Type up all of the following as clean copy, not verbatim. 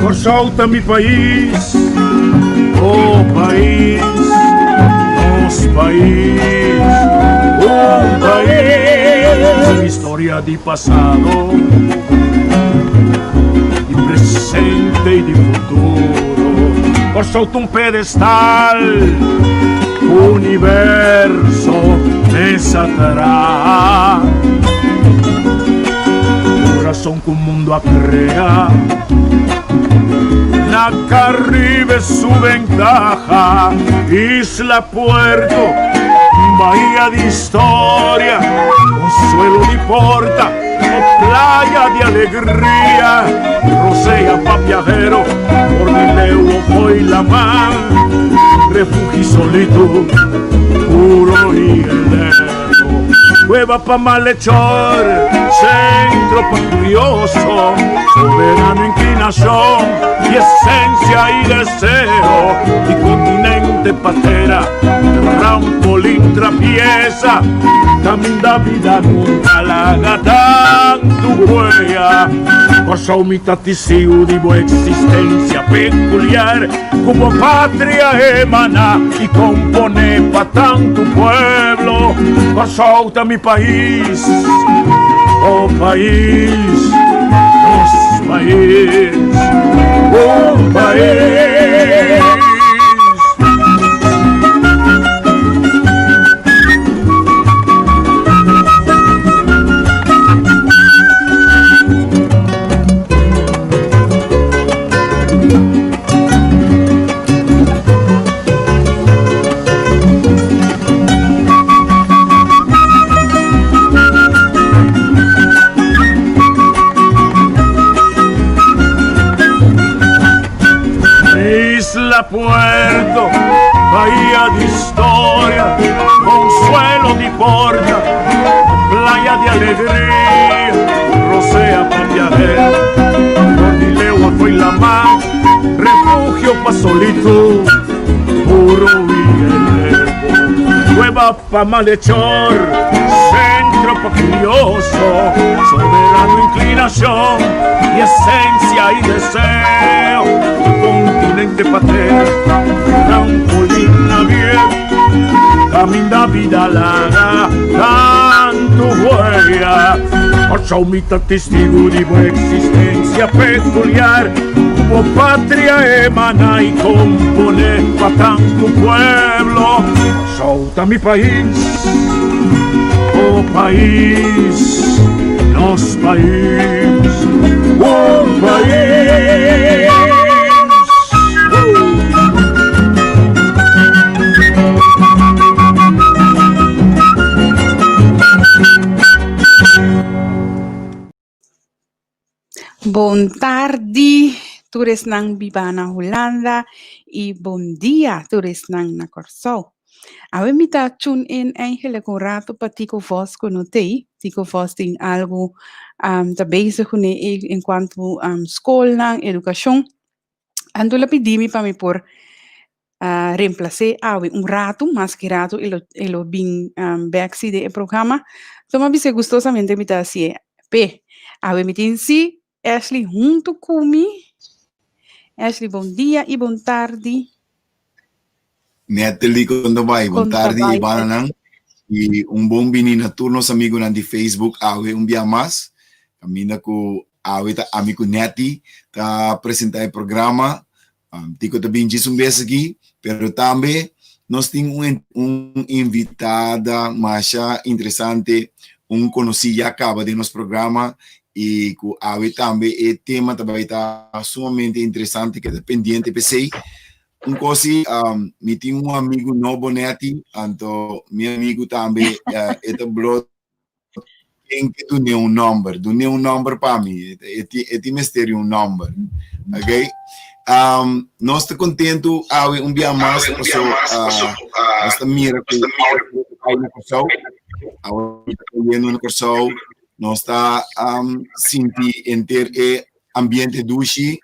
Kòrsou ta mi pais, oh pais, nos pais, un pais. Historia di pasado, di presente i di futuro. Kòrsou ta un pedestal, universo mesa traha. Kurason ku mundu a krea, na Karibe su bentaha. Isla, puerto, bahia di historia, konsuelo di porta o playa di alegria. Rosea pa biahero, for di leu o fo'i laman, refugio solitud, puro i eterno. Cueva pa malhechor, centro pa curioso, soberano inclinacion y esencia y deseo, y continente patera, trampolín trapieza, caminda vida nunca laga tantu huella. Kòrsou mi ta tisiu di bo existencia peculiar. Ku bo patria emana i komponé pa tantu pueblo. Kòrsou ta mi pais, oh pais, nos pais, un pais. Isla Puerto, bahía di historia, consuelo di porta, playa di alegria, rosea pa viajero, for di leu a foi lamá, refugio pa solitud, puro i elevo, cueva pa malhechor, centro pa curioso, soberano inclinacion y esencia y deseo, continente patera, trampolín navier. Caminda bida laga tantu huella. Kòrsou mi ta testigu di bo existencia peculiar. Ku bo patria emana i kompone pa tantu pueblo. Kòrsou ta mi pais, bo pais, nos pais, un pais. Bon tardi tur esnan biba na Hulanda y bon dia tur esnan na Kòrsou. Awe mi ta tune in eigenlijk un rato pa Tico Vos ku no tei. Tico Vos tin algu ta bezig kuné en cuanto skolnan, edukashon. Anto el a pidi mi pa mi por a reemplacé awe un ratu, mas ki ratu e lo e lo bin bek si den e programa. Anto mi a bis'é gustosamente mi ta hasié p'e. Awe mi tin si Ashley huntu ku mi. Ashley bon dia i bon tardi. Natalie kon ta bai? Bon Kon ta tardi bai Ivananan Ashley? i un bon bini na tur nos amigunan di Facebook awe un bia mas. Kaminda ku Awe ta ami ku Netty ta presentá e programa. Tico ta bin djis un bes aki, pero tambe nos tin un un invitada masha interesante, un konosí ya kaba den nos programa i ku awe tambe e tema ta bai ta sumamente interesante, keda pendiente p'esei. Un kos si, mi tin un amigu nobo Netty, anto mi amigu tambe e ta blo Ten ke dun'é un nòmber. Dun'é un nòmber pa mi. E tin mester di un nòmber. Ok? Um, nos ta kontentu awe un bia mas paso uh, nos ta mira ku awe na Kòrsou, awe ta kayendo na Kòrsou, nos ta um, sinti enter e ambiente dushi.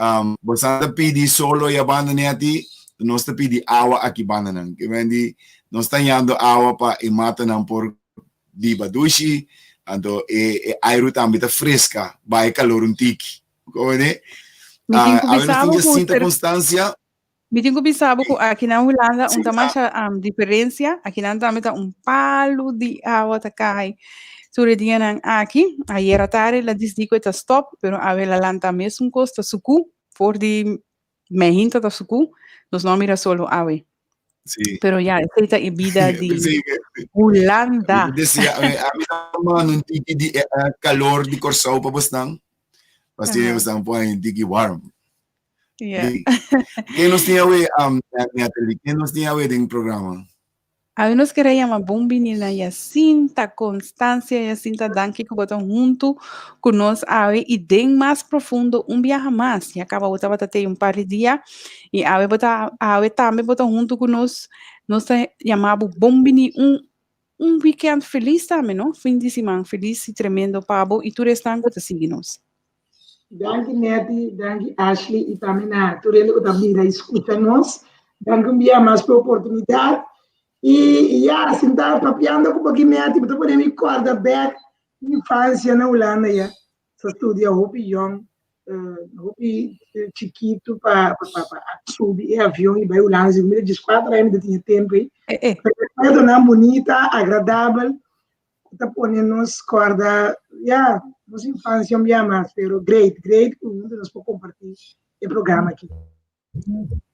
Um, bosan ta pidi solo ya banda neti, nos ta pidi awa aki banda nan. Ke men di, nos ta yando awa pa e matanan por biba dushi, anto e, e airu tambe ta fresca, ba e calor un tiki. Como ne? Mi tin ku Ah, awe nos bisa tin bo ku Jacinta ter Constancia. Mi tin ku bisa bo ku aki na Hulanda un Sí, ta ah, masha um, diferencia. Aki nan tambe ta un palu di awa ta kai tur e dianan aki. Ayera tarde la disdi ku e ta stop, pero awe la lanta mesun kos ta suku. For di mehinta ta suku. Nos no a mira solo awe. sí. Pero ya, esei ta e bida di Sí, Hulanda. Mi decía, a mi ta manda un tiki di eh, eh, calor di Kòrsou pa bosnan. Pasobra bosnan por un tiki warm. Ja. Di, ken nos tin awe, um, Natalie? Ken nos tin awe den programa? Awe nos kere yama bon bini na Jacinta Constancia. Jacinta, danki ku bo ta huntu ku nos awe i den mas profundo un biaha mas. Ya kaba bo tabata tei un par di dia i awe bo ta awe tambe bo ta huntu ku nos. Nos ta yama bo bon bini un un weekend felis tambe, no? Fin di siman felis i tremendo pa bo i tur esnan ku ta sigui nos. Danki Netty, danki Ashley i tambe na tur hende ku ta mira i skucha nos. Danki un bia mas pa e oportunidat. I ya, sinta papiando ku bo aki Netty, bo ta pone mi kòrda bèk mi infansia na Hulanda ya. Sa studia hopi yòn, hopi chikitu pa pa subi e avion i bai Hulanda. Segun mi ta dieskuater aña mi ta tin e tempu ei. Recuerdonan bunita, agradabel. ku ta pone nos kòrda, ya, nos infansia un bia mas, pero great, great ku huntu nos por kompartí e programa aki.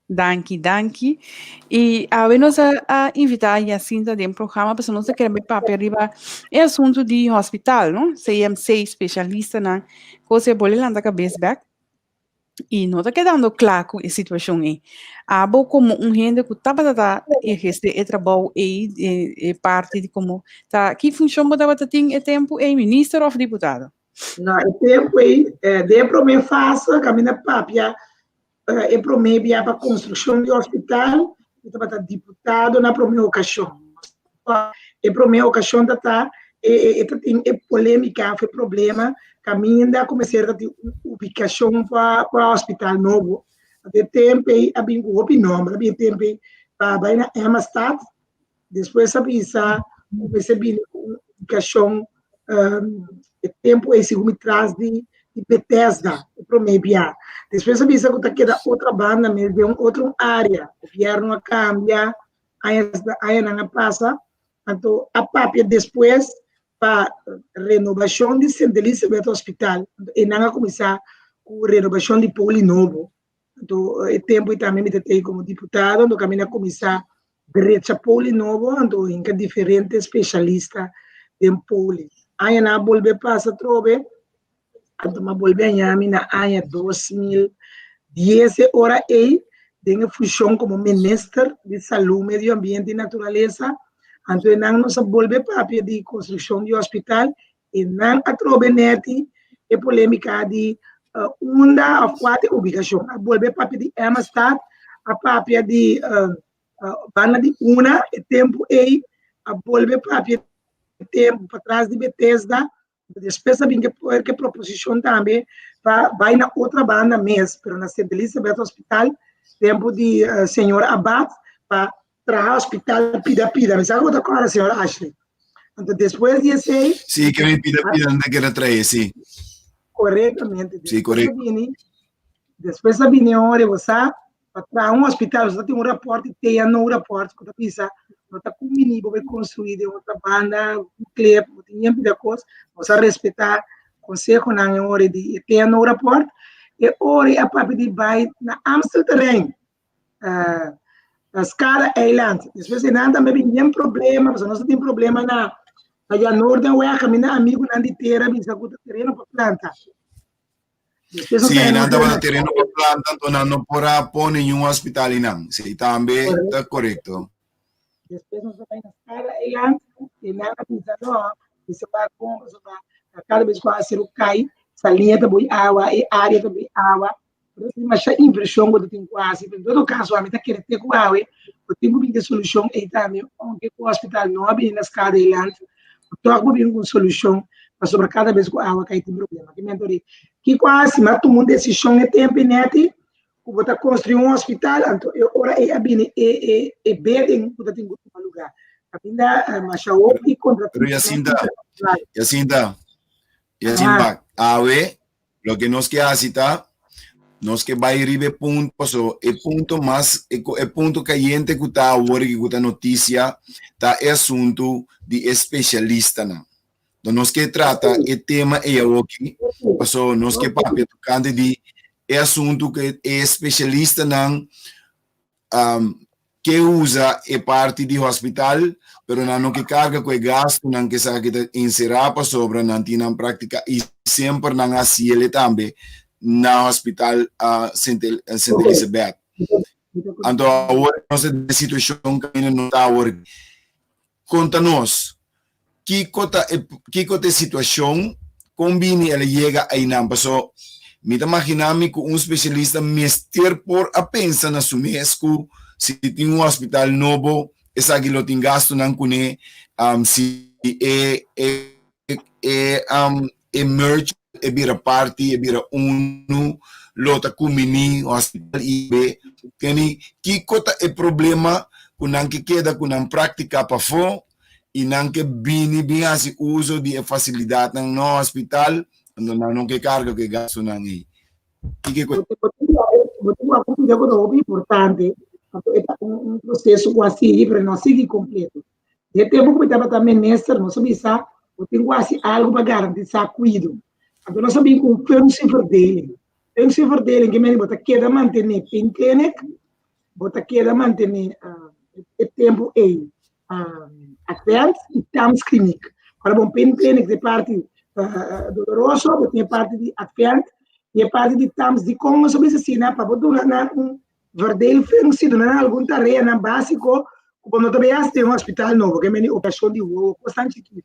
Danki, danki. I awe nos a, a invitá Jacinta den programa pasobra nos ta kere bai papia riba e asuntu di hospital, no? CMC, spesialistanan, kos e bole lanta kabes bèk. I no ta kedando kla ku e situashon ei. Abo komo un hende ku tabata ta ehersé e trabou ei, e e parti di komo ta ki funshon bo tabata tin e tempu ei, minister òf diputado? Na e tempu ei, den e promé fase kaminda papia e promé bia pa konstrukshon di hospital, mi tabata diputado na promé okashon. E promé okashon ta ta e ta tin e polémika òf e problema kaminda ku mester ta tin un ubikashon pa pa hospital nobo. E tempu ei a bin ku hopi nòmber, a bin e tempu ei pa bai na Emmastad, despues a bisa ku mester bini ku un ubikashon e tempu ei segun mi tras di Bethesda, e promé bia. Despues a bisa ku ta keda otro banda mes den un otro área, gobièrnu a kambia, añanan a pasa, anto a papia despues pa renobashon di Sint Elisabeth Hospital, anto einan a kuminsá ku renobashon di poli nobo, anto e tempu ei tambe mi ta tei komo diputado, anto kaminda a kuminsá drecha poli nobo, anto hinka diferente speshalista den poli. Añanan a bolbe pasa atrobe, Anto m'a bolbe haña mi na aña 2010 e ora ei den e funshon komo minister di Salú, Medio Ambiente i Naturalesa. Anto e nan nos a bolbe papia di konstrukshon di hospital i nan a trobe nèti e polémika di unda òf kua ta e ubikashon. A bolbe papia di Emmastad, a papia di banda di una e tempu ei, a bolbe papia tempu patras di Betesda. Despues a bin ke proposishon tambe pa bai na otra banda mes, pero na Sint Elisabeth Hospital, tempu di señor Abbad, pa traha hospital pida pida. Mi sa ku bo ta kòrda, señor Ashley. Anto despues di esei. Sí, ke mi pida pida nan ta keda trae, sí. Korektamente. Sí, korekto. Despues a bini ora bo sa pa traha un hospital, bo ta tin un raport di TNO rapport ku ta bisa no ta kumbiní bo bai konstruí den otro banda, un klep, bo tin yen pida kos, nos a respetá konsehonan e ora di e TNO rapport, e ora a papia di bai na Amstelterrein, na Skala Eiland, despues einan tambe bin yen problema, pasobra nos ta tin problema na Jan Noordenweg, kaminda amigunan di tera bisa ku ta tereno pa planta. Sí, nan tabata tereno pa planta, anto nan no por a pone niun hospital einan. Sí, tambe ta korekto. Despues nos a bai na Skala Eiland i nan a bisa no, mester wak bon pasobra kada bes ku awaseru kai, saliña ta bui awa, e área ta bui awa. Pero tin masha invershon ku ta tin ku hasi. Pero en todo kaso ami ta kere te ku awe bo tin ku bin ku e solushon ei tambe, ounke ku hospital no a bini na skada eiland, bo tòg bo bin ku un solushon pasobra kada bes ku awa kai tin problema. Ki mento di kiko a hasi? Mi a tuma un desishon e tempu ei nèti ku bo ta konstruí un hospital, anto e ora ei a bini e e e beding ku ta tin ku tuma lugá. Kaminda masha hopi Pero Jacinta, Jacinta, Jacinta, awe Loke nos ke hasi ta, nos ke bai riba e punto, paso e punto mas, e, e punto kayente ku ta awor i ku ta notisia, ta e asuntu di e spesialistanan. Enton nos ke trata e tema ei awoki, paso nos ke papia tokante di e asuntu ku e spesialistanan ke usa e parti di hospital, pero nan no ke karga ku e gastunan ku esaki ta enserá pasobra nan tin nan práktika i semper nan a hasiel tambe na hospital Sint Elisabeth. Anto awor nos ta den e situashon kaminda nos ta awor. Konta nos, kiko ta e kiko ta e situashon, kon bini el a yega einan? Paso mi ta maginá mi ku un spesialista mester por a pensa na su mes ku si tin un hospital nobo esaki lo tin gastunan kuné, si e e e e merge e bira parti e bira unu lo ta kumini hospital i be keni kiko ta e problema ku nan ke keda ku nan praktika pafó i nan ke bini bin hasi uso di e fasilidatnan na hospital anto nan no ke karga ku e gastunan ei kiko Bo tin wak un pida ku ta hopi importante pasobra e ta un proseso ku a sigui pero no a sigui kompleto. E tempu ku mi tabata minister, nos a bisa bo tin ku hasi algu pa garantisá kuido. Anto nos a bin ku un functieverdeling. Functieverdeling ke mende bo ta keda mantené painclinic, bo ta keda mantené e tempu ei Advent i Tamskliniek. Ora bo painclinic ta e parti doloroso, bo tin e parti di Advent i e parti di Tams. Dikon nos a bisa asina? Pa bo duna nan un Verdeelfunctie, duna nan algun tareanan básiko ku bo no ta bay hasi den un hospital nobo, ke meni operashon di wowo, kosnan chikitu.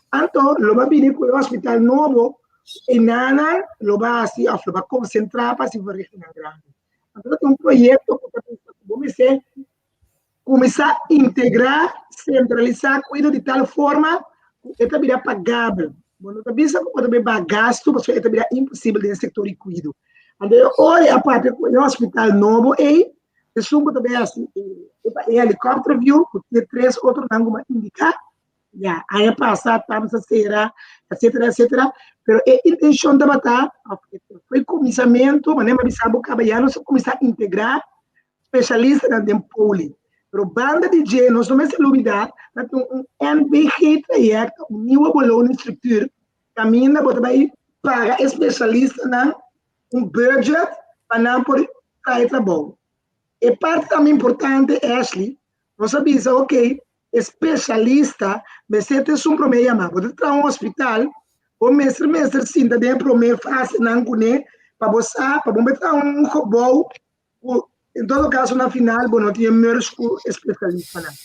Anto lo ba bini ku e hospital nobo, enanan lo ba hasi òf lo ba konsentrá pa hasi verrichtingnan grandi. Anto ta tin un proyekto ku ta bisa ku bo mester kuminsá integrá, sentralisá kuido di tal forma ku e ta bira pagabel. Bo no ta bisa ku bo ta bay baha gastu pasobra e ta bira imposibel den e sektor di kuido. Anto e ora e a papia ku e hospital nobo ei, esun ku ta bay hasi e helicopter view ku tin e tres otronan ku bo a indiká, ya aña pasa Tams a sera etcetera etcetera, pero e intencion tabata foi kuminsamentu, manera mi a bisa bo kaba ya nos a kuminsá integrá spesialistanan den poli. Pero banda di dje nos no mester lubidá ta tin un NBG trayekto, un nieuwe beloningsstructuur, kaminda bo ta bai paga e spesialistanan un budget pa nan por traha e trabou. E parti tambe importante, Ashley, nos a bisa ok, e spesialista mester ta esun promé yamá. Bo ta traha un hospital, bo mester mester sinta den e promé fasenan kuné pa bo sa, pa bo no traha un gebou ku en todo kaso na final bo no tin e merge ku e spesialistanan.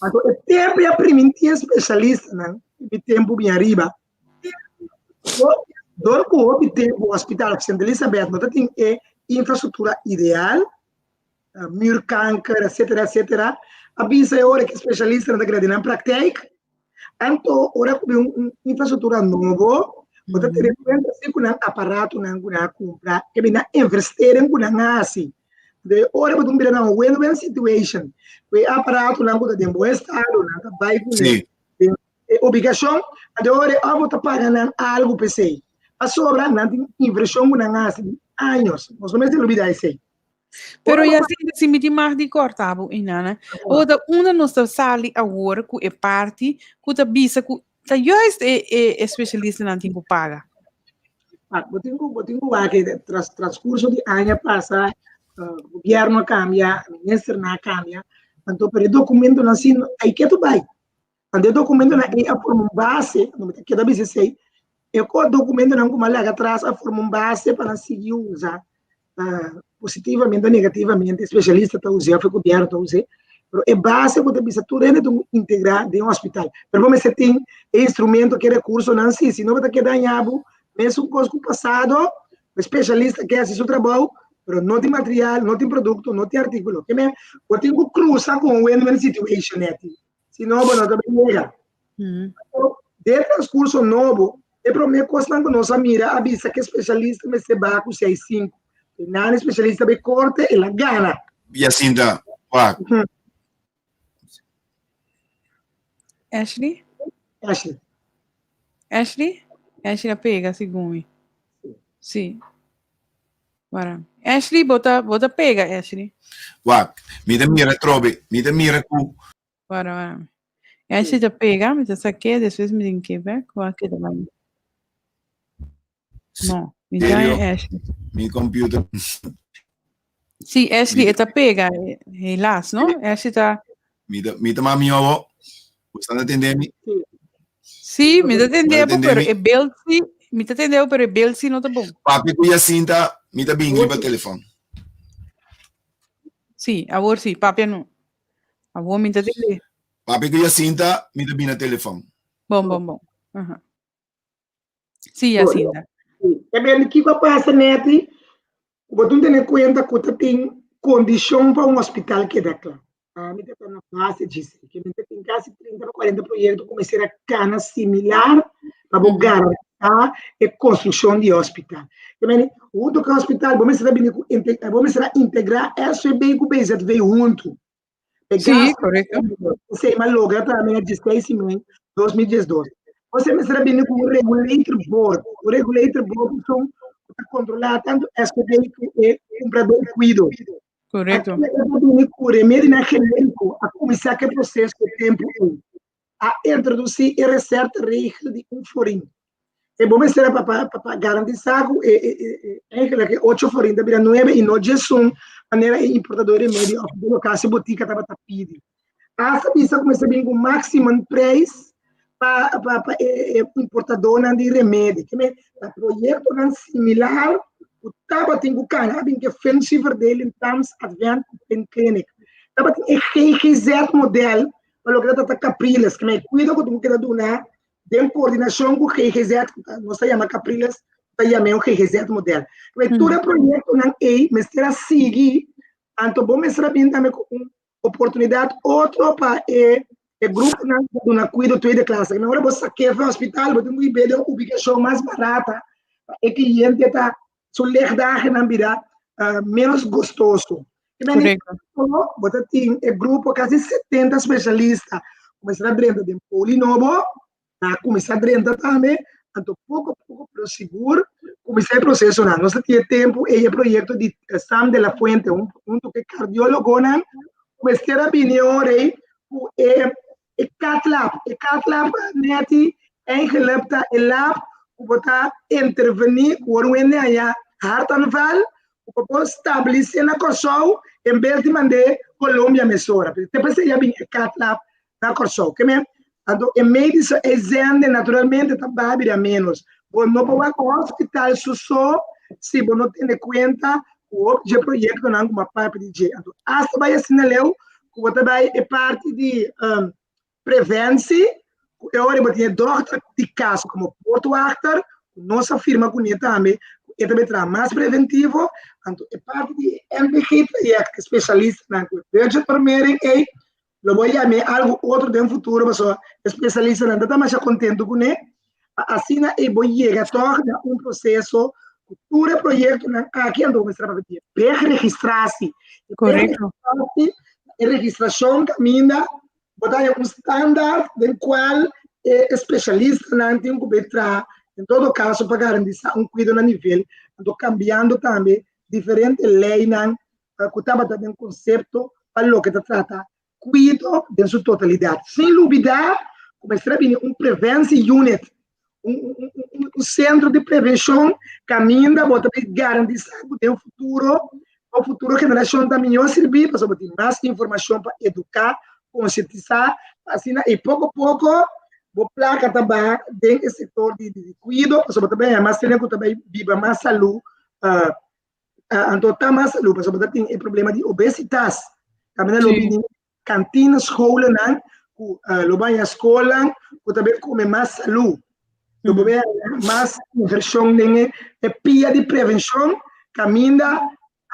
Anto e tempu ya primintí e spesialistanan, mi tempu bin ariba, dor ku hopi tempu hospital Sint Elisabeth no ta tin e infrastruktura ideal, muurkanker, etcetera, etcetera, a bisa e ora ku e spesialistanan ta keda den nan praktijk, anto ora ku bin un infrastruktura nobo, bo ta tene kuenta si ku nan aparatonan ku nan a kumpra, ke bin nan investering ku nan a hasi. De ora bo ta bira na un win-win situation, ku e aparatonan ku ta den bon estado, nan ta bai ku e obligashon, anto ora e òf bo ta paga nan algu p'esei. Pasobra nan tin invershon ku nan a hasi di años. Nos no mester lubida esei. Pero ya si, si mi tin mag di corta bo, Inana. O da unda nos ta sali awor ku e parti ku ta bisa ku ta juist e, e, e specialistanan tin ku paga. Ah, bo tin ku bo tin ku wak tras transcurso di aña pasa uh, gobierno a cambia, ministernan a cambia, anto pero e documentonan si hay ke tu bai. Anto e documentonan ei a forma un base, no mi ta keda bisa esei, e ko documentonan ku mi a laga atras a forma un base pa nan sigui usa positivamente o negativamente, especialista ta us'é òf e gobierno ta us'é, pero e base ku ta bisa tur hende ta integrá den hospital. Pero bo mester tin e instrumento ku e rekursonan si, si no bo ta keda daña bo mesun kos ku pasado, e spesialista ke hasi su trabou. Pero no tin material, no tin produkto, no tin artíkulo. Ke men, bo tin ku krusa ku un win-win situation nèt. Si no, bo no ta bin yega. Den transkurso nobo, e promé kosnan ku nos a mira a bisa ku e spesialista mester baha ku seis sinku. Nan e spesialista bai korte, el a gana. Jacinta, wak. Ashley? Ashley. Ashley? Ashley a pega segun mi. Sí. Wara. Ashley, bo ta, bo ta pega, Ashley. Wak, mi ta mira trobe, mi ta mira ku. Wara, wara. Ashley ta pega, mi ta sak'é, despues mi tin ke bek, wak keda bai. No, mi ta Serio? Ashley. Mi computer. Sí, Ashley, e ta pega, helaas, no? Ashley ta... Mi ta, mi ta mami obo. Bo ta tende mi? Sí, mi ta tende Bo ta bo, pero tende mi? e beeld sí, mi ta tende bo, pero e beeld sí no ta bon. Papia ku Jacinta, mi ta bin riba telefon. Sí, awor sí, papia no. Awor mi ta tende. Papia ku Jacinta, mi ta bin na telefon. Bon, bon, bon. Aha. Sí, Jacinta. E ben kiko a pasa neti, ku bo tin tene kuenta ku ta tin kondishon pa un hospital keda kla. Ami ta ta na base djis, ke mi ta tin kasi 30 pa 40 proyekto ku mester a kana similar pa bo garantisa e konstrukshon di e hospital. Ke meni, huntu ku e hospital bo mester a bini ku bo mester a integrá SVB ku BZV huntu. E Sí, gasto correcto. Esei m'a logra tambe na 16 i mei 2012. Ose mester a bini ku un regulator board. Un regulator board esun ku ta kontrolá tantu SPB ku e kumpradó di kuido. Correcto. Aki a bini ku remedinan genériko a kuminsá ku e proseso e tempu ei. A introdusí e reserteregel di un florin. E bo mester a pa pa pa garantisá ku e e e eigenlijk e ocho florin ta bira nuebe i no djesun manera e importadó di remedi òf di lokasi botika tabata pidi. Asta bisa ku mester bin ku maximum prijs pa pa pa e e importadónan di remedi. Ke men ta proyektonan similar ku tabatin ku kana a bin ku e functieverdeling Tams Advent ku Pinclinic. Tabatin e GGZ model pa loke ta trata Capriles. Ke men e kuido ku tin ku keda duna den koordinashon ku GGZ, ku ta nos ta yama Capriles, ta yam'é un GGZ model. Pero tur e proyektonan ei mester a sigui, anto bo mester a bin tambe ku un oportunidat otro pa e e gruponan ku ta duna kuido tweede klasse. Ora bo sak'é for hospital, bo tin ku hib'é den un ubikashon mas barata pa e kliente ta su legdagennan bira menos gostoso. Correcto. Bo ta tin e grupo casi 70 specialista cuminsa drenta den poli nobo, a cuminsa drenta tambe, anto poco poco pero sigur cuminsa e procesonan. Nos ta tin e tempo ey e proyecto di Sam de la Fuente hunto cu e cardiologonan mester a bini ora ey cu e E cat lab, e cat lab neti eigenlijk ta e lab ku bo ta intervení ku ora un hende haña hartaanval, ku bo por stabilis'é na Kòrsou en bes di mand'é Colombia mesora. Te p'esei a bin e cat lab na Kòrsou. Ke men, anto e medische uitzending naturalmente ta baha bira ménos. Bo no por wak hospital su so si bo no tene kuenta ku hopi dje proyektonan ku bo a papia di dje. Anto asta bai asina leu ku bo ta bai e parti di preventie, ku e ora bo tin e dòkter di kas komo poortwachter, ku nos a firma kuné tambe, ku e ta bai traha mas preventivo, anto e parti di e MBG trayèkt, e spesialistanan ku e budgetnormering ei, lo bo yam'é algu otro den futuro pasobra e spesialistanan ta ta masha kontentu kuné, pa asina ei bo yega tòg na un proseso ku tur e proyektonan aki anto bo mester a papia di e beregistratie. E Korekto. beregistratie e registrashon kaminda bo ta haña un standaard den kual e spesialistanan tin ku bai traha en todo kaso pa garantisa un kuido na nivel, anto kambiando tambe diferente leinan ku tabata den konsepto pa loke ta trata kuido den su totalidat. Sin lubidá ku mester a bini un preventie unit, un sentro di prevenshon kaminda bo ta bin garantisá ku den futuro bo futuro generashon ta mihó sirbí pasobra bo tin mas informashon pa eduká, konsientisá, pa asina ei poko poko bo plaka ta baha den e sektor di kuido pasobra bo ta bai haña mas hende ku ta bai biba mas salú. Anto ta mas salú pasobra ta tin e problema di obesitas. Tambe lo bini kantina scholennan ku lo baña skolnan ku ta bin kome mas salú. Lo bo bin mas invershon den e pia di prevenshon kaminda.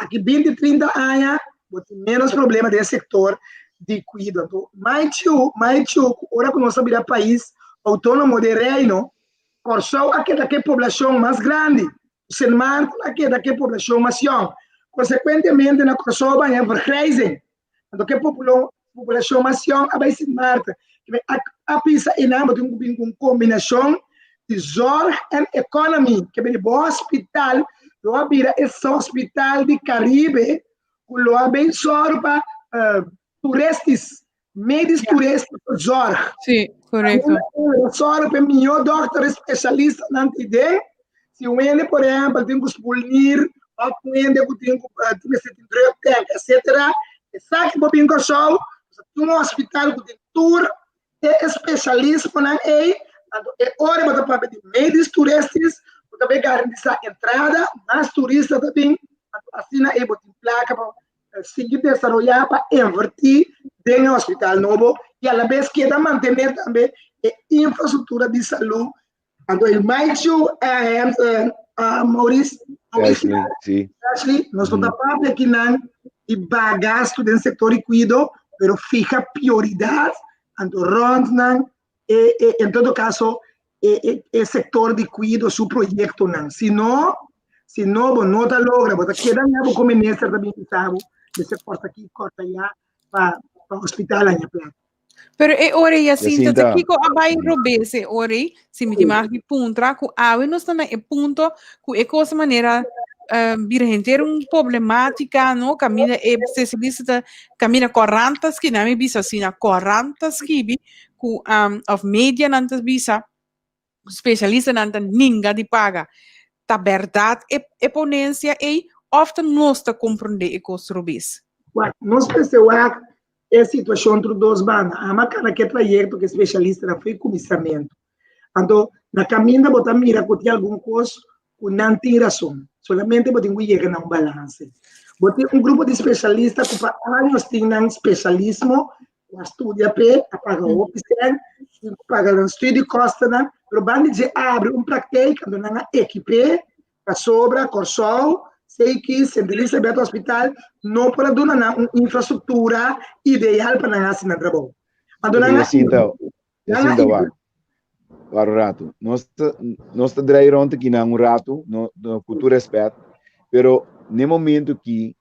Aki 20, 30 aña, bo tin menos problema den sektor di kuido. Anto, mai chiu, mai chiu, ku ora ku nos a bira pais outónomo den Reino, Kòrsou a keda ku e poblashon mas grandi, Sint Maarten a keda ku e poblashon mas yòn. Konsekuentemente na Kòrsou a baña vergrijzing. Anto ku e populashon mas yòn a bai Sint Maarten. A pisa einan bo tin ku bin ku un kombinashon di zorg en economy. Ke bini bo hospital lo a bira e hospital di Karibe ku lo a bin sòru pa toeristis, medisch toeristische zorg. Sí, korekto. Sòru pa e mihó dòkter espesialistanan tin den. Si un hende, por ehèmpel, tin ku spul nir òf un hende ku tin ku mester tin druktank, etsetera, esaki bo bin Kòrsou, tin un hospital ku tin tur e espesialismonan ei, anto e ora bo ta papia di medisch toeristisch, bo ta bay garantisa entrada, mas turista ta bin, anto asina ei bo tin plaka pa sigui desaroya pa inverti den e hospital nobo y alabes keda mantene tambe e infrastructura di salud. Anto e maichu, Maurice, Ashley, sí. Ashley, nos no ta papia akinan di baha gastu den sektor di kuido, pero fiha prioridat, anto rònt nan, e, e, en todo kaso, e, e, e sektor di kuido su proyektonan. Si no, si no, bo no ta logra, bo ta keda na bo ku minister ta bin bisa bo, mester kòrta aki, kòrta aya, pa, pa hospital haña plaka. Pero e ora ei Jacinta, Jacinta. ta kiko a bai robes e ora ei? Si mi tin mag di puntra ku awe nos ta na e punto ku e kos manera bira henter un problematica, no? Kaminda e spesialista ta kaminda korant ta skibi, nan mi bisa asina, korant ta skibi ku of medianan ta bisa spesialistanan ta ninga di paga. Ta bèrdat e e ponensia ei òf ta nos ta komprondé e kos robes? Wak, nos mester wak e situashon tur dos banda. Ama kana ke trayekto ku e spesialistanan foi kuminsamentu. Anto, na kaminda bo ta mira ku tin algun kos ku nan tin rason. Solamente bo tin ku yega na un balanse. Bo tin un grupo di spesialista ku pa años tin nan spesialismo, ku a studia p'e, a paga hopi sèn, tin ku paga nan studiekostennan, pero banda di dje abri un praktijk, anto nan a ekip'é pasobra Kòrsou, Seiki, Sint Elisabeth Hospital no por a duna nan un infrastruktura ideal pa nan hasi nan trabou. Anto nan a Jacinta, nan a Jacinta, wak. Wak un ratu. Nos ta, nos ta draai rond aki nan un ratu, no, no, ku tur respet, pero n'e momento ki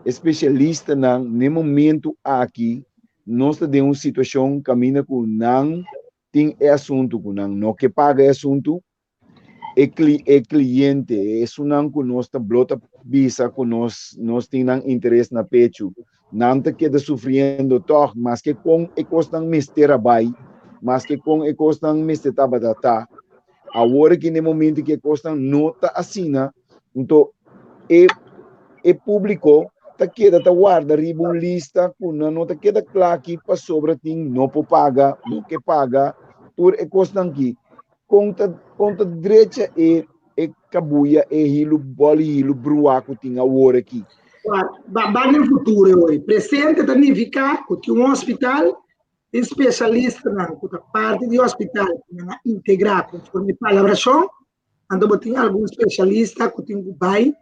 e spesialistanan, n'e momento aki, nos ta den un situashon kaminda ku nan tin e asuntu ku nan no ke paga e asuntu, e cli e cliente, esunnan cu nos ta blo ta bisa cu nos nos tin nan interes na pechu, nan ta keda sufriendo tog, maske con e cosnan mester a bay, maske con e cosnan mester tabata ta. Awor aki na e momento cu e cosnan no ta asina, nto e e publico ta keda ta warda riba un lista cu nan no ta keda cla aki pasobra tin no por paga, no ke paga, tur e cosnan aki. Kon ta kon ta drecha e e kabuya e hilu bòl hilu bruá ku tin awor aki? Ba ba den futuro hoy. Presente ta nifiká ku tin un hospital, tin spesialistanan ku ta parti di hospital ku nan a integrá konforme palabrashon, anto bo tin algun spesialista ku tin ku bai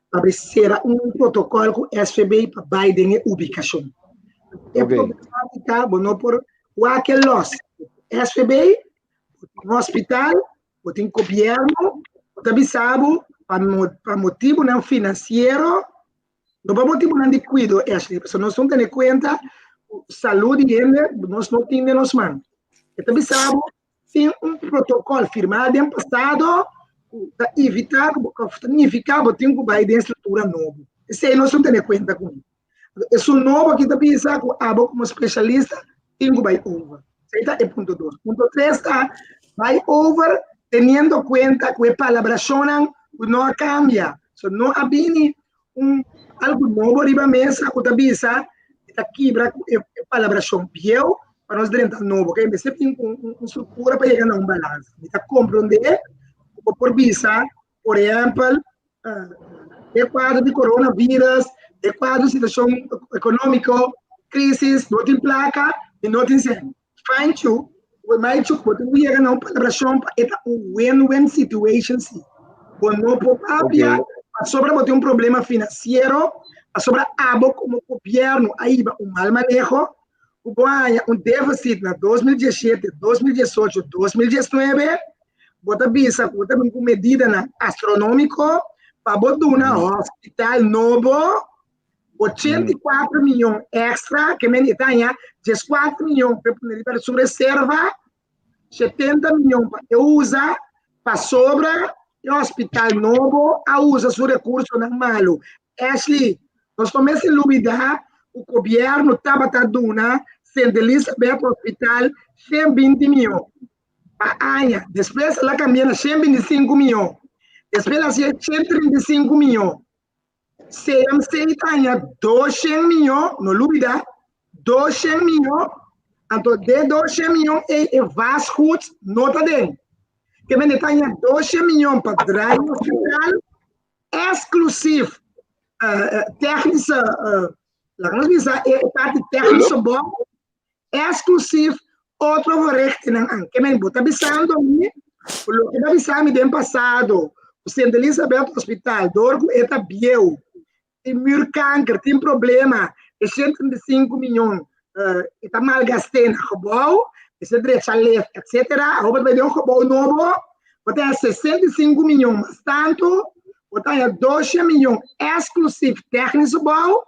pa bai sera un protokòl ku SVB pa bai den e ubikashon. E problemátika bo no por wak e lòs. SVB Bo tin hospital, bo tin gobierno, bo ta bisa bo pa pa motibunan finansiero, no pa motibunan di kuido, Ashley, pasobra nos no tene kuenta ku salud di hende nos no tin den nos man. E ta bisa bo tin un protokòl firmá den pasado ku ta evitá ku bo ta nifiká bo tin ku bai den struktura nobo. Esei nos no tene kuenta kuné. Esun nobo aki ta bisa ku abo komo spesialista tin ku bai over. Esei ta e punto dos. Punto tres ta bai over teniendo kuenta ku e palabrashonnan ku no a kambia. So no a bini un algu nobo riba mesa ku ta bisa ta kibra ku e palabrashon bieu pa nos drenta nobo. Ke mester tin un struktura pa yega na un balansa. Mi ta komprondé ku bo por bisa Por ehèmpel, e kuadro di coronavirus, e kuadro di situashon ekonómiko, krisis, no tin plaka i no tin sèn. Fine chu, mai chu, bo tin ku yega na un palabrashon pa e ta un win-win situation si. Bo no por papia. Pasobra bo tin un problema finansiero, pasobra abo komo gobièrnu a hiba un mal maneho, ku bo a haña un défisit na 2017, 2018, 2019, bo ta bisa ku bo ta bin ku medidanan astronómiko pa bo duna hospital nobo 84 mion èkstra, ke men e ta haña 14 mion pa e pone riba su reserva, 70 mion pa e usa pasobra e hospital nobo a usa su recursonan malo. Ashley, nos no mester lubida cu gobierno tabata duna Sint Elisabeth Hospital 120 mion pa aña. Despues el a cambia na 125 mion. Despues el a haci 135 mion. CMC ta haña 200 mion, no lubida, 200 mion, anto de 200 mion ei e vastgoed no ta den. Ke men e ta haña 200 mion pa draai hospital, exclusief uh, technische, uh, laat ons bisa, e parti technische bouw, Exclusief otro verrichtingnan an. Ke men bo ta bisando mi ku loke bo a bisa mi den pasado ku Sint Elisabeth Hospital dor ku e ta bieu tin muurkanker tin problema e 135 miyon e ta malgast'é na gebou mester drecha lift etcetera awor bo ta bai den un gebou nobo bo ta haña 65 miyon mas tantu bo ta haña 200 miyon exclusief technische bouw.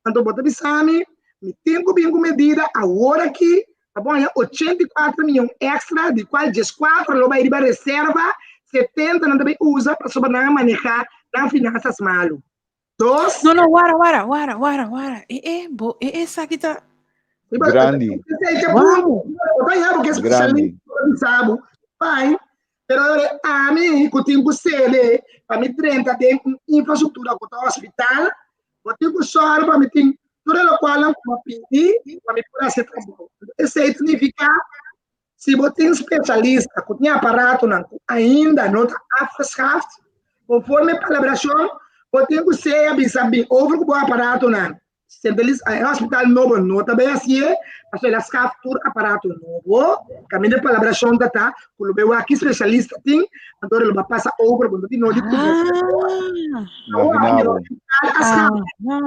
Anto bo ta bisa mi, mi tin ku bin ku medida awor aki pa bo haña 84 mion èkstra, di kual 14 lo bai riba reserva, 70 nan ta bai usa pasobra nan a manehá nan finansas malu. Dos. No, no, wara, wara, wara, wara, wara. E, e, bo, e, esaki ta. Grandi. Wow. Grandi. Pai, pero ami ku tin ku sede pa mi drenta den un infrastruktura ku ta hospital, Bo tin ku sòru pa mi tin tur e lokualnan ku bo pidi pa mi por hasi e trabou. Esei ta nifiká si bo tin spesialista ku tin aparatonan ku ainda no ta afgeschaft, konforme e palabrashon, bo tin ku sea bisa bin over ku bo aparatonan. E hospital nobo no ta bai hasié, pasobra el a skaf tur aparato nobo. Kaminda e palabrashon ta ta ku lo bai wak ki spesialista tin, anto lo bai pasa over, bo no tin nodi ku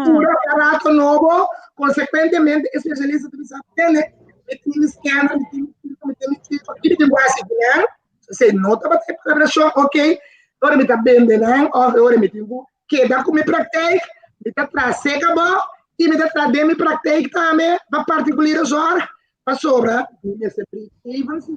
Tur aparato nobo, konsekuentemente e spesialista ta bisa, tene, mi tin mi scanner, mi tin mi kiko, mi tin mi kiko, kiko mi tin ku hasi ku nan? Esei no tabata e palabrashon, ok, ora mi ta bende nan òf ora mi tin ku keda ku mi praktijk, mi ta traha seka bo i mi ta traha den mi praktijk tambe pa particuliere zorg, pasobra mi mester break even si.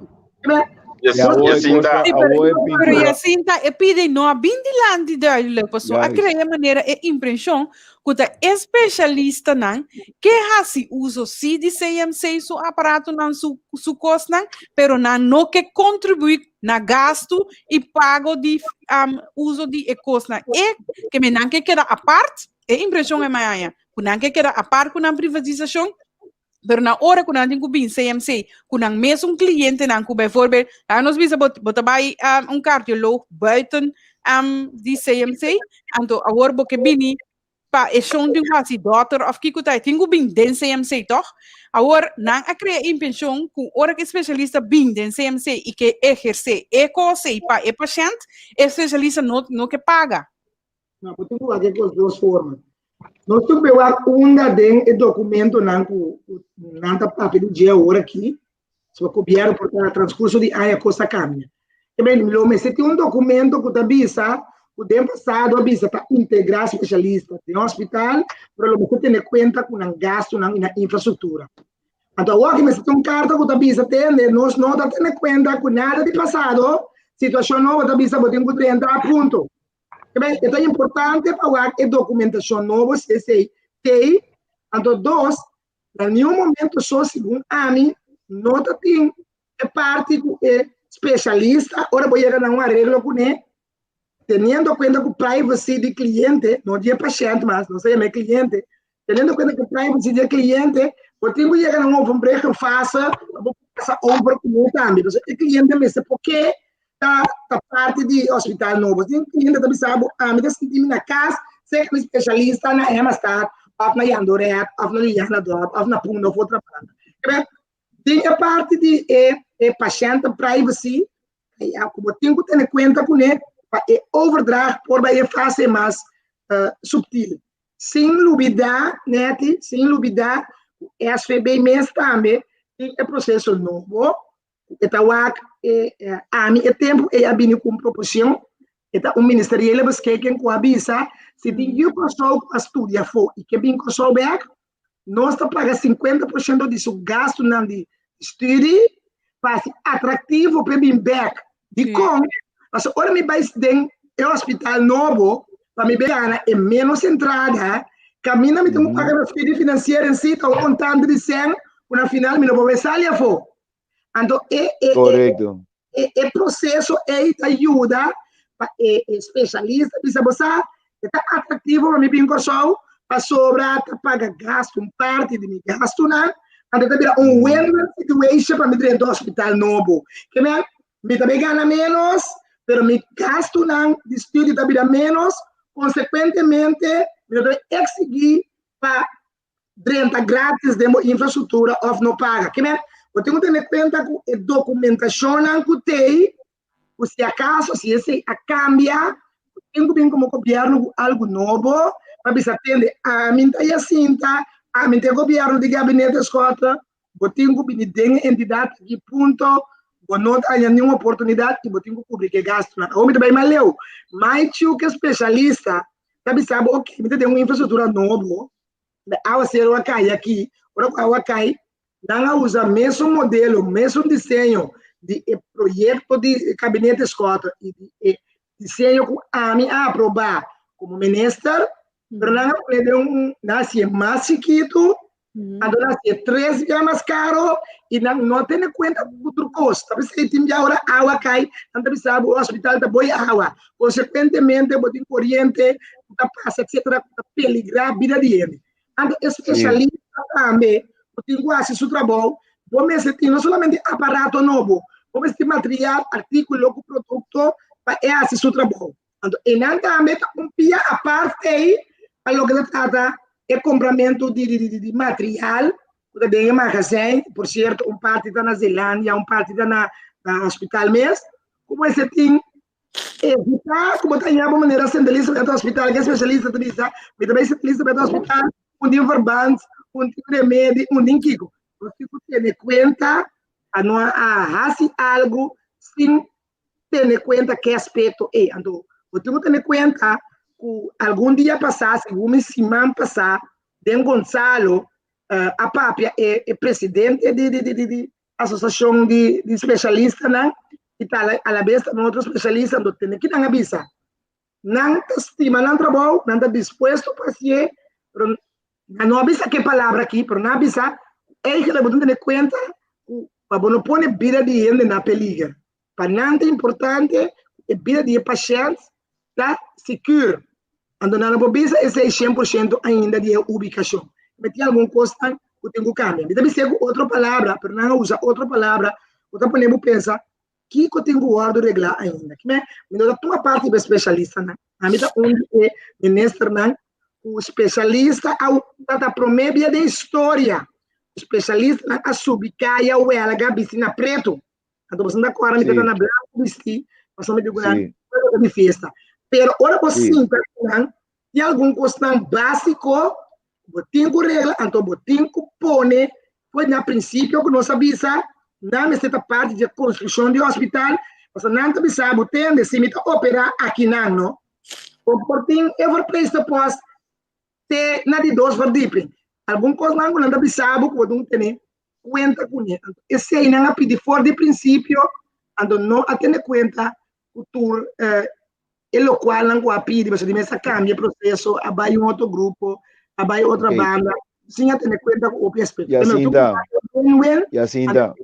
Jacinta. Pero Jacinta, e pide no a bin dilanti duidelijk, paso a crea manera e impresión cu ta especialistanan ke hasi uso si di CMC su aparatonan, su, su cosnan, pero nan no ke contribui na gastu i pago di um, uso di e kosnan. E ke me nan ke keda apart, e impreshon e mai ku nan ke keda apart ku nan privatisashon, pero na ora ku nan tin ku bin CMC, ku nan mesun klientenan ku bijvoorbeeld, laga nos bisa bo, bo ta bai um, un cardioloog buiten um, di CMC, anto awor bo ke bini pa e shon tin ku hasi dòkter òf kiko ta, e tin ku bin den CMC tòg? Awor, nan a krea e impenshon ku ora ku e spesialista bin den CMC i ke ehersé e kos ei pa e pashènt, e spesialista no no ke paga. No, bo tin ku wak e kos dos forma. Nos tin ku wak unda den e dokumentonan ku nan ta papia di dje awor aki, So gobierno por ta transcurso di aña cos a cambia. Te men lo mester tin un documento cu ta bisa cu den pasado a bisa ta integra specialista den hospital, pero lo mester tene cuenta cu nan gastonan y nan infrastructura. Anto awor aki mester tin un carta cu ta bisa tende nos no ta tene cuenta cu nada di pasado, situacion nobo ta bisa bo tin cu drenta a punto. Te men e ta importante pa wak e documentacion nobo si esey tey. Anto dos, Na niun momento so segun ami no ta tin e parti ku e spesialista ora bo yega na un areglo kuné, teniendo kuenta ku privacy di kliente, no di e pashènt mas, nos ta yama e kliente, teniendo kuenta ku privacy di e kliente, bo tin ku yega na un overbruggenfase pa bo pasa over kuné tambe. Pasobra e kliente mester por ke ta ta parti di hospital nobo. Tin cliente ta bisa bo, ami ta sinti mi na cas, serka mi specialista na Emmastad, of na Jandoret, of na Julianadorp, of na Punda of otro banda. Kibè, tin e parti di e e patiënten privacy, ku bo tin ku tene kuenta kuné pa e overdracht por bai e fase mas. Subtil. Sin lubidá, Netty, sin lubidá ku SVB mes tambe tin e proseso nobo ku e ta wak e ami e tempu ei a bini ku un proposishon, e ta un ministeriële beschikking ku a bisa si tin yu Kòrsou ku a studia afó i ke bin Kòrsou bèk, nos ta paga 50% di su gastunan di studi pa hasi atraktivo pa e bin bèk. Dikon? Pasobra ora mi bai den e hospital nobo pa mi bai gana e ménos entrada, kaminda mi tin ku paga na studi finansiero en si ta un montante di sèn ku na final mi no por bai sali afó. Anto e e e e proseso ei ta yuda pa e spesialista bisa bo sa e ta atraktivo pa mi bin Kòrsou pasobra ta paga gastu un parti di mi gastunan anto ta bira un win-win situation pa mi drenta hospital nobo. Ke men mi ta bay gana ménos pero mi gastunan di studio ta bira ménos konsekuentemente mi no ta bay eksigí pa drenta gratis den bo infrastruktura òf no paga. Ke men, bo tin ku tene kuenta ku e dokumentashonnan ku t'ei, ku si akaso si esei a kambia, bo tin ku bin komo gobièrnu ku algu nobo pa bisa tende ami ta Jacinta, ami ta e gobièrnu di Gabinete Schotte, bo tin ku bini den e entidat aki punto, bo no ta haña niun oportunidat i bo tin ku kubri ku e gastunan. Awor mi ta bai mas leu, Maichu ku e spesialista ta bisa bo, ok, mi ta den un infrastruktura nobo, de awaseru a kai aki, ora ku awa kai, nan a usa mesun modelo, mesun diseño di e proyekto di Gabinete Schotte i di e diseño ku ami a aprobá komo minister, pero nan a pone den un, nan a hasié mas chikitu, Anto nan hasié tres bia mas karo i nan no tene kuenta ku tur kos. Ta p'esei tin bia ora awa kai, nan ta bisa bo hospital ta boi awa. Konsekuentemente bo tin koriente ku ta pasa etsetera ku ta peligrá bida di hende. Anto e spesialista tambe ku tin ku hasi su trabou, bo mester tin no solamente aparato nobo, bo mester tin material, artíkulo ku produkto pa e hasi su trabou. Anto einan tambe ta un pia apart ei pa loke ta trata e compramentu di di di di material ku ta den e magazijn. Por cierto, un parti ta na Zeelandia, un parti ta na na hospital mes. Ku mester tin evita ku bo ta haña bo manera Sint Elisabeth Hospital, ke spesialista ta bisa, mi ta bai Sint Elisabeth Hospital, un tin verband, un tin remedi, un tin kiko. Nos tin ku tene kuenta pa no a hasi algu sin tene kuenta ke aspekto ei. Anto bo tin ku tene kuenta ku algun dia pasá, segun mi siman pasá, den Gonzalo a papia e e presidente di di di di asosiashon di di spesialistanan i ta alabes ta otro spesialista, anto tene kinan a bisa. Nan ta stima nan trabou, nan ta dispuesto pa hasié, pero nan no a bisa ke palabra aki, pero nan a bisa eigenlijk bo tin tene kuenta ku pa bo no pone bida di hende na peliger. Pa nan ta importante ku e bida di e pashènt ta sikur. Anto nan no por bisa esei 100% ainda di e ubikashon. Mi tin algun kosnan ku tin ku kambia. Mi ta bis'é ku otro palabra, pero nan a usa otro palabra ku ta pone bo pensa Kiko tin ku wòrdu reglá ainda? Kime mi no ta tuma parti pa e spesialistanan. Ami ta un di e ministernan ku spesialista a ta promé bia den historia ku spesialistanan a subi kaya wèlga bisti na pretu. Anto boso ta kòrda mi ta na blanku bistí pasobra mi di ku nan ta di fiesta. Pero ora bo sinta ku nan Tin algun kosnan básiko ku bo tin ku regla, anto bo tin ku pone for na prinsipio ku nos a bisa, nan mester ta parti di e konstrukshon di hospital, pasobra nan ta bisa bo tende si mi ta operá akinan no, bo por tin e verpleegsterpost te na di dos verdieping. Algun kosnan ku nan ta bisa bo ku bo tin ku tene kuenta kuné. Anto esei nan a pidi for di prinsipio, anto no a tene kuenta ku tur e lokualnan ku a pidi, pasobra di mes a kambia e proseso, a bai un otro grupo, a bai otra banda, sin a tene kuenta ku hopi aspekto. Jacinta, Jacinta,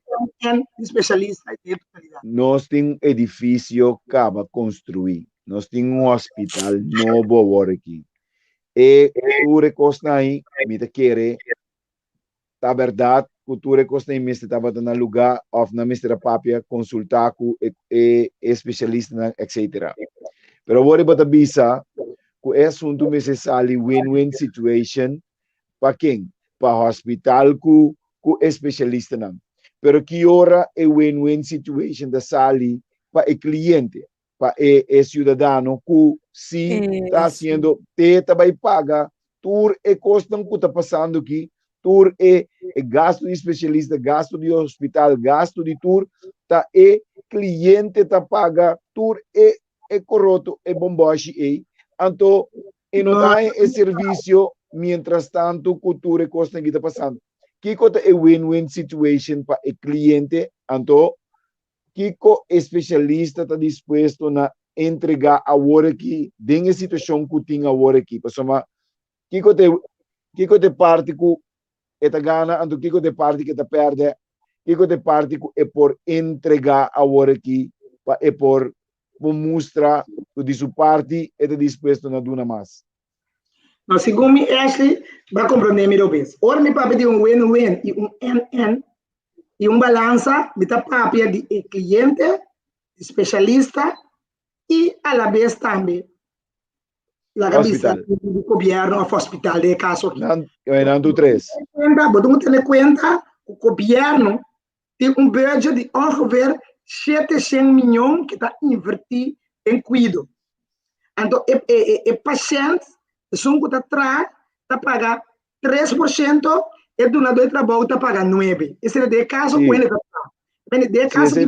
di spesialista i totalidad. Nos tin un edifisio kaba konstruí, nos tin un hospital nobo awor aki. E tur e kosnan ei mi ta kere Ta bèrdat ku tur e kosnan ei mester tabata na lugá òf nan mester a papia, konsultá ku e e spesialistanan etsetera. Pero awor e bo ta bisa ku e asuntu mester sali win-win situation pa ken? Pa hospital ku ku e spesialistanan. Pero ki ora e win-win situation ta sali pa e kliente? pa e e siudadano ku si ta hasiendo te ta bai paga tur e kosnan ku ta pasando aki, tur e e gasto di spesialista, gasto di hospital, gasto di tur, ta e kliente ta paga tur e e koroto, e bombòshi ei. Anto e no ta haña e servisio mientras tanto ku tur e kosnan aki ta pasando. Kiko ta e win-win situation pa e kliente? Anto Kiko e spesialista ta dispuesto na entregá awor aki den e situashon ku tin awor aki? Pasobra kiko ta e kiko ta e parti ku e ta gana anto kiko ta e parti ku e ta pèrdè? Kiko ta e parti ku e por entregá awor aki pa e por por mustra ku di su parti e ta dispuesto na duna mas? No, segun mi Ashley, ba komprondé mi robes. Ora mi papia di un win-win i un N-N, i un balansa, mi ta papia di e kliente, di spesialista i alabes tambe laga bisa di gobièrnu òf hospital den e kaso aki. Nan, nan tur tres. Bo tin ku tene kuenta ku gobièrnu tin un budget di ongeveer 700 mion ku ta invertí den kuido. Anto e e e pashènt, esun ku ta traha, ta paga 3%, e dunadó di trabou ta paga nuebe. Esei ta den e kaso ku hende ta traha. Den e kaso ku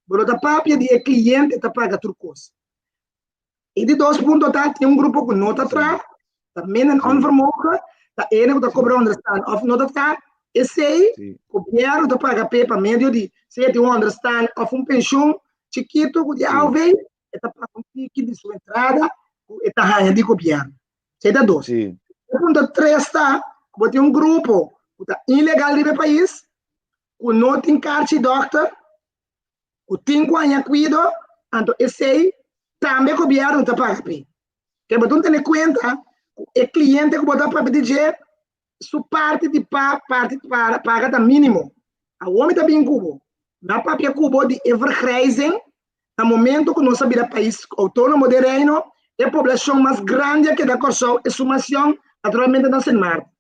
bo no ta papia di e kliente ta paga tur kos. E di dos punto ta, tin un grupo ku no ta traha, ta minder onvermogen, ta ene ku ta kobra onderstand òf no ta traha, esei gobièrnu ta paga p'e pa medio di sea tin un onderstand òf un penshun chikitu ku di AOV, e ta paga un tiki di su entrada ku e ta haña di gobièrnu. Esei ta dos. E punto tres ta ku bo tin un grupo ku ta ilegal riba e pais, ku no tin karchi dòkter, ku tin ku haña kuido, anto esei tambe gobièrnu ta paga p'e. Ke bo tin tene kuenta ku e kliente ku bo ta papia di dje, su parti di pa parti para paga ta mínimo. Awor mi ta bin ku bo. Mi a papia ku bo di e vergrijzing na momento ku nos a bira pais outónomo den Reino, e poblashon mas grandi a keda Kòrsou, e sumacion naturalmente na Sint Maarten.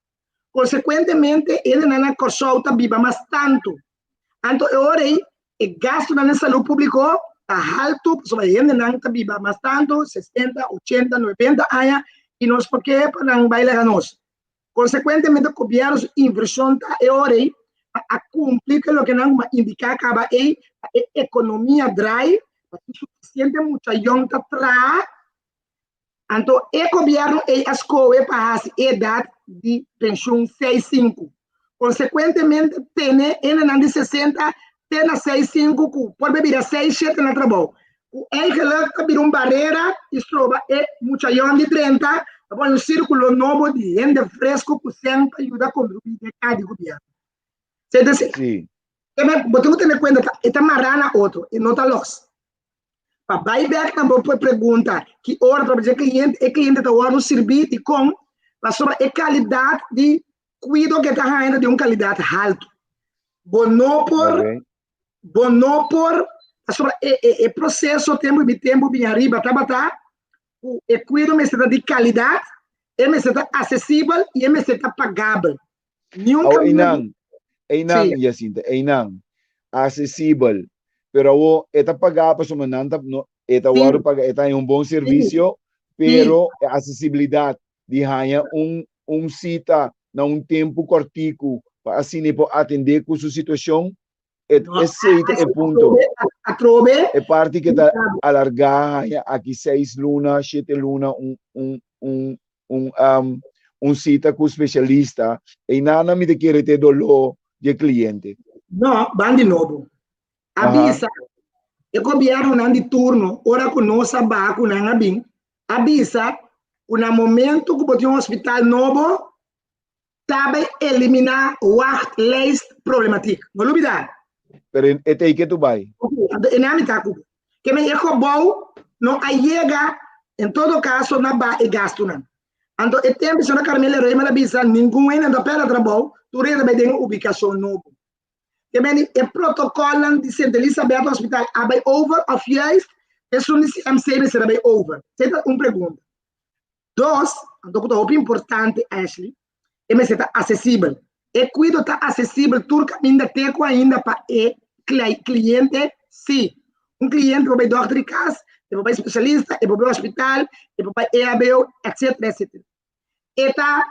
Konsekuentemente, hendenan na Kòrsou ta biba mas tantu. Anto e ora ei, e gastunan den salú públiko ta haltu pasobra hendenan ta biba mas tantu, sesenta, ochenta, noventa aña, i nos por ke pa nan bai laga nos. Konsekuentemente, gobièrnu su invershon ta e ora ei pa a kumpli ku loke nan a indiká kaba ei, pa e ekonomia drai, pa tin sufisiente mucha yòn ta traha. Anto e gobièrnu ei a skohe pa hasi e edat di penshun seis sinku. Konsekuentemente tene hendenan di sesenta te na seis sinku ku por be bira seis shete na trabou. Ku eigenlik ta bira un barera i stroba e mucha yòn di drenta ta pone un sirkulo nobo di hende fresku ku sèn pa yuda kontribuí den kaya di gobièrnu. Sí. Bo tin ku tene kuenta e ta mará na otro, e no ta lòs. Pa bai bek na bo pregunta ki ora ta dje kliente, e kliente ta wòrdu sirbí dikon? Pasobra e kalidat di kuido ke ta haña ta di un kalidat haltu. Bo no por, bo no por, pasobra e e e proseso tempu mi tempu bin ariba tabata ku e kuido mester ta di kalidat, e mester ta asesibel i e mester ta pagabel. Niun Awo einan, einan sí. Jacinta, einan, accesibel, pero awo e ta pagá pasobra nan ta, no, e ta wòrdu pagá, e ta haña un bon servisio, pero e asesibilidat di haña un un sita na un tempu kòrtiku pa asina e por atendé ku su situashon, E, No, esei ta e punto. Atrobe, E parti ke ta alargá haña aki seis luna, shete luna, un, un, un, un, um, un sita ku spesialista, einan mi ta kere ta e doló di e kliente. No, ban di nobo. A bisa e gobièrnunan di turno, ora ku nos a baha ku nan a bin, a bisa ku na momento ku bo tin un hospital nobo, ta bay eliminá wachtlijst problematiek. No lubidá. Pero e ta ei ke tu bay. Ok, anto e nami ta ku bo. Ke men e gebouw no a yega en todo kaso na ba e gastunan. Anto e tempu señora Carmela Reyman a bisa ningun hende no ta pèrdè trabou, tur hende ta bay den un ubikashon nobo. Ke men e protokòlnan di Sint Elisabeth Hospital a bay over òf juist esun di CMC mester a bay over? Esei ta un pregunta. Dos, anto ku ta hopi importante Ashley, e mester ta asesibel. E kuido ta asesibel tur kaminda te ku ainda pa e kliente? Sí. Un kliente por bai dòkter di kas, e por bai spesialista, e por bai hospital, e por bai EHBO, etcétera, etcétera. E ta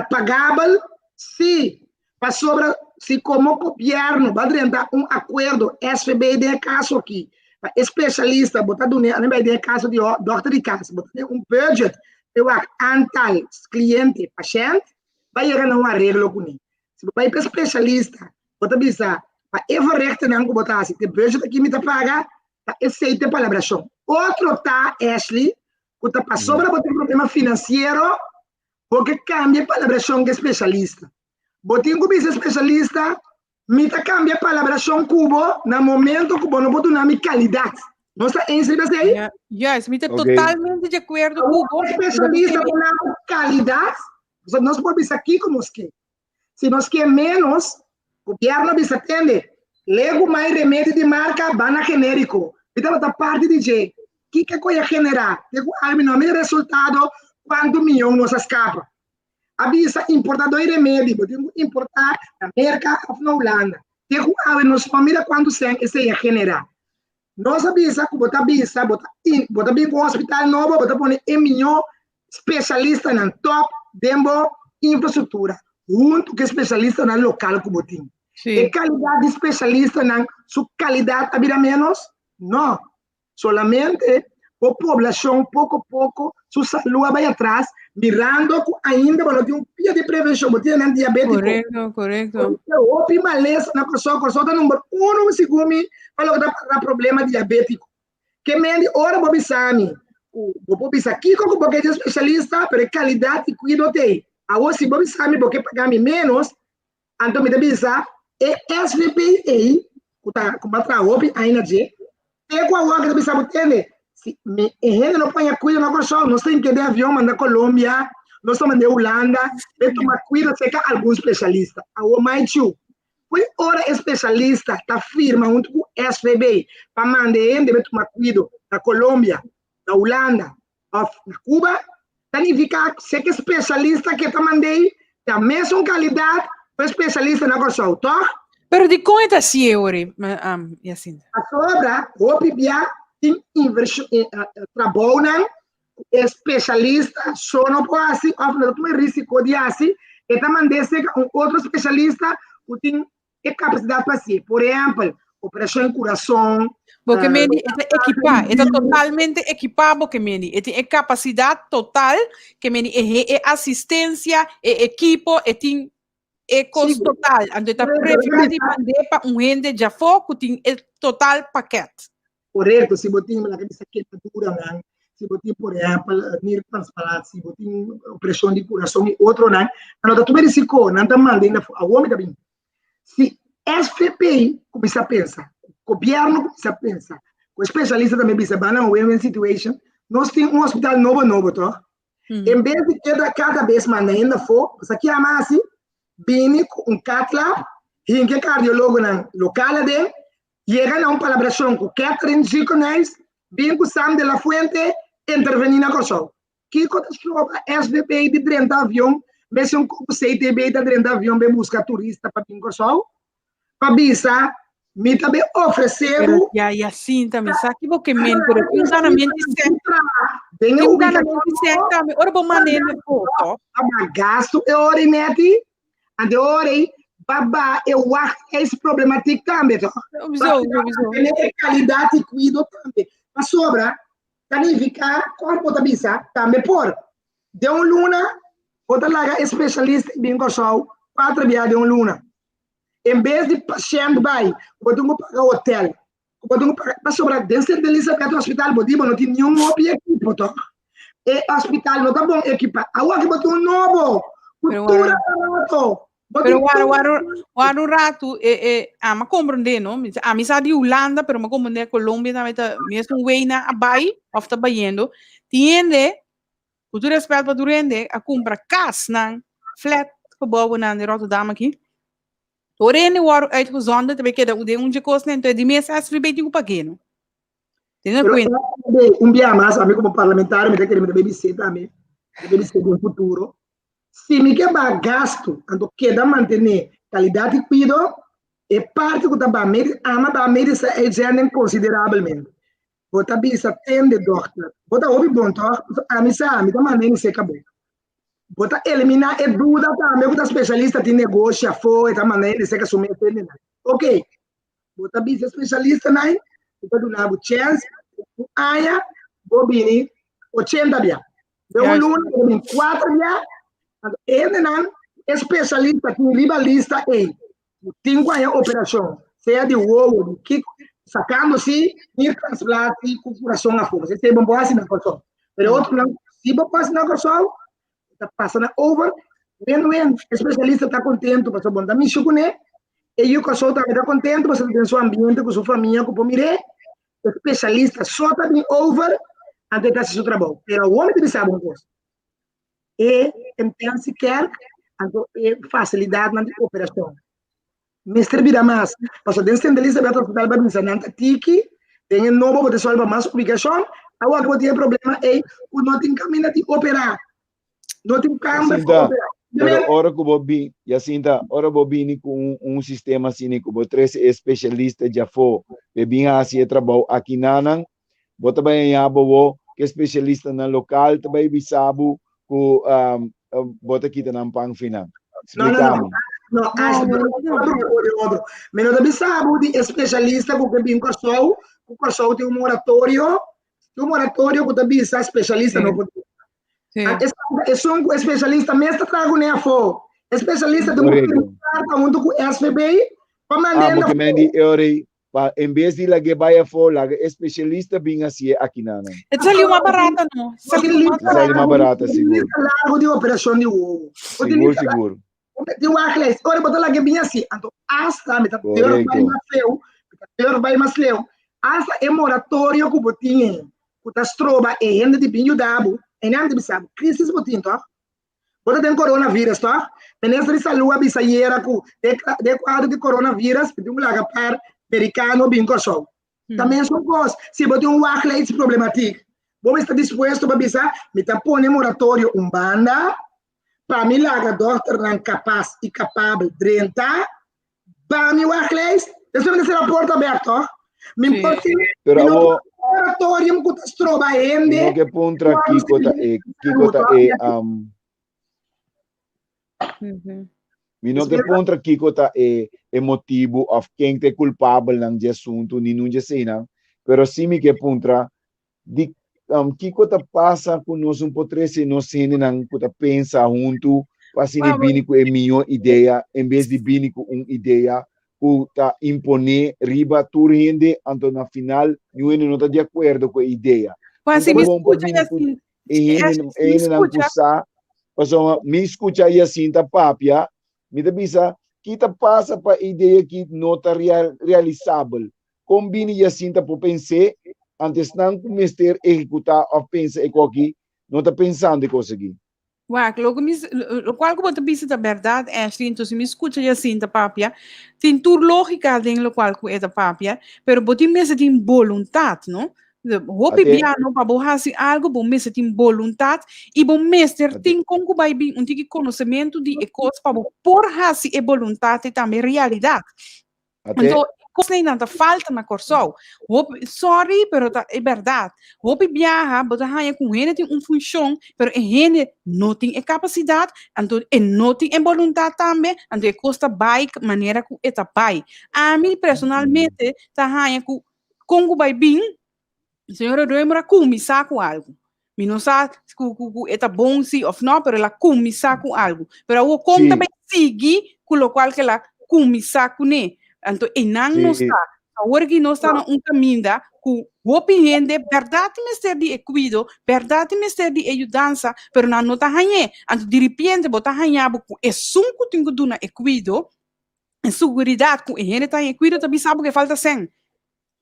pagabel? Sí, pasobra si komo gobièrnu bo a drenta un akuerdo, SVB den e kaso aki, pa e spesialista bo ta dun'é, bai den e kaso di dòkter di kas, bo ta dun'é un budget pa e wak antal kliente, pashènt, bo a yega na un areglo kuné. Si bo bai pa e spesialista, bo ta bisa pa e verrichtingnan ku bo ta hasi, te budget aki mi ta paga, ta esei ta e palabrashon. Otro ta, Ashley, ku ta pasobra bo tin problema finansiero, bo ke kambia e palabrashon ku e spesialista. Bo tin ku bisa e spesialista, mi ta kambia e palabrashon ku bo na momento ku bo no por duna mi kalidat. Nos ta eens riba esei? Ja, juist, mi ta totalmente di akuerdo ku bo. E spesialista por duna bo kalidat, nos por bisa kiko nos ke. Si nos ke ménos, gobièrnu a bisa tende, legu mai remedi di marka ba na genériko. Mi tabata parti di dje. Kiko ku a generá? Te ku awe mi no a mira resultado kuantu mion nos a skapa. A bisa importadó di remedi, bo tin ku importá na Merka òf na Hulanda. Te ku awe nos no a mira kuantu sèn esei a generá. Nos a bisa ku bo ta bisa, bo ta bo ta bin ku un hospital nobo, bo ta pone e mihó spesialistanan tòp den bo infrastruktura huntu ku e spesialistanan lokal ku bo tin. E kalidat di spesialistanan su kalidat a bira ménos? No. Solamente bo poblashon poko poko su salú a bai atras mirando ku ainda bo no tin un pia di prevenshon, bo tin nan diabétiko. Korekto, korekto. Hopi malesa na Kòrsou, Kòrsou ta number uno segun mi pa loke ta para problema diabétiko. Ke men di ora bo bisa mi ku bo por bisa kiko ku bo ke di spesialista, pero e kalidat di kuido t'ei. Awor si bo bisa mi bo ke paga mi ménos, Anto mi ta bisa e SVP ei ku ta ku bo a traha hopi aña na dje, te ku awor ku ta bisa bo tende, si mi e hende no paña kuido na Kòrsou, nos tin ke den avion manda Colombia, nos ta mand'é Hulanda, bai tuma kuido serka algun spesialista. Awor mai chu, pui ora e spesialista ta firma huntu ku SVB pa manda e hende bai tuma kuido na Colombia, na Hulanda, òf na Cuba, ta nifiká ku seke spesialista ke ta mand'ei ta mesun kalidat ku e spesialista na Kòrsou, tòg? Pero dikon e ta hasié ora, Jacinta? Pasobra hopi bia tin invershon, trabounan ku e spesialista so no por hasi òf no ta tuma e risiko di hasi, e ta mand'é serka un otro spesialista ku tin e kapasidat pa hasié. Por ehèmpel, operashon di kurason. Bo ke meni e ta ekipá, e ta totalmente ekipá bo ke meni. E tin e kapasidat total ke meni e he e asistensia, e ekipo, e tin e kos total. Anto e ta preferá di mand'é pa un hende djafó ku tin e total pakèt. Korekto, si bo tin laga bisa kemaduranan, si bo tin por ehèmpel niertransplant, si bo tin operashon di kurason i otronan, nan no ta tuma e risiko, nan ta manda hende afó. Awor mi ta bin, si SVP kuminsá pensa, gobièrnu kuminsá pensa, ku e spesialista tambe bisa ban na un win-win situation, nos tin un hospital nobo nobo tòg? En bes di keda kada bes manda hende afó, bo sa ki ama hasi? Bini ku un cath lab, hinka e kardiólogonan lokal aden, Yega na un palabrashon ku Catherine Ziekenhuis, bin ku Sam de la Fuente intervení na Kòrsou. Kiko ta stroba SVB di drenta avion mesun ku CTB ta drenta avion bai buska turista pa bin Kòrsou? Pa bisa mi ta bai ofresé bo. Ya Jacinta, mi sa ki bo ke men, pero tin un ganamenti sèn. Den e Tin un ganamenti sèn tambe ora bo manda hende foto. Pa gastu e ora ei nèti Ante ora ei baba e wachtlijst problematiek tambe toch? Sowieso, sowieso. Tene e kalidat di kuido tambe. Pasobra ta nifiká kòrp bo ta bisa tambe por. Den un luna bo ta laga e spesialista bin Kòrsou kuater bia den un luna. En bes di pashènt bai bo tin ku paga hotel, Bo tin ku paga pasobra den Sint Elisabeth Hospital bo di bo no tin niun hopi ekipo tòg. E hospital no ta bon ekipá. Awor ki bo tin un nobo ku tur aparato. Bo tin Pero wara, wara un ratu, e, e, ami a komprendé, no? Mi ami sa di Hulanda, pero mi a komprendé Colombia tambe ta mesun wei nan a bai òf ta bayendo. Tin hende, ku tur rèspèt pa tur hende, a kumpra kasnan, flat gebouwennan den Rotterdam aki. Ora hende wòrdu uitgezonderd, ta bai keda den un dje kosnan, enton e di mes SVB tin ku pag'é, no? Tene Pero kuenta. un bia mas, ami komo parlamentario mi ta kere mi ta bai bis'é tambe, mi ta bai bis'é den futuro, si mi ke baha gastu, anto keda mantené kalidat di kuido, E parti ku ta ba medi, ama ba medische uitzending konsiderabelmente. Bo ta bisa tende dòkter, bo ta hopi bon tòg? Ami sa, mi ta manda hende serka bo. Bo ta eliminá e duda tambe ku ta spesialista tin negoshi afó, e ta manda hende serka su mes hendenan. Ok, bo ta bisa e spesialistanan, mi ta duna bo chèns, un aña bo bini ochenta bia. Den un luna bo ta bini kuater bia, anto e hendenan, e spesialista tin riba lista ei, ku tin ku haña operashon, sea di wowo, di kiko, sakando si niertransplantie ku kurason afó. Pasobra esei bo no por hasi na Kòrsou. Pero e otronan si bo por hasi na Kòrsou, bo ta pasa nan over, win-win. E spesialista ta kontentu pasobra bo no ta mishi kuné, e yu Kòrsou tambe ta kontentu pasobra ta den su ambiente ku su famia ku por mir'é. E spesialista so ta bin over, anto e ta hasi su trabou. Pero awor mi ta bisa bo un kos, e intensive care anto e facilidadnan di operacion mester bira mas pasobra den Sint Elisabeth Hospital ba bisa nan ta tiki den e nobo bo ta solba mas ubicacion awor bo tin e problema ey cu no tin caminda di opera no tin kamber pa Jacinta, opera pero ora cu bo bin, Jacinta, ora bo bini cu un, un sistema asina cu bo trece e specialista djafó p'e bin haci e trabou aki nanan, Bo ta bai haña bo wo ku e spesialistanan lokal ta bai bisa bo ku bo ta kita nan pan finan. No, no, Splika no. mi. No, Ashley, No, no, no, otro no. otro, otro. Mi no ta bisa bo di e spesialista ku ke bin Kòrsou, ku Kòrsou tin un moratorio, tin un moratorio ku ta bisa spesialista no Sí, por. sí. Ah, Esun ku e spesialista mes ta traha kuné afó. E spesialista tin ku Korekto. firma karta huntu ku SVB pa Ah, mand'é bo na ke men di e ora ei Pa en bes di lag'é bai afó, laga e spesialista bin hasié akinanan. E ta sali mas barata, no? Sali mas E sali mas barata, sigur. Lista largo di operashon di wowo. Sigur, sigur. Di wachtlijst. Ora bo ta lag'é bin hasi, anto asta mi ta durf bai mas leu, mi ta durf bai mas leu, asta e moratorio ku bo tin ei, ku ta stroba e hende di bin yuda bo, einan ta bisa bo, krisis bo tin tòg? Bo ta den coronavirus toch? Minister di Salud a bisa ayera ku den den kuadro di coronavirus mi tin ku laga par merikano bin Kòrsou. Ta mesun kos si bo tin un wachtlijstproblematiek, bo mester dispuesto pa bisa mi ta pone moratorio un banda pa mi laga dòkternan kapas i kapabel drenta Ba mi wachtlijst, despues mi ta sera porta bek toch? Mi por tin, Pero mi no awo por moratorium ku ta stroba mi hende no ke puntra ku kiko ta e kiko ta e um, mi no ke puntra kiko ta e e motibu of ken ta e kulpabelnan dje asuntu ni nun dje eseinan, pero si mi ke puntra Di kiko ta pasa ku nos un por trese nos hendenan ku ta pensa huntu pa asina bini ku e mihó idea en bes di bini ku un idea ku ta imponé riba tur hende anto na final niun hende no ta di akuerdo ku e idea. Juan, Un si ta mi bon pa skucha bini ku Yacin, e hende si e mi hendenan ku skucha, sa pasobra mi skucha Yacinta papia mi ta bisa ki ta pasa pa e idea aki no ta realisabel Kon bini Jacinta por pens'é ante esnan ku mester ehekutá òf pensa e kos akí no ta pensando e kos akí? Wak, loke mi, lokual ku bo ta bisa ta bèrdat, Ashley, enton si mi skucha Jacinta papia, tin tur lógika den lokual ku e ta papia, pero bo tin mester tin boluntat, no? Hopi Ate. bia no pa bo hasi algu, bo mester tin boluntat i bo mester Ate. tin kon ku bai bin un tiki konosementu di e kos pa bo por hasi e boluntat ei tambe realidat. Ate. Anto, kosnan ta falta na Kòrsou. Hopi, sorry, pero ta e bèrdat. Hopi biaha bo ta haña ku un hende tin un funshon, pero e hende no tin e kapasidat, anto e no tin e boluntat tambe, anto e kos ta bai manera ku e ta bai. Ami personalmente ta haña ku kon ku bai bin, Señora Römer a kuminsá ku algu. Mi no sa ku, ku, ku e ta bon si of no, pero el a kuminsá ku algu. Pero awor kon ta Sí. bai sigui ku lokual ku el a kuminsá kuné? Anto einan nos Sí. ta. Awor aki nos ta na un kaminda ku hopi hende bèrdat tin mester di e kuido, bèrdat tin mester di e yudansa, pero nan no ta hañ'é. Anto diripiente bo ta haña bo ku esun ku tin ku duna e kuido, e suguridat ku e hende ta haña e kuido ta bisa bo ku e falta sèn.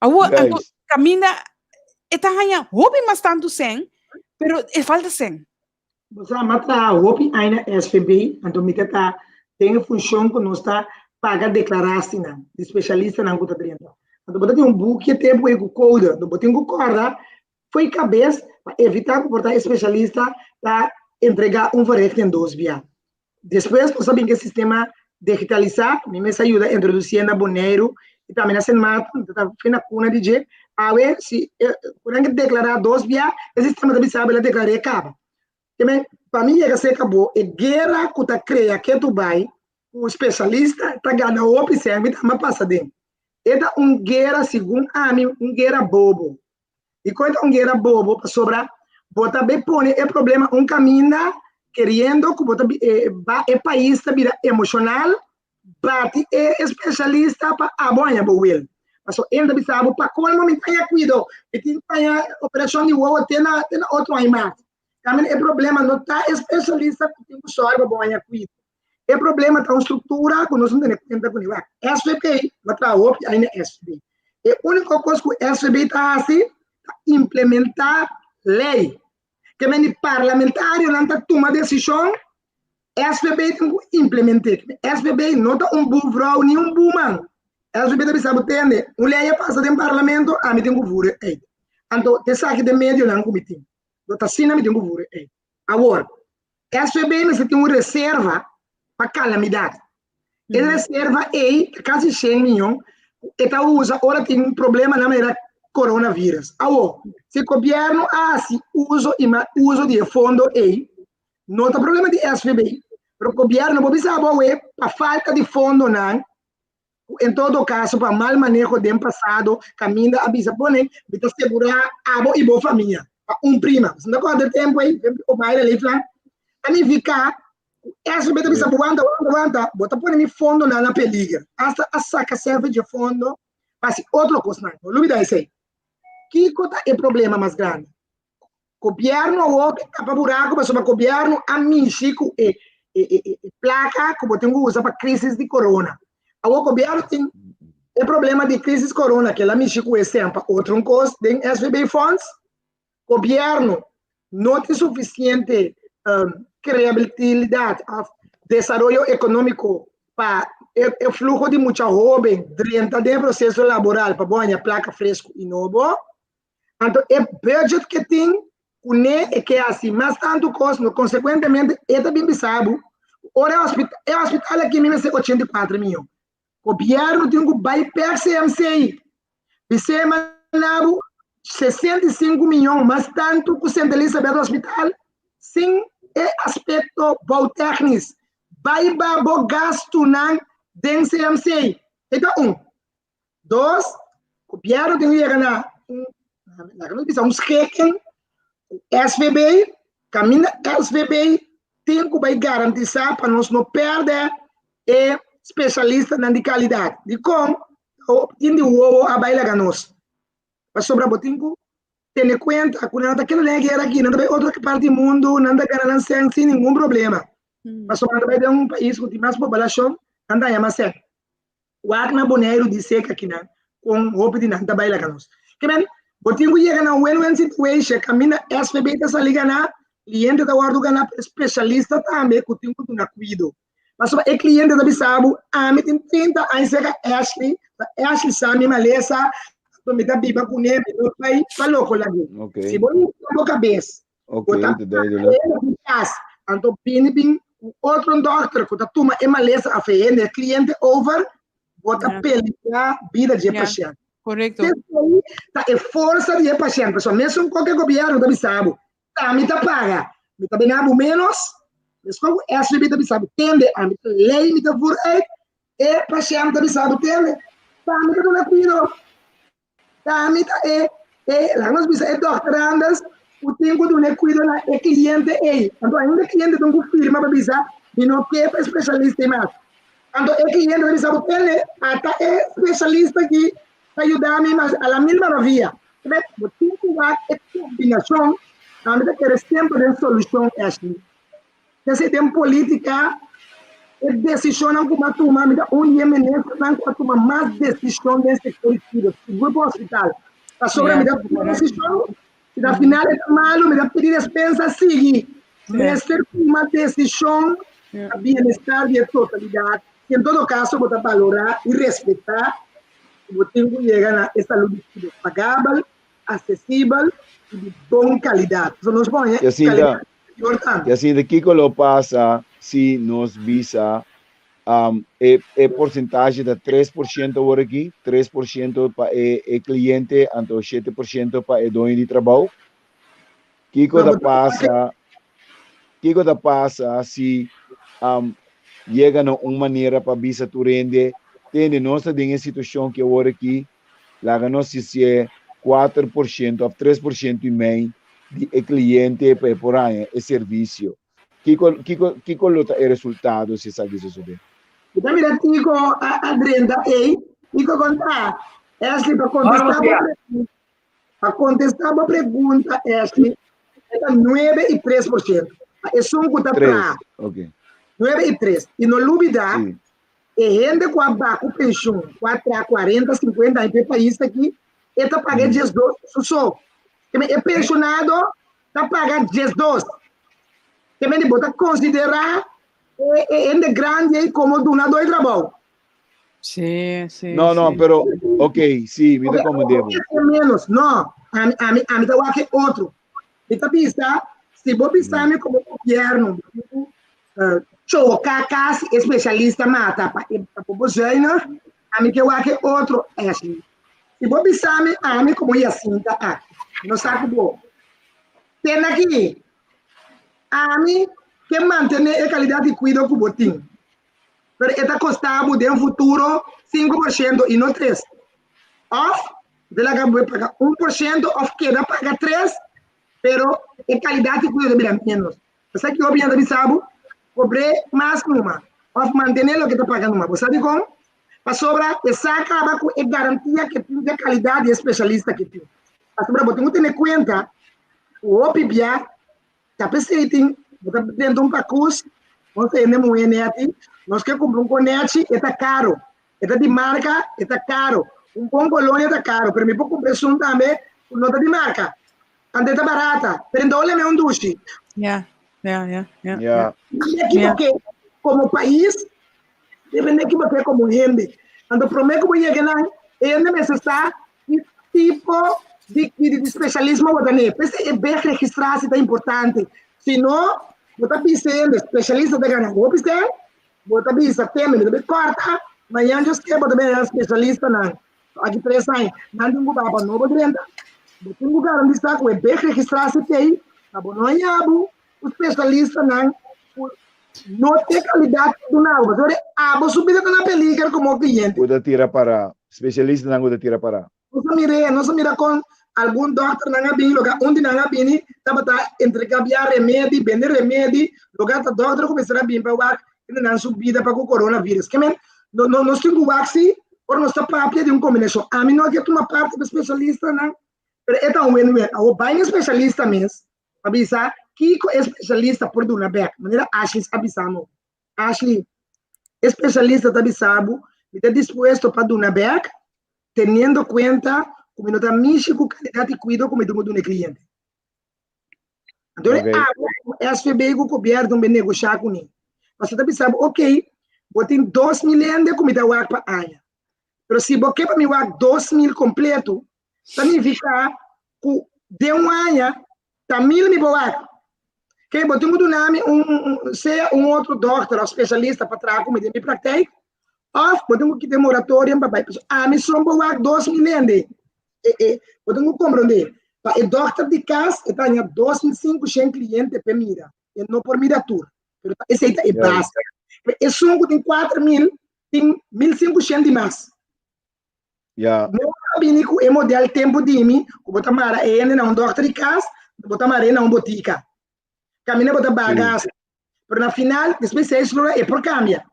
Awor, anto, Juist. kaminda e ta haña hopi mas tantu sèn, pero e falta sèn. Bo sa, mi a traha hopi aña na SVB, anto mi ta ta den e funshon ku nos ta paga deklarasinan di spesialistanan ku ta drenta. Anto bo ta tin un buki e tempu ei ku kode, anto bo tin ku kòrda fo'i kabes pa evitá ku por ta e spesialista ta entregá un verrichting dos bia. Despues nos a bin ku e sistema digitalisá, mi mes a yuda introdusié na Boneiru i tambe na Sint Maarten, mi ta fin na kuna di dje. Awe si ku nan ke deklará dos bia, e sistema ta bisa bo el a deklar'é kaba. Ke men, pa mi yega serka bo, e guera ku ta krea ketu bai ku spesialista ta gana hopi sèn, mi tambe a pasa den. E ta un guera, segun ami, un guera bobo. Dikon e ta un guera bobo? Pasobra bo ta bay pone e problema un kaminda keriendo ku bo ta ba e pais ta bira emoshonal bati e espesialista pa abo haña bo wil. Pasobra e ta bisa bo pa kolmo mi ta haña kuido, mi tin haña operashon di wowo te na te na otro aña mas. Kaminda e problema no ta e spesialista ku tin ku sòru pa bo haña kuido. E problema ta un struktura ku nos no tene kuenta kuné. Wak, SVB, bo a traha hopi aña na SVB. E úniko kos ku SVB ta hasi ta implementá lei. Ke men di parlamentarionan ta tuma desishon, SVB tin ku implement'é. SVB no ta un buurvrouw ni un buurman. SVB ta bisa bo tende, un lei a pasa den parlamento, ami tin ku voer uit. Anto, ta esaki den medionan ku mi tin. No ta asina mi tin ku voer uit. Awor, SVB mester tin un reserva pa kalamidat. E reserva ei ta kasi shen miyon ku e ta usa ora tin problemanan manera coronavirus. Awor, si gobièrnu a hasi uso i mal uso di e fondo ei, no ta problema di SVB, pero gobièrnu por bisa bo awe pa falta di fondonan ku en todo kaso pa mal maneho den pasado kaminda a bisa pone mi ta segurá abo i bo famia pa un prima. Bo ta kòrda e tempu ei? Tempu Omaira Leeflang a nifiká ku SVB ta bisa bo wanta wanta wanta bo ta pone mi fondonan na peliger. Asta a saka sèlf dje fondo pa hasi otro kosnan. No lubidá esei. Kiko ta e problema mas grandi? Gobierno awor ke tapa buraco pasobra gobierno a mishi cu e e e placa cu bo tin cu usa pa crisis di corona. Awor gobierno tin e problema di crisis corona ke el a mishi cu e sèn pa otro un cos den SVB funds. Gobierno no tin suficiente creabilidad of desaroyo economico pa e fluho di mucha hoben drenta den e proceso laboral pa bo haña placa fresco y nobo. Anto e budget ke tin kuné e ke hasi mas tantu kos, no konsekuentemente e ta bin bisa bo ora e hospital, e hospital aki mi mester 84 miyon. Gobièrnu tin ku bai pèk CMC bis'é manda bo 65 miyon mas tantu ku Sint Elisabeth Hospital sin e aspekto bouwtechnisch. Bai ba bo gastunan den CMC. E ta un. Dos, gobièrnu tin ku yega na un, laga nos bisa un schikking ku SVB, kaminda SVB tin ku bai garantisá pa nos no pèrdè e spesialistanan di kalidat. Dikon tin di wowo a bai laga nos? Pasobra bo tin ku tene kuenta ku nan ta keda den e guera aki, nan ta bai otro parti di mundu, nan ta gana nan sèn sin ningun problema. Pasobra nan ta bai den un pais ku tin mas poblashon, nan ta haña mas sèn. Wak na Boneiru di seka kinan kon hopi di nan ta bai laga nos. Ke men, bo tin ku yega na un win-win situation kaminda SVB ta sali ganá, kliente ta wòrdu ganá, pero spesialista tambe ku tin ku duna kuido. Pasobra e kliente ta bisa bo, ami tin 30 aña seka Ashley, ta Ashley sa mi malesa, anto mi ta biba kuné, mi no bai pa loko lag'é. Si bo hinka bo kabes Ok, Bo ta te duidelijk. hende di kas, anto bini bin ku otro dòkter ku ta tuma e malesa òf e hende, e kliente over, bo ta Ja. peligrá bida di e Ja. pashènt. Korekto. Esei ta e forsa di e pashènt. Pasobra mesun kon ku e gobièrnu ta bisa bo, ta mi ta paga, mi ta bina bo ménos, meskos ku SVB ta bisa bo, tende, ami ta lei mi ta voer uit, e pashènt ta bisa bo, tende, ta mi ta duna kuido. Tami ta e, e, laga nos bisa e dòkter Anders ku tin ku duna e kuido na e kliente ei. Anto ainda e kliente tin ku firma pa bisa mi no ke pa e spesialista ei mas. Anto e kliente ta bisa bo tende ata e spesialista aki ta yuda mi mas a la mil maravia. Entonces bo tin ku wak e kombinashon. Ami ta kere semper den solushon Ashley. P'esei den polítika e desishonnan ku bo a tuma, mi ta un di e ministernan ku a tuma mas desishon den sektor di kuido, sigur pa hospital. Pasobra mi ta tuma desishon, si na final e ta malu mi ta pidi despensa sigui. Mester tuma desishon pa bienestar di e totalidat i en todo kaso bo ta balorá i respetá ku bo tin ku yega na e salud di kuido pagabel, asesibel i di bon kalidat. Pasobra nos por haña Jacinta, kalidat. Jacinta, kiko lo pasa si nos bisa Um, e, e porcentahe ta 3% awor aki, 3% pa e, e cliente, anto 7% pa e doño di trabou. Kiko ta pasa, kiko ta pasa si um, yega na un manera pa bisa tur hende, tende nos ta den e situacion ki awor aki, laga nos hicié 4% of 3% y mei di e cliente pa e por haña e servicio. Kiko, kiko, kiko lo ta e resultado si esaki sosodé? Mi ta mira Tico a, a drenta ei. Tico kon ta? Ashley, pa kontestá bo pregunta, pa kontestá bo pregunta, Ashley, e ta 9 i 3%. Pa esun ku ta traha. Ok. 9 i 3. I no lubidá, e hende ku a bai ku penshun, ku a traha 40, 50 aña pa e pais aki, e ta paga 12 su so. E penshonado ta paga 12. Ke men bo ta konsiderá e, e hende grandi ei komo dunadó di trabou. Sí. No, no, pero, ok, sí, mi ta komprendé bo. Menos, no, ami ta wak otro. Mi ta bisa, si bo bisa mi komo gobièrnu, choka kasi spesialista mata pa pa bo zuinig, ami ke wak otro, Ashley. Si bo bisa mi, ami komo Jacinta aki, no sa ku bo. Ten aki, ami ke mantené e kalidat di kuido ku bo tin. Pero e ta kosta bo den futuro 5% i no 3. Of, de laga bo paga 1% of keda paga 3, pero e kalidat di kuido ta bira menos. Esaki hopi hende ta bisa bo, kobr'é mas numa, of mantené loke ta paga numa. Bo sabi kon? Pasobra e sa kaba ku e garantia ke tin di kalidat di e spesialista ke tin. Pasobra bo tin ku tene kuenta ku hopi bia ta p'esei tin bo ta drenta un pakus, nos ta hende muhé nèti, nos ke kumpra un konechi, e ta karo. E ta di marka, e ta karo. Un bon kolonia ta karo, pero mi por kumpra esun tambe ku no ta di marka. Anto e ta barata, pero enton leme un dushi. Mi ekiboké komo pais, depende ekiboké komo hende. Anto promé ku bo yega nan, e hende mester sa ki tipo di di spesialismo bo ta ne. P'esei e BEG-registratie ta importante. Si no, bo ta bisa e hende, spesialista ta gana hopi sèn, bo ta bisa teme, mi ta bai kòrta, mañan Dios ke bo ta bai haña spesialistanan. Aki 3 aña, nan tin ku baba nobo drenta, bo tin ku garantisá ku e BEG-registratie t'ei, pa bo no haña bo ku spesialistanan ku no tin kalidat pa duna bo. Pasobra abo su bida ta na peliger komo kliente. Ku ta tira para, spesialistanan ku ta tira para. Nos a mira, nos a mira kon algun dòkternan a bini, loke un di nan a bini tabata entregá bia remedi, bende remedi, loke ta dòkter ku mester a bini pa wak nan su bida pa ku coronavirus. Ke men, no, no, nos tin ku wak si ora nos ta papia di un kombinashon. Ami no ke tuma parti pa spesialistanan, pero e ta un win-win. Awor bai na spesialista mes pa bisa kiko e spesialista por duna bèk. Manera Ashley a bisa no. Ashley, e spesialista ta bisa bo, mi ta dispuesto pa duna bèk, teniendo kuenta ku mi no ta mishi ku kalidat di kuido ku mi tin ku duna e kliente. Anto abo ku SVB ku gobièrnu bin negoshá kuné. Pasobra ta bisa bo, ok, bo tin 2000 hende ku mi ta wak pa aña. Pero si bo ke pa mi wak 2000 kompleto, ta nifiká ku den un aña ta 1000 mi por wak. Ke bo tin ku duna mi un, un, un, sea un otro dòkter òf spesialista pa traha ku mi den mi praktijk, òf bo tin ku kita e moratorium pa bai. Pasobra ami son por wak 2000 hende. E, e, bo tin ku komprondé, pa e dòkter di kas e ta haña 2500 kliente p'e mira. E no por mira tur, pero ta esei ta e base. Pero esun ku tin 4000 tin 1500 di mas. No a bini ku e model tempu di mi, ku bo ta mara e hende na un dòkter di kas, bo ta mar'é na un botika. Kaminda bo ta baha gastu. Pero na final, despues 6 luna e por kambia.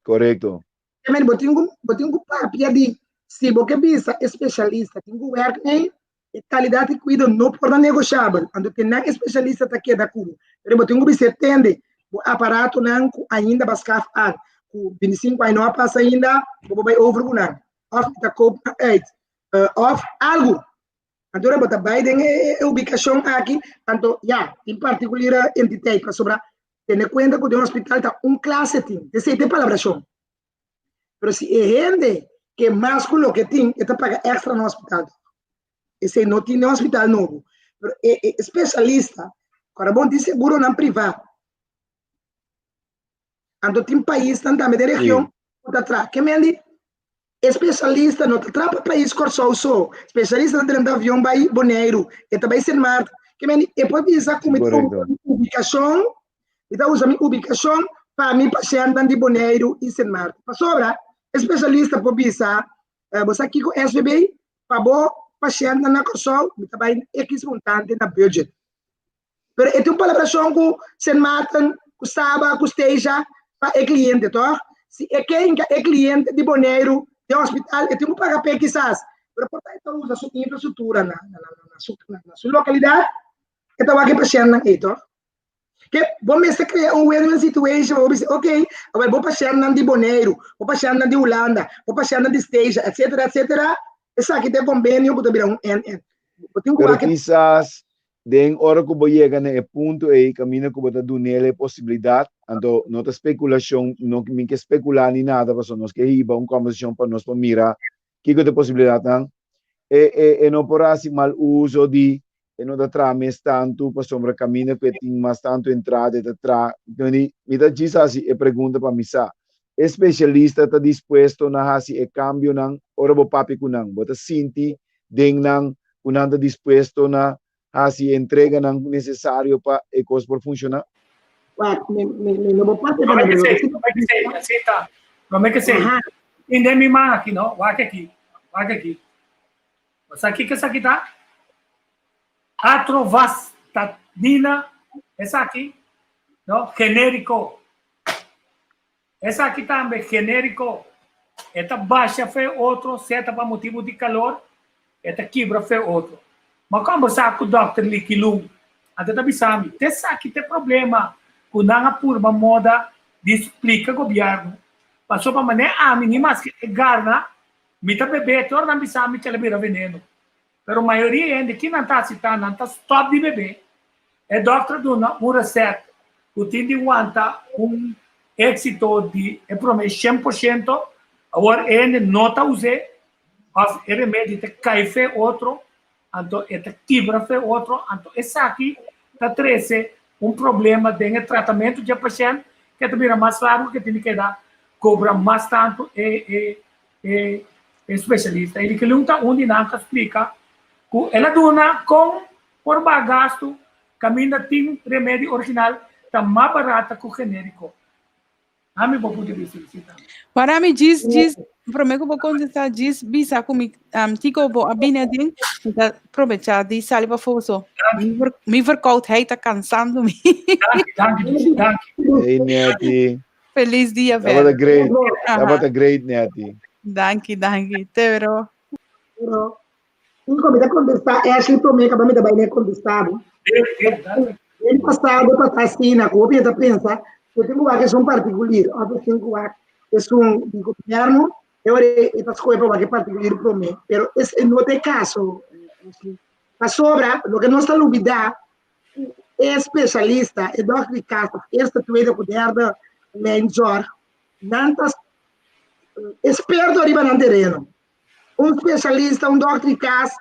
Bo tin ku, bo tin ku papia di si bo ke bisa e spesialista tin ku wèrk ei, e kalidat di kuido no por ta negoshabel. Anto te nan e spesialista ta keda ku bo. Pero bo tin ku bisa e tende bo aparatonan ku ainda ba skaf aan, ku 25 aña no a pasa ainda, bo por bai over ku nan. Òf ta koop nan uit. Òf algu. Anto ora bo ta bai den e ubikashon aki, anto ya, tin partikulier entiteit pasobra tene kuenta ku den hospital ta un klase tin. Esei ta e palabrashon. Pero si e hende ke mas ku loke tin, e ta paga extra na hospital. Esei no tin den hospital nobo. Pero e, e spesialista, kora bon tin seguronan privá. Anto tin paisnan tambe den region ku ta traha. Ke men di e spesialista no ta traha pa pais Kòrsou so. Spesialista ta drenta avion bai Boneiru, e ta bai Sint Maarten. Ke men di e por bisa ku mi ta usa mi ubikashon, mi ta usa mi ubikashon pa mi pashèntnan di Boneiru i Sint Maarten. Pasobra e spesialista por bisa, bo sa kiko SVB? Pa bo pashèntnan na Kòrsou mi ta bai ekis montante na budget. Pero e tin un palabrashon ku Sint Maarten, ku Saba, ku Statia pa e kliente, tòg? Si e ke hinka e kliente di Boneiru den hospital, e tin ku paga p'e kisas. Pero por ta e ta usa su infrastruktura na na su lokalidat, e ta wak e pashèntnan ei, tòg? Ke bo mester krea un win-win situation, bo bisa, ok, awor bo pashèntnan di Boneiru, bo pashèntnan di Hulanda, bo pashèntnan di Statia, etsetera, etsetera, esaki ta e kombenio ku ta bira un en-en. Bo tin ku Pero wak e. kisas Den ora ku bo yega na e punto ei kaminda ku bo ta dun'el e posibilidat, anto no ta spekulashon, no mi ke spekulá ni nada pasobra nos ke hiba un kòmbersashon pa nos por mira kiko ta e posibilidatnan. E e e no por hasi mal uso di e no ta traha mes tantu pasobra kaminda ku e tin mas tantu entrada e ta traha. Mi ta djis hasi e pregunta pa mi sa. E spesialista ta dispuesto na hasi e kambionan ora bo papia ku nan? Bo ta sinti den nan ku nan ta dispuesto na hasi e entreganan nesesario pa e kos por funshoná? Wak, mi, mi, mi no por papia pa Promé que sei, promé que sei, así ta. Promé que sei. Tin den mi man aki, no? Wak aki, wak aki. Bo sa kiko esaki ta? Atorvastatina, esaki, no? Genériko. Esaki tambe genériko, e ta basha fe otro, sea ta pa motibu di kalor, e ta kibra fe otro. Ma kombersá ku dòkter Likilun, anto e ta bisa mi, te esaki ta e problema ku nan a purba moda di splika gobièrnu, pasobra manera ami ni maske e garna, mi ta bebé, te ora nan bisa mi kel a bira veneno. Pero mayoria hende ki nan ta hasi ta nan ta stòp di bebé. E dòkter a duna un resèt ku tin di wanta un éksito di e promé 100%. Awor e hende no ta us'é òf e remedi ta kai fe otro, anto e ta kibra fe otro, anto esaki ta trese un problema den e tratamentu dje pashènt ku e ta bira mas largu ku e tin di keda kobra mas tantu e E especialista Eli Kelun ta un di nan ta splica cu el a duna con por baha gasto caminda tin remedi original ta mas barata cu generico. Ami bo punto di vista di tambe. Para mi djis djis prome ku bo kontestá djis bisa ku mi kiko bo a bini aden mi ta probecha di sali pafó so mi mi verkoudheid ta kansando mi. Danki danki danki. Hey Nettie. Feliz dia Tabata verder. great. Aha. Tabata great, Nettie. Danki, danki. Te vero. Pero, Nico, mi ta contesta Ashley prome kaba mi ta bai na contesta bo. Den pasado ta ta asina ku hopi ta pensa ku tin ku wak esun partikulir òf esun ku wak esun di gobièrnu e ora e ta skohe pa wak e partikulir prome pero esei no ta e kaso Ashley. Pasobra loke nos ta lubida E spesialista, e dòkter di kas, òf eerste, tweede ku derde lijn zorg, nan ta esperto riba nan tereno. Un spesialista, un dòkter di kas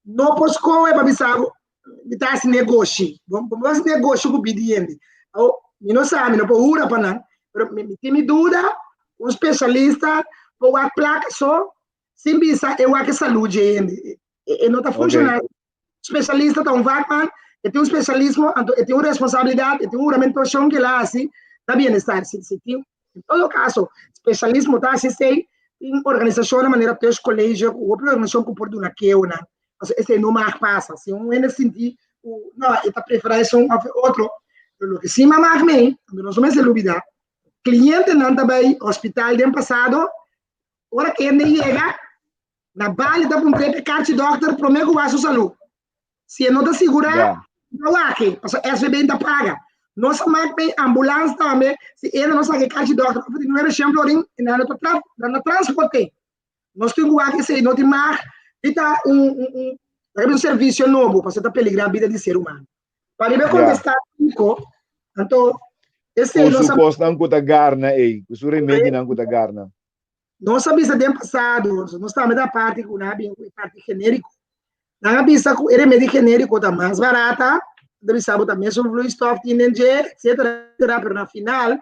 no por skohe pa bisa bo mi ta hasi negoshi. Bo no por hasi negoshi ku bida di hende. Awor, mi no sa, mi no por hura pa nan, pero mi tin mi duda ku un spesialista por wak plaka so sin bisa e wak e salud dje hende. E no ta funshoná. Spesialista ta un vakman, e tin un spesialismo, anto e tin un responsabilidat, e tin un huramentashon ku el a hasi na bienestar. Si, si tin, en todo kaso, spesialismo ta hasi esei, tin organisashonnan manera Thuis College ku hopi organisashon ku por duna keonan. Pasobra esei no mag pasa. Si un hende sinti ku no, e ta preferá esun òf e otro, pero loke si ma mag mei, anto nos no mester lubidá, klientenan ta bai hospital den pasado, ora ku hende yega, Na Bali ta puntr'é p'e karchi dòkter promé ku wak su salú. Si e no ta sigurá, no wak e, pasobra SVB ta paga. Nos a mak p'e ambulans tambe, si e no saka e karchi dòkter òf di nuebe shen florin, e nan no ta tra, nan no transport'é. Nos tin ku wak esei, no tin mag di ta un, un, un, laga bisa un servisio nobo, pasobra ta peligrá bida di ser humano. Pa riba e kontestá Kiko, anto esei Ku nos su a. kosnan ku ta garna ei, ku su remedinan ku ta garna. Nos a bisa den pasado, nos tambe ta parti ku nan a bin ku e parti genériko. Nan a bisa ku e remedi genériko ta mas barata, nan ta bisa bo ta mesun vloeistof tin den dje, etcetera, etcetera, pero na final,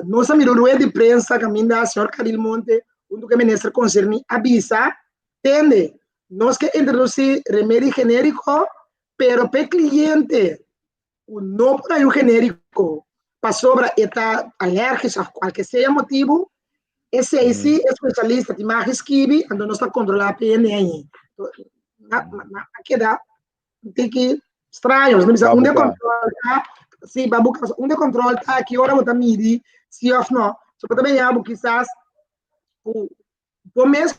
Nos a mira un rueda di prensa kaminda señor Caril Monte huntu ku e minister konserní a bisa, Tende, nos ke introdusí remedi genériko, pero p'e kliente ku no por haña un genériko pasobra e ta alérgiko òf kualke sea motibu, esei sí e spesialista tin mag skibi, anto nos ta kontrolá p'e hende ahí. A keda un tiki straño, nos bisa unda e kontrol ta, sí, babuka, unda e kontrol ta, ki ora bo ta midi sí òf no. So bo ta bini abo kisas ku bo mes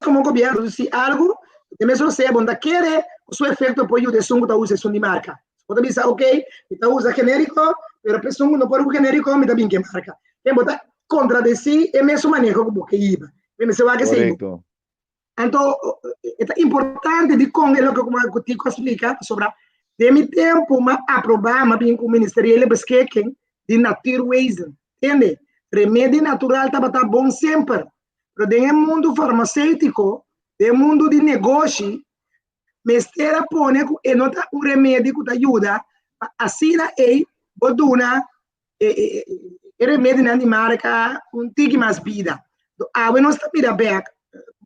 komo gobièrnu produsí algu, e mes rosea bo no ta kere ku su efekto por yuda esun ku ta usa esun di marka. Bo ta bisa ok, mi ta usa genériko, pero pa esun ku no por ku genériko mi ta bin ku e marka. Ken bo ta kontradesí e mesun maneho ku bo ke hiba. Mi mester wak esei. Korekto. Anto e ta importante dikon e loke ku Tico a splika, pasobra den mi tempu mi a aprobá, mi a bin ku Ministeriële Beschikking di Natuurwezen. Tende? Remedi natural tabata bon semper, pero den e mundu farmaséutiko, den e mundu di negoshi, mester a pone ku e no ta un remedi ku ta yuda pa asina ei bo duna e remedinan di marka un tiki mas bida. Awe nos ta mira bek,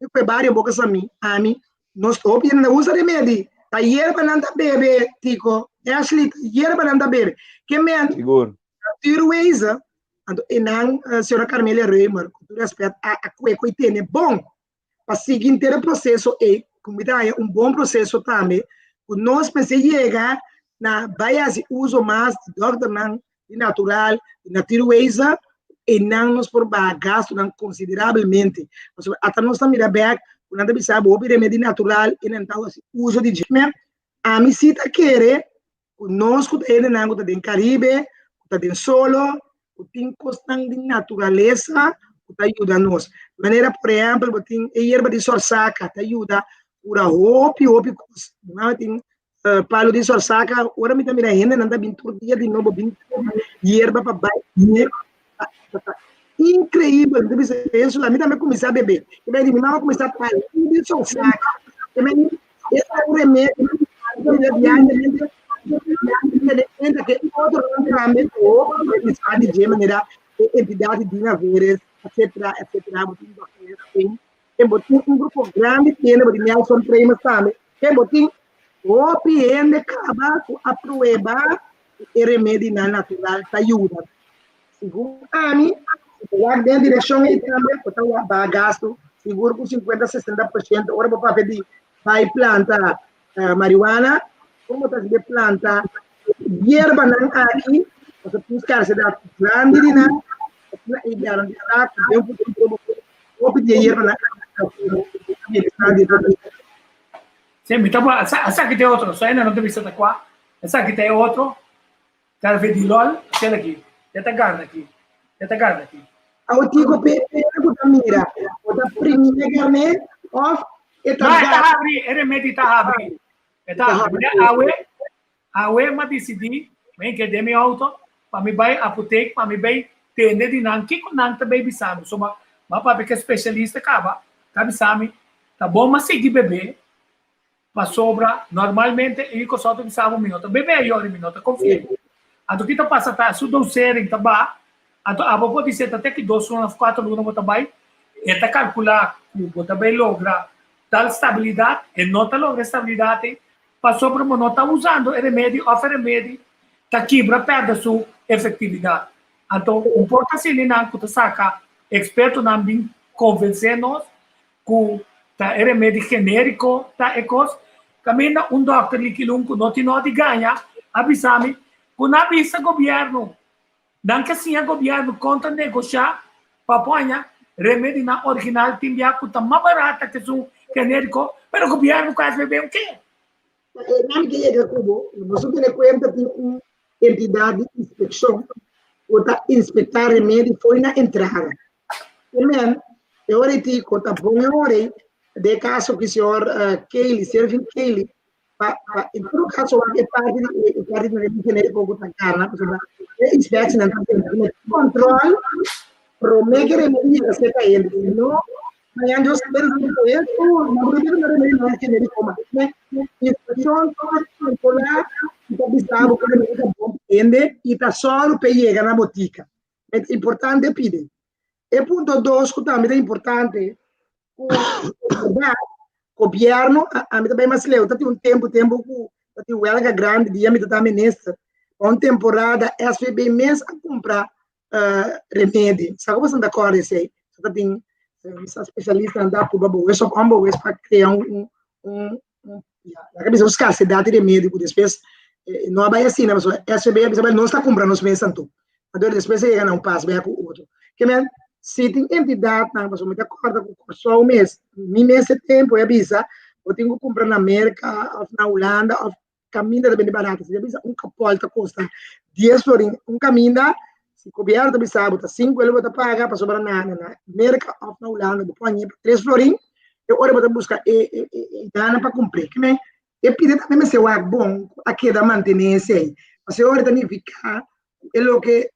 mi ku e bario boka sa mi, ami, nos hopi hende ta usa remedi, ta yerbanan ta bebe, Tico, Ashley, ta yerbanan ta bebe. Ke men, Sigur. natuurwezen, anto enan señora Carmelia Römer, ku tur respet, a kue ku e tene bon pa sigui henter e proseso ei, ku mi ta haña un bon proseso tambe, ku nos mester yega na bai hasi uso mas di dòkternan di natural, di natuurwijze, einan nos por baha gastunan konsiderabelmente. Pasobra ata nos ta mira bèk ku nan ta bisa bo hopi remedi natural i nan ta hasi uso di dje. Ami si ta kere ku nos ku ta hendenan ku ta den Karibe, ku ta den solo, ku tin kosnan di naturalesa ku ta yuda nos. Manera por ehèmpel bo tin e yerba di sorsaka ta yuda kura hopi hopi kos. Mi mama tin palu di sorsaka, ora mi ta mira hendenan ta bin tur dia di nobo bin tuma yerba pa bai ta inkreibel. Mi ta bisa Jesús, ami tambe kuminsá bebe. Mi mama kuminsá palu di sorsaka. E ta un remedio ku ta diariamente tene kuenta ku e otronan tambe ku hopi revisá di dje manera e entidat di Dina Veres etcetera etcetera bo tin Dòkter Espen en bo tin un grupo grandi di hende bo tin Nelson Tremes tambe en bo tin hopi hende kaba ku a prueba ku e remedinan natural ta yuda Segun ami, si bo wak den direkshon ei tambe, bo ta wak baha gastu sigur ku sinkuenta, sesenta por shento. Ora bo papia di bai planta mariwana, kon bo ta hasi planta yerbanan aki? Pasobra tin skarsedat grandi di nan, asina ei garantisa ku den futuro bo por hopi di e yerbanan aki ta bienestar di e pueblo. Sí, mi ta esaki ta e otro, so ainda no ta bisa ta kua, esaki ta e otro. Carvedilol, kel aki, e ta gana aki, e ta gana aki. Awo Tico pe pena ku ta mira, bo ta primi e garné òf e ta No, e ta habri, e remedi ta habri. E ta habri. Mira, awe, awe m'a disidí, mi ke den mi outo, pa mi bai apotek, pa mi bai tende di nan kiko nan ta bai bisa mi. So, m'a papia ku e spesialista kaba, ta bisa mi, ta bon m'a sigui bebe, Pasobra normalmente e Kòrsou ta bisa bo mi no ta bebe ayori, mi no ta konfia. Anto ki ta pasa ta su dosering ta baha, anto abo por di ta te ki dos luna òf kuater luna bo ta bai, e ta kalkulá ku bo ta bai logra tal stabilidat, e no ta logra e stabilidat ei, pasobra bo no ta usando e remedi òf e remedi ta kibra pèrdè su efektividat. Anto un por ta asina nan ku ta saka ekspertonan bin konvensé nos ku ta e remedi genériko ta e kos, kaminda un dòkter likilun ku no tin nò di gaña a bisa mi ku nan a bisa gobièrnu, nan ke siña gobièrnu kon ta negoshá pa poña remedinan original tin bia ku ta mas barata ke esun genériko, pero gobièrnu ku SBB un ke. E nan ke yega ku bo, boso tene kuenta tin un entidat di inspekshon ku ta inspektá remedi fo'i na entrada. Amen. E ora ei Tico ta bon e ora ei, den e kaso ku señor Kelly, Servin Kelly, pa pa en todo kaso wak e parti di e parti di remedi genériko ku ta gana, pasobra e inspeksienan ta bini kòntròl promé ku e remedi yega serka hende, si no Mañana Dios quiere no es no no no no genérico mas. Inspección controlar y ta bisa bo que remedi ta bon pa hende y ta sòru pa e yega na botica. Ma ta importante pidi. E punto dos ku tambe ta importante, ku bèrdat gobièrnu, ami ta bai mas leu, ta tin un tempu, tempu ku ta tin wèlga grandi dia mi ta ta minister, pa un temporada SVB mes a kumpra remedi. Sa ku boso ta kòrda esei? Sa ta tin sa spesialistanan ta purba bowes òf ònbowes pa krea un un un ya laga bisa un skarsedat di remedi ku despues no a bai asina pasobra SVB a bisa nos ta kumpra nos mes anto. Anto despues a yega na un pas bek ku otro. Ke men si tin entidatnan pasobra mi ta kòrda ku Kòrsou mes mi mes e tempu e a bisa bo tin ku kumpra na Merka òf na Hulanda òf kaminda ta bini barato. Si ta bisa un kapòl ta kosta dies florin un kaminda, si gobièrnu ta bisa bo ta sinku el bo ta paga pasobra na na Merka òf na Hulanda bo por hañ'é pa tres florin, e ora bo ta buska e e e gana pa kumpr'é. Ke men e pide tambe mester wak bon ku a keda mantené esei. Pasobra e ora ta nifiká ku e loke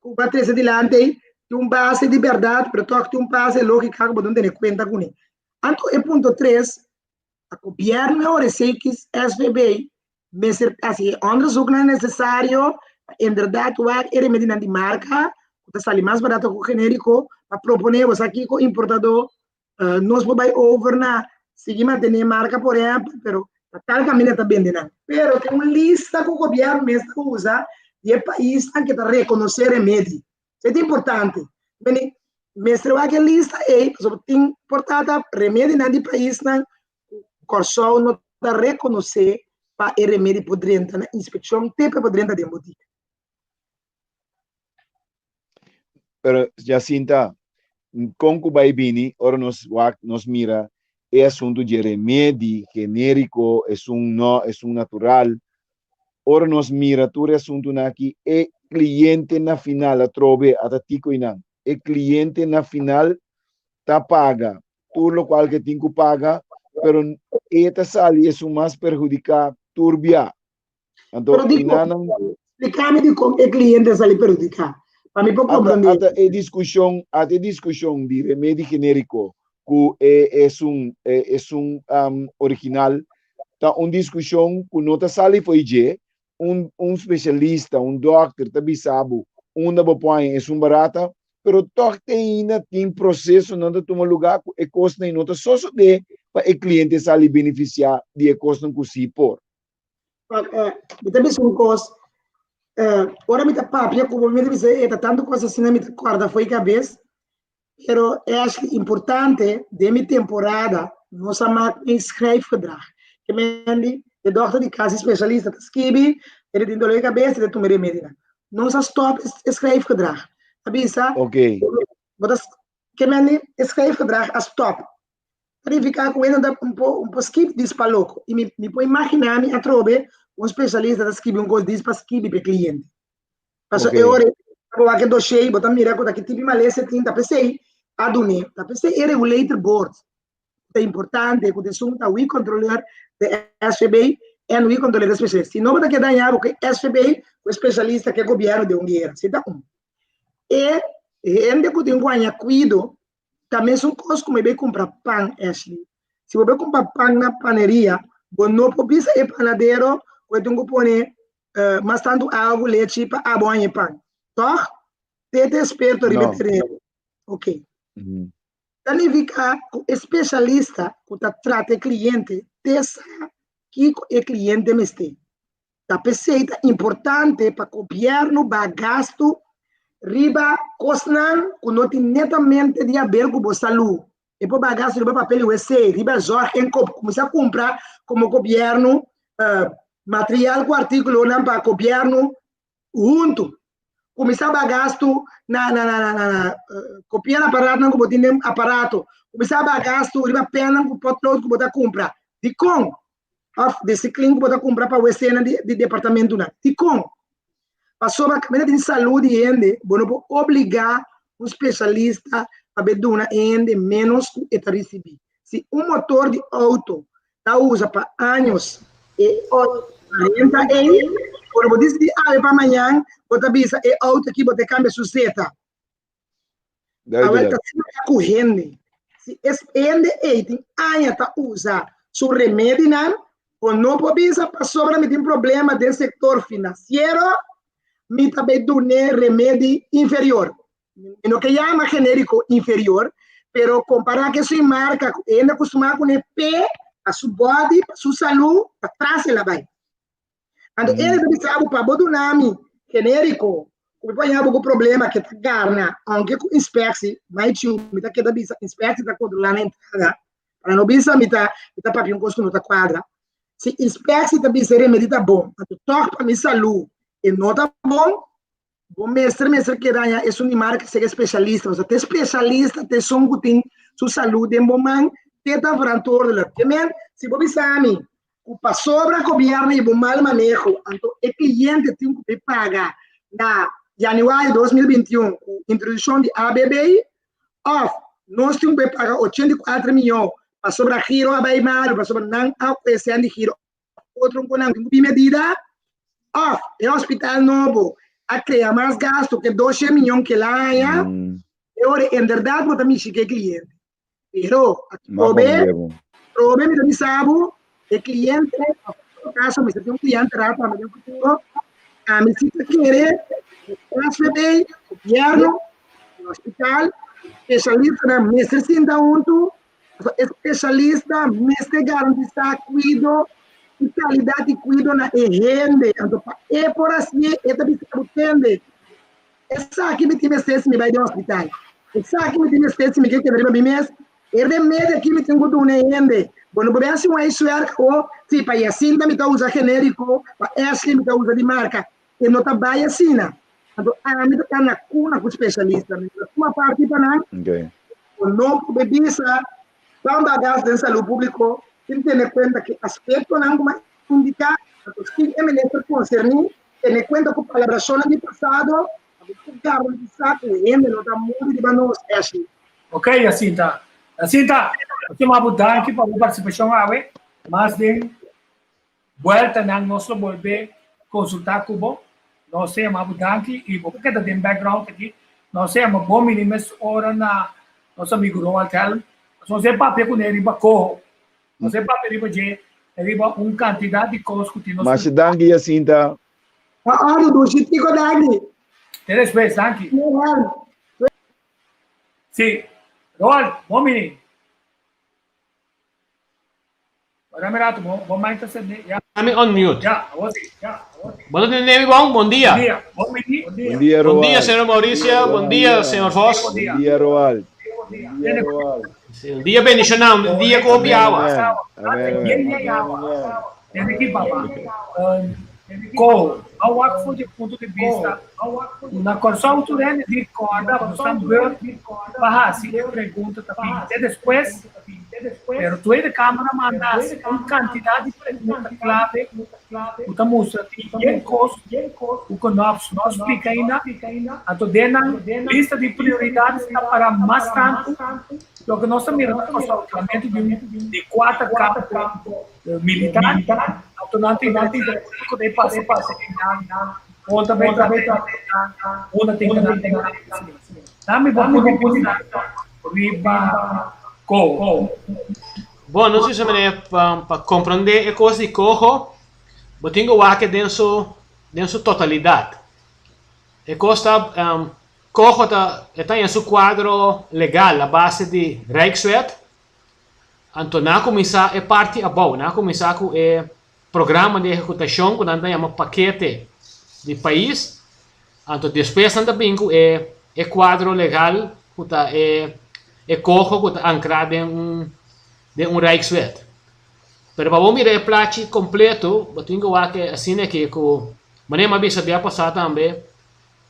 ku bo a trese dilanti ei tin un base di bèrdat pero tòg tin un base lógika ku bo ta tene kuenta kuné. Anto e punto tres A gobièrnu e ora esei ki SVB mester hasi e onderzoeknan nesesario pa inderdat wak e remedinan di marka ku ta sali mas barato ku generiko pa proponé bo sa kiko importadó nos por bai over na sigui mantené marka por ehèmpel pero pa tal kaminda ta bende nan. Pero tin un lista ku gobièrnu mes ta usa di e paisnan ke ta rekonosé remedi. Esei ta importante. Meni, mester wak e lista ei, pasobra tin por ta remedinan di paisnan ku Kòrsou no ta rekonosé pa e remedi por drenta na inspekshon te pa e por drenta den botika. Pero Jacinta, kon ku bai bini ora nos wak, nos mira e asuntu dje remedi genériko, esun no, esun natural, Ora nos mira tur e asuntunan aki, e cliente na final atrobe a ta tico einan. E cliente na final ta paga tur locual ke tin cu paga, pero e ta sali esun mas perhudica tur bia. Anto, Pero dikon? einanan Explicami dikon e cliente a sali perhudica, pa mi por Ata, comprende. ata e discusion, ata e discusion di remedi generico cu e esun, e esun um, original ta un diskushon ku no ta sali fo'i dje, un un spesialista, un dòkter ta bisa bo unda bo por haña esun barata, pero tòg te ainda tin prosesonan ta tuma lugá ku e kosnan ei no ta sosodé pa e kliente sali benefisiá di e kosnan ku sí por. Mi ta bisa un kos, ora mi ta papia ku bo mi ta bisa e ta tantu kos asina mi ta kòrda fo'i kabes, Pero Ashley, importante, den mi temporada nos a mak un schrijfgedrag. Ke men di, e dokter di kas, e spesialista ta skibi, e ta tin dolor di kabes, e ta tuma e remedinan. Nos a stop e schrijfgedrag. A bisa, Oké. bo ta, ke men di, e schrijfgedrag a stop. Ta nifiká ku hende ta un po, un po skip dis pa loko. I mi, mi por imaginá mi atrobe un spesialista ta skibi un kos dis pa skibi pa e kliente. Paso e ora bo wak e dossier, bo ta mira ku ta ki tipo di malesa tin, ta p'esei a dun'é. Ta p'esei e regulator board ta importante, ku ta esun ta wi kontroler de SVB en wi kontroler de spesialista. Si no bo ta keda dañá bo ku e SVB, ku e spesialista, ku e gobièrnu den un guera. Si ta un. E hende ku tin ku haña kuido ta mesun kos ku mi bai kumpra pan, Ashley. Si bo bai kumpra pan na paneria, bo no por bisa e panadero ku e tin ku pone mas tantu awa ku lechi pa abo haña e pan. Tòg? Te ta eksperto riba e No. tereno. Ok. Ta nifiká ku e spesialista ku ta trata e kliente te sa kiko e kliente mester. Ta p'esei ta importante pa gobièrnu baha gastu riba kosnan ku no tin netamente di haber ku bo salú. E por baha gastu riba papel di wc, riba zorginkoop, kuminsá kumpra komo gobièrnu material ku artíkulonan pa gobièrnu huntu. Kuminsá baha gastu na na na na na kopier aparatnan ku bo tin den aparato. Kuminsá baha gastu riba pènnan ku potlood ku bo ta kumpra. Dikon? Òf disiklin ku bo ta kumpra pa wc-nan di di departamentunan. Dikon? Pasobra kaminda tin salú di hende, bo no por obligá un spesialista pa be duna e hende ménos ku e ta risibí. Si un motor di outo ta usa pa años e outo renta ei, ora bo disidí awe pa mañan, bo ta bisa e outo aki bo ta kambia su seta. Awel ta asina ta ku hende. Si es hende ei tin aña ta usa su remedinan, bo no por bisa pasobra mi tin problema den sektor finansiero, mi ta bai dun'é remedi inferior. Mi no ke yama genériko inferior, pero kompará ku esun marka ku e hende a kustumá kuné p'e, pa su bòdi, pa su salú, pa tras el a bai. Anto e ta bisa bo pa bo duna mi genériko ku mi por haña bo ku problema ke ta garna, ounke ku inspeksi, mai chiu mi ta keda bisa inspeksi ta kontrolá na entrada, pa no bisa mi ta mi ta papia un kos ku no ta kuadra. Si inspeksi ta bisa e remedi ta bon, anto tòg pa mi salú e no ta bon, Bo mester mester keda haña esun di marka sega spesialista, pasobra te spesialista ta esun ku tin su salú den bo man, te ta verantwoordelijk. Ke men, si bo bisa mi ku pasobra gobièrnu i bo mal maneho, anto e kliente tin ku bai paga na yanüari 2021 ku introdukshon di ABB, òf nos tin ku bai paga 84 mion pasobra giro a bai malu, pasobra nan a ofresé di giro otro ku nan tin ku bin medida òf e hospital nobo a krea mas gasto ke 200 miyon ke la haña, e ora inderdat bo ta mishi ku e kliente. Pero atrobe, atrobe mi ta bisa bo, e kliente, òf en todo kaso mi sa tin un kliente rato tambe den futuro, ami si ta kere SVB, gobièrnu, e hospital, spesialistanan mester sinta huntu. Pasobra e spesialista mester garantisá kuido i kalidat di kuido na e hende. Anto pa e por hasié e ta bisa bo tende, Esaki mi tin mester si mi bai den hospital. Esaki mi tin mester si mi ke keda riba mi mes. E remedi aki mi tin ku duna e hende. Bo no por bin hasi un huiswerk o si pa Jacinta mi ta usa genériko, pa Ashley mi ta usa di marka. E no ta bai asina. Anto ami ta ta na kuna ku spesialista. Mi ta tuma parti pa nan. Bo no por bisa ban bagas den salú públiko sin tene kuenta ku aspektonan ku mi a indiká. Anto sin e minister konserní tene kuenta ku palabrashonnan di pasado, pa bo por garantisá ku hende no ta muri riba nos, Ashley. Ok, Jacinta. Jacinta, nos ta manda bo danki pa bo partisipashon awe. Mas den Bueltanan nos lo bolbe consulta cu bo. Nos ta yama bo danki y bo por keda den background aki. Nos ta yama bo mini mes ora na nos amigo Roald Helm. Nos e papia cu ne riba coho. Nos e papia riba dje riba un cantidad di cos cu tin nos. Masha danki Jacinta. Pa ora dushi Tico danki. Te despues danki. Si Roald bo mini. Dame rato, bo, bo mic ta sende. Ya. Ami on mute. Ya, awor si. Ya, awor si. Bo ta tende mi bon? Bon dia. Bon dia. Bon bini. Bon dia, Bon dia, Roald. señor Mauricio. Bon dia, señor Vos. Bon Bon dia, Roald. Bon dia, Roald. Sí, un dia bendicionado, un dia cu hopi Amén, awa. amén. Amén, amén. Desde ki papa. Ko, a wak for di punto di bista na Kòrsou tur hende di kòrda ku nos beurt pa hasi e pregunta ta bini te despues, pero Tweede Kamer a manda hasi un kantidat di pregunta klave ku ta mustra tin yen kos ku Knops no a splika ainda, anto den nan lista di prioridat ta para mas tantu loke nos ta mira na Kòrsou, tratamentu di un di kuater kampo. Militar, anto nan tin nan tin ku ta pasa pasa nan on ta bai trata una tin ku nan tin nan mi bo pudi pudi riba ko. Bon, nos bisa meneer pa pa comprende e cos di coho, bo tin cu wak den su den su totalidad. E cos ta coho ta e ta den su cuadro legal a base di Rijkswet, Anto nan a kuminsá e parti abou, nan a kuminsá ku e programa di ehekutashon ku nan ta yama pakete di pais, anto despues nan ta bin ku e e kuadro legal ku ta e e koho ku ta ankrá den un den un rijkswet. Pero pa bo mira e plachi kompleto bo tin ku wak e asina aki ku manera mi a bisa bia pasá tambe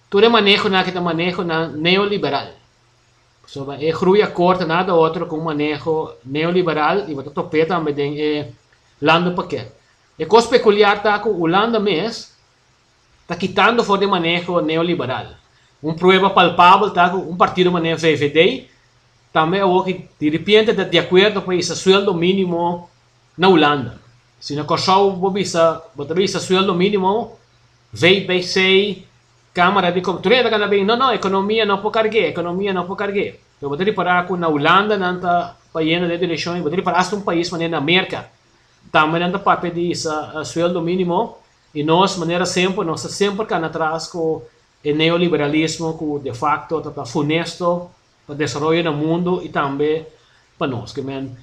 tur e manehonan aki ta manehonan neoliberal. Pasobra e groeiakkoord ta nada otro ku un maneho neoliberal i bo ta top'é tambe den e landenpakket. E kos pekuliar ta ku Hulanda mes ta kitando for di e maneho neoliberal. Un prueba palpabel ta ku un partido manera VVD tambe awor ki diripiente ta di akuerdo pa hisa sueldo mínimo na Hulanda. Si na Kòrsou bo bisa bo ta bisa sueldo mínimo, VBC, Cámara di Comercio, tur hende ta canta bin, no, no, economia no por cargu'é, economia no por cargu'é. Pero bo ta ripara cu na Hulanda nan ta bayendo den e direccion y bo ta ripara hasta un pais manera na Merca tambe nan ta papia di hisa sueldo minimo. I nos, manera semper, nos ta semper kana atras ku e neoliberalismo ku de facto ta ta funesto pa desaroyo na mundu i tambe pa nos. Ke men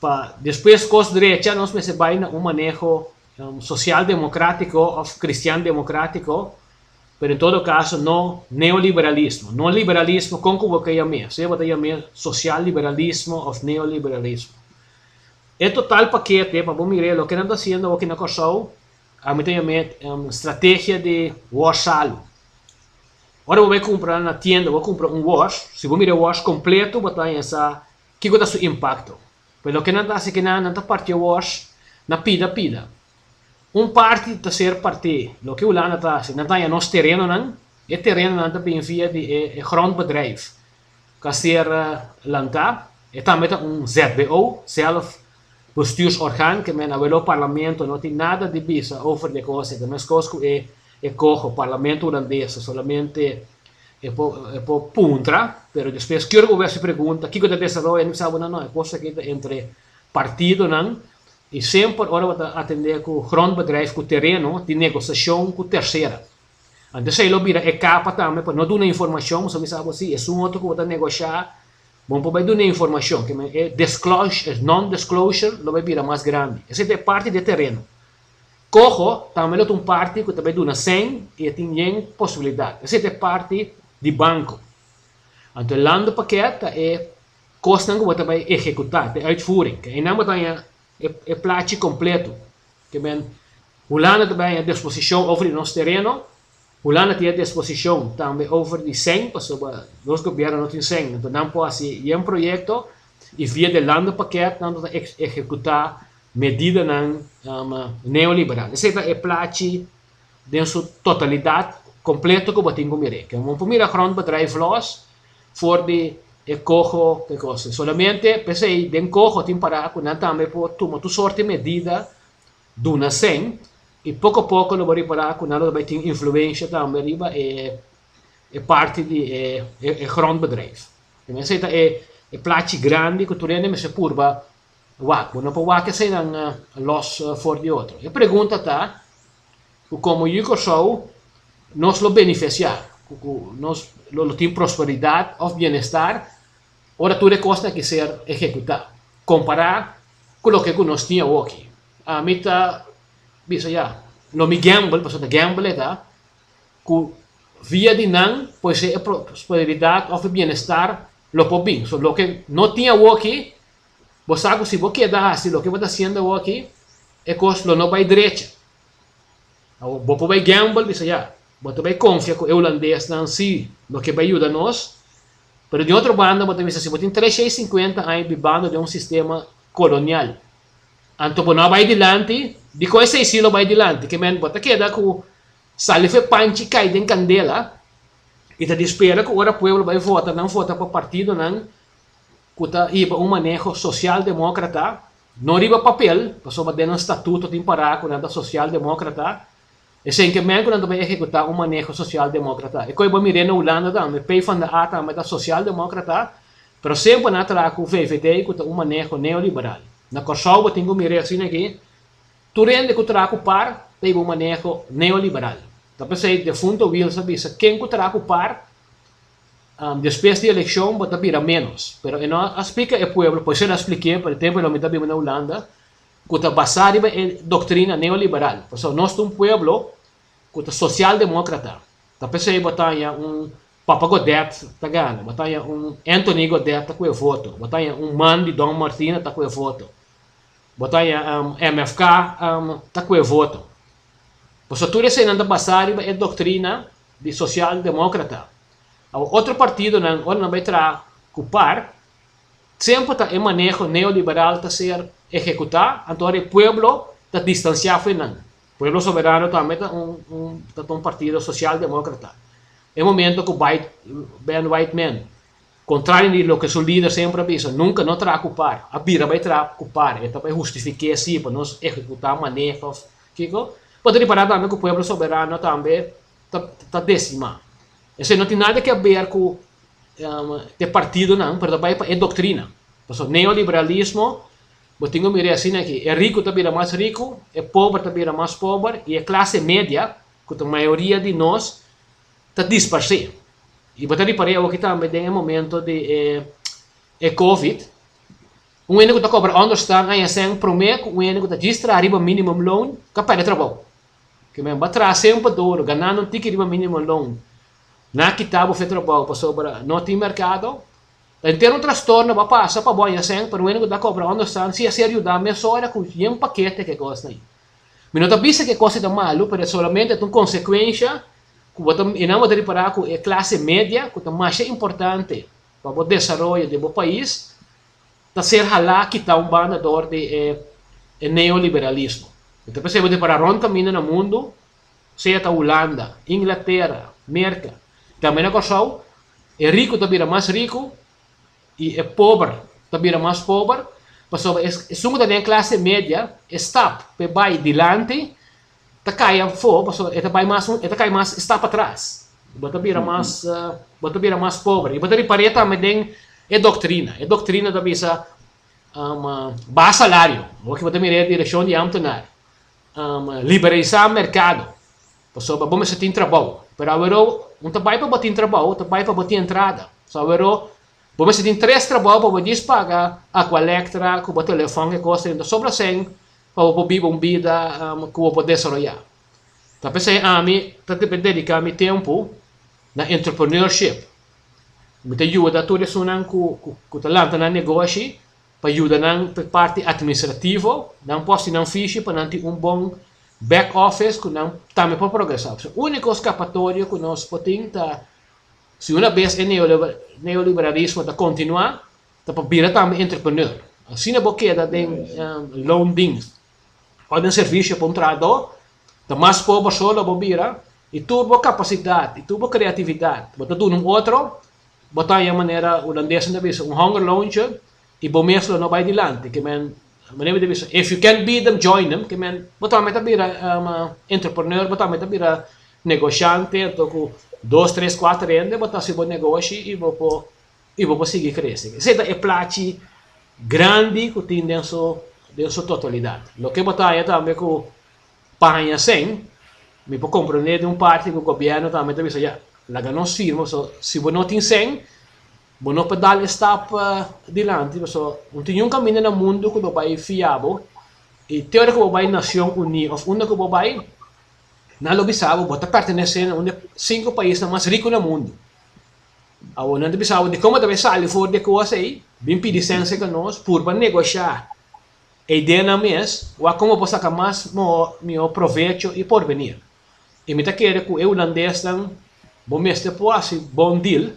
pa despues kos drecha nos mester bai na un maneho social democratico of cristian democratico, pero en todo caso no neoliberalismo. No liberalismo kon ku bo ke yam'é, sea bo ta yam'é social liberalismo of neoliberalismo. E total pakete pa bo mir'é loke nan ta hasiendo awoki na Kòrsou, ami ta yam'é strategia di wòrs salu. Ora bo bai kumpra na tienda, bo kumpra un wòrs, si bo mira e wòrs kompleto bo ta haña sa kiko ta su impakto. Pero loke nan ta hasi kinan, nan ta parti e wòrs na pida pida. Un parti ta ser partí, loke Hulanda ta hasi, nan ta haña nos terenonan, e terenonan ta bin via di e grondbedrijf ku a ser lantá, e tambe ta un ZBO, zelf bestuursorgaan, ke men awelo parlamento no tin nada di bisa over di e kos, e ta meskos ku e e koho parlamento hulandes, ta solamente e por e por puntra, pero despues kior bo wes pregunta kiko ta desaroyo, nan bisa bo no no, e kos aki ta entre partidonan i semper ora bo ta atende ku grondbedrijf ku tereno tin negosiashon ku tersera. Anto esei lo bira e kapa tambe pa no duna informashon, pasobra mi sa bo si esun otro ku bo ta negoshá bo por bai duna informashon, ke men e disclosure, e non disclosure lo bai bira mas grandi. Esei ta e parti di e tereno. Koho tambe lo ta un parti ku ta bai duna sèn i e tin yen posibilidat. Esei ta e parti di banko. Anto e landepakket ta e kosnan ku bo ta bai ehekutá, ta e uitvoering. Ke einan bo ta haña e plachi kompleto. Ke men Hulanda ta bai haña disposishon over di nos tereno, Hulanda tin e disposishon tambe over di sèn pasobra nos gobièrnu no tin sèn, anto nan por hasi yen proyekto i via di landepakket nan ta ehekutá medidanan neoliberal. Esei ta e plachi den su totalidat kompleto ku bo tin ku mir'é. Ke bo por mira grondbedrijf lòs for di e koho ku e kos. Solamente p'esei den koho tin pará ku nan tambe por tuma tur sorti medida duna sèn i poko poko lo bo ripará ku nan lo bai tin influensha tambe riba e e parti di e e grondbedrijf. Esei ta e e plachi grandi ku tur hende mester purba Wak, bo no por wak eseinan los for di otro. E pregunta ta ku komo yu Kòrsou nos lo benefisiá, ku nos lo tin prosperidat òf bienestar ora tur e kosnan aki ser ehekutá, kompará ku loke ku nos tin awoki. Ami ta bisa ya, lo mi gamble, pasobra ta gamble e ta, ku via di nan por ser e prosperidat òf e bienestar lo por bin. So loke no tin awoki Bo sa ku si bo keda hasi loke bo ta hasiendo awor aki, e kos lo no bai drecha. Awor, bo por bai gamble, bisa ya, bo ta bai konfia ku e hulandesnan si lo ke bai yuda nos, pero di otro banda bo ta bisa si bo tin tres shei sinkuenta aña bibando den un sistema kolonial, anto bo no a bai dilanti, dikon esei si lo bai dilanti? Ke men bo ta keda ku sali for e panchi kai den kandela i ta di spera ku ora pueblo bai vota nan vota pa partidonan ku ta hiba un maneho sosialdemókrata, no riba papel, pasobra den nan statuto tin pará ku nan ta sosialdemókrata, esei ke men ku nan ta bai ehekutá un maneho sosialdemókrata. E koi bo mir'é na Hulanda tambe, PvdA tambe ta sosialdemókrata, pero semper nan a traha ku VVD ku ta un maneho neoliberal. Na Kòrsou bo tin ku mir'é asina aki, tur hende ku traha ku par ta hiba un maneho neoliberal. Ta p'esei defunto Wiels a bisa ken ku traha ku par, Despues di elekshon bo ta bira ménos. Pero e no a splika e pueblo, por eso el a splik'é, pero e tempu lo mi ta biba na Hulanda, ku ta basá riba e doktrina neoliberal. Pasobra nos ta un pueblo ku ta sosialdemókrata. Ta p'esei bo ta haña un Papa Godett ta gana, bo ta haña un Anthony Godett ta ku e voto, bo ta haña un man di Don Martina ta ku e voto, bo ta haña MFK ta ku e voto. Pasobra tur eseinan ta basá riba e doktrina di sosialdemókrata. Awor otro partidonan ora nan bai traha ku par, semper ta e maneho neoliberal ta ser ehekutá, anto ora e pueblo ta distansiá fo'i nan. Pueblo Soberano tambe ta un un ta un partido sosialdemókrata. E momento ku Ben Whiteman, kontrario di loke su lider semper a bisa, nunka no traha ku par, a bira bai traha ku par, e ta bai hustifik'é si pa nos ehekutá maneho òf kiko, bo ta ripará tambe ku Pueblo Soberano tambe ta desimá. Esei no tin nada ke haber ku e partidonan, pero ta bai pa e doktrina. Pasobra neoliberalismo Bo tin ku mira e asina aki, e riku ta bira mas riku, e pober ta bira mas pober i e klase media, ku ta mayoria di nos, ta disparsé. I bo ta ripar'é awoki tambe den e momento di e e covid, un hende ku ta kobra ònderstan aña sèn promé ku un hende ku ta djis traha riba minimum loan ka pèrdè trabou. Ke men bo a traha semper duru ganando un tiki riba minimum loan, nan a kita bo fe trabou pasobra no tin merkado. Ta henter un trastorno bo a pasa pa bo haña sèn, pero un hende ku ta kobra ònderstan si a ser yudá mesora ku yen pakete ke kosnan ei. Mi no ta bisa ku e kos ei ta malu, pero e solamente ta un konsekuensha ku bo ta i nan bo ta ripará ku e klase media ku ta masha importante pa bo desaroyo di bo pais ta ser halá kitá un banda dor di e e neoliberalismo. Mi ta pensa bo ta ripará rònt kaminda na mundu, sea ta Hulanda, Inglatera, Merka, tambe na Kòrsou, E riku ta bira mas riku i e pober ta bira mas pober, pasobra esun ku ta den klase media e stap pa e bai dilanti ta kai afó pasobra e ta bai mas e ta kai mas stap atras. Bo ta bira mas bo ta bira mas pober i bo ta ripar'é tambe den e doktrina. E doktrina ta bisa baha salario, awor bo ta mira e direkshon di ámtenar, liberalisá merkado. Pasobra bo mester tin trabou. Pero aweró no ta bai pa bo tin trabou, ta bai pa bo tin entrada. So aweró bo mester tin tres trabou pa bo djis paga Aqualectra ku bo telefòn e kos ei. No ta sobra sèn pa bo por biba un bida ku bo por desaroyá. Ta p'esei ami ta dediká mi tempu na entrepreneurship. Mi ta yuda tur esunnan ku ku ta lanta nan negoshi pa yuda nan pa e parti administrativo, nan por hasi nan fishi pa nan tin un bon back office ku nan tambe por progresá. Pasobra úniko skapatorio ku nos por tin ta si una bes e neoliberalismo ta kontinuá ta pa bira tambe entrepreneur. Asina bo keda den loondienst òf den servisio pa un trahadó ta mas pober so lo bo bira i tur bo kapasidat i tur bo kreatividat bo ta duna un otro bo ta haña manera hulandesnan ta bisa un hongerloontje i bo mes lo no bai dilanti. Ke men manera mi ta bisa if you can't beat them join them ke men bo tambe ta bira entrepreneur bo tambe ta bira negoshante anto ku dos tres kuater hende bo ta hasi bo negoshi i bo por i bo por sigui krese. Esei ta e plachi grandi ku tin den su den su totalidat. Loke bo ta haña tambe ku pa haña sèn mi por komprende di un parti ku gobièrnu tambe ta bisa ya laga nos firma pasobra si bo no tin sèn Bo no por dal e stap dilanti pasobra no tin niun kaminda na mundu ku lo bai fia bo i te ora ku bo bai Nacion Uní òf unda ku bo bai nan lo bisa bo bo ta pertenesé na un di e sinku paisnan mas riku na mundu. Awor nan ta bisa bo dikon bo ta bai sali for di e kos ei bin pidi sensia ku nos purba negoshá e ideanan mes wak kon bo por saka mas mihó provecho i porvenir. I mi ta kere ku e hulandesnan bo mester por hasi bon deal,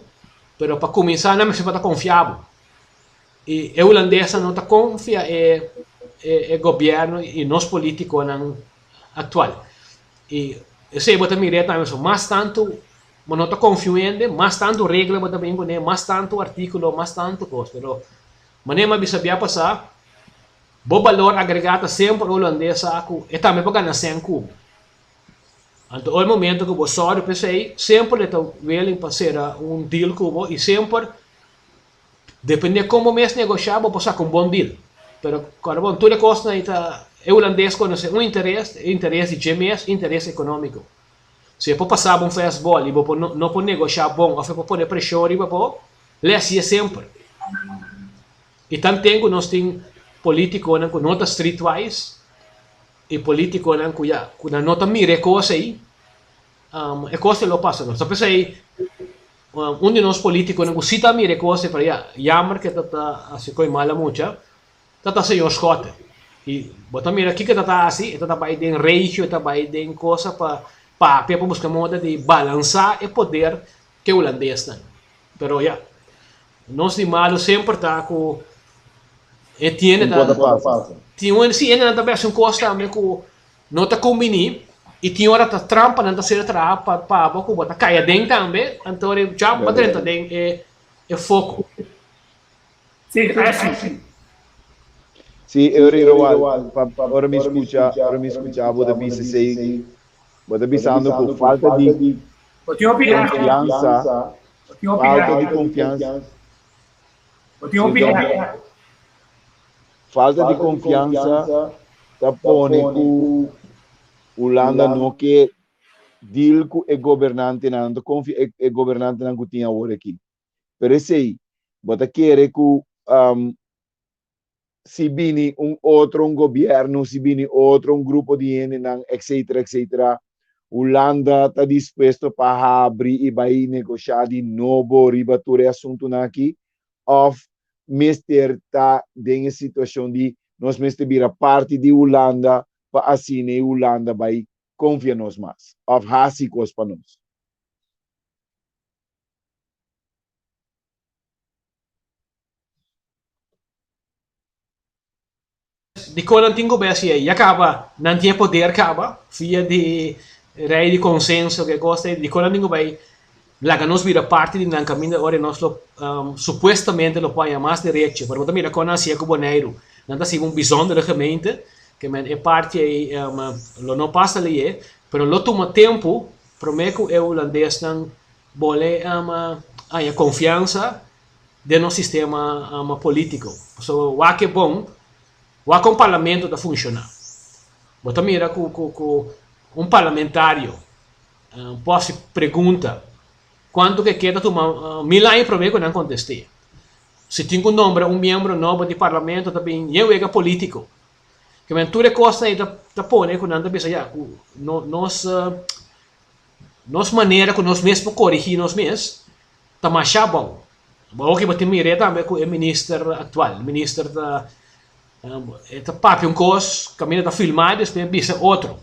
pero pa kuminsá nan mester por ta konfia bo. I e hulandesnan no ta konfia e e gobièrnu i nos polítikonan aktual. I esei bo ta mir'é tambe so mas tantu bo no ta konfia un hende, mas tantu regla bo ta bin kuné, mas tantu artíkulo, mas tantu kos. Pero manera mi a bisa bia pasá, bo balor agregá ta semper e hulandes sa ku e tambe por gana sèn ku bo. Anto ora momento ku bo sòru p'esei, semper e ta willing pa sera un deal ku bo i semper depende kon bo mes negoshá bo por saka un bon deal. Pero kòrda bon, tur e kosnan ei ta e hulandes konosé un interes, e interes di dje mes, interes ekonómiko. Si e por pasa bo un fastball i bo por no por negoshá bon òf e por pone preshon riba bo, lei hasié semper. I tanten ku nos tin polítikonan ku no ta streetwise, E politiconan cu ya cu nan no ta mira e cos ey, e cos ey lo pasa nos. Ta p'esey un di nos politiconan cu si ta mira e cos ey, pero ya, jammer cu e ta ta haci coy mala mucha, ta ta señor Schotte. Y bo ta mira kico e ta ta haci, e ta ta bay den regio, e ta bay den cosa pa papia, pa busca moda di balansa e poder cu e hulandesnan. Pero ya, nos di malo semper ta cu e tiende ta, tin un, si hendenan ta bes un cos tambe cu no ta cumbini y tin ora ta trampanan ta ser traha pa pa bo cu bo ta cay aden tambe, anto ora ya bo drenta den e e foco. Si, así. Si, Eury Roald, pa ora mi scucha, ora mi scucha bo ta bisa esey, Bo ta bisando ku falta di konfiansa, falta di konfiansa. Falta di konfiansa ta pone ku Hulanda no ke deal ku e gobernantenan, no ta konfia e gobernantenan ku tin awor aki. Pero esei, bo ta kere ku si bini un otro un gobierno, si bini otro un grupo di hendenan, etcetera, etcetera, Hulanda ta dispuesto pa habri i bai negoshá di nobo riba tur e asuntunan aki? Òf mester ta den e situashon di nos mester bira parti di Hulanda pa asina e Hulanda bai konfia nos mas òf hasi kos pa nos? Dikon nan tin ku bai hasi ei? Ya kaba nan tin e poder kaba via di rei di konsenso ke kos ei. Dikon nan tin ku bai laga nos bira parti di nan kaminda ora nos lo supuestamente lo por haña mas derecho? Pero bo ta mira kon nan hasié ku Boneiru. Nan ta hasiba un bijzondere gemeente ke men e parti ei lo no pasa lei, pero lo tuma tempu promé ku e hulandesnan bole haña konfiansa den nos sistema politico. Pasobra wak e bon, wak con parlamento ta funciona. Bo ta mira cu cu cu un parlamentario por haci pregunta cuanto ke keda tuma mil aña prome cu nan conteste. Si tin cu nombra un miembro nobo di parlamento ta bin yen wega politico. Ke men tur e cosnan ey ta pone cu nan ta bisa ya cu nos nos manera cu nos mes por corigi nos mes Ta masha bon. Bo oki bo tin mir'é tambe ku e minister aktual. E minister ta e ta papia un kos kaminda ta filmá i despues bisa otro.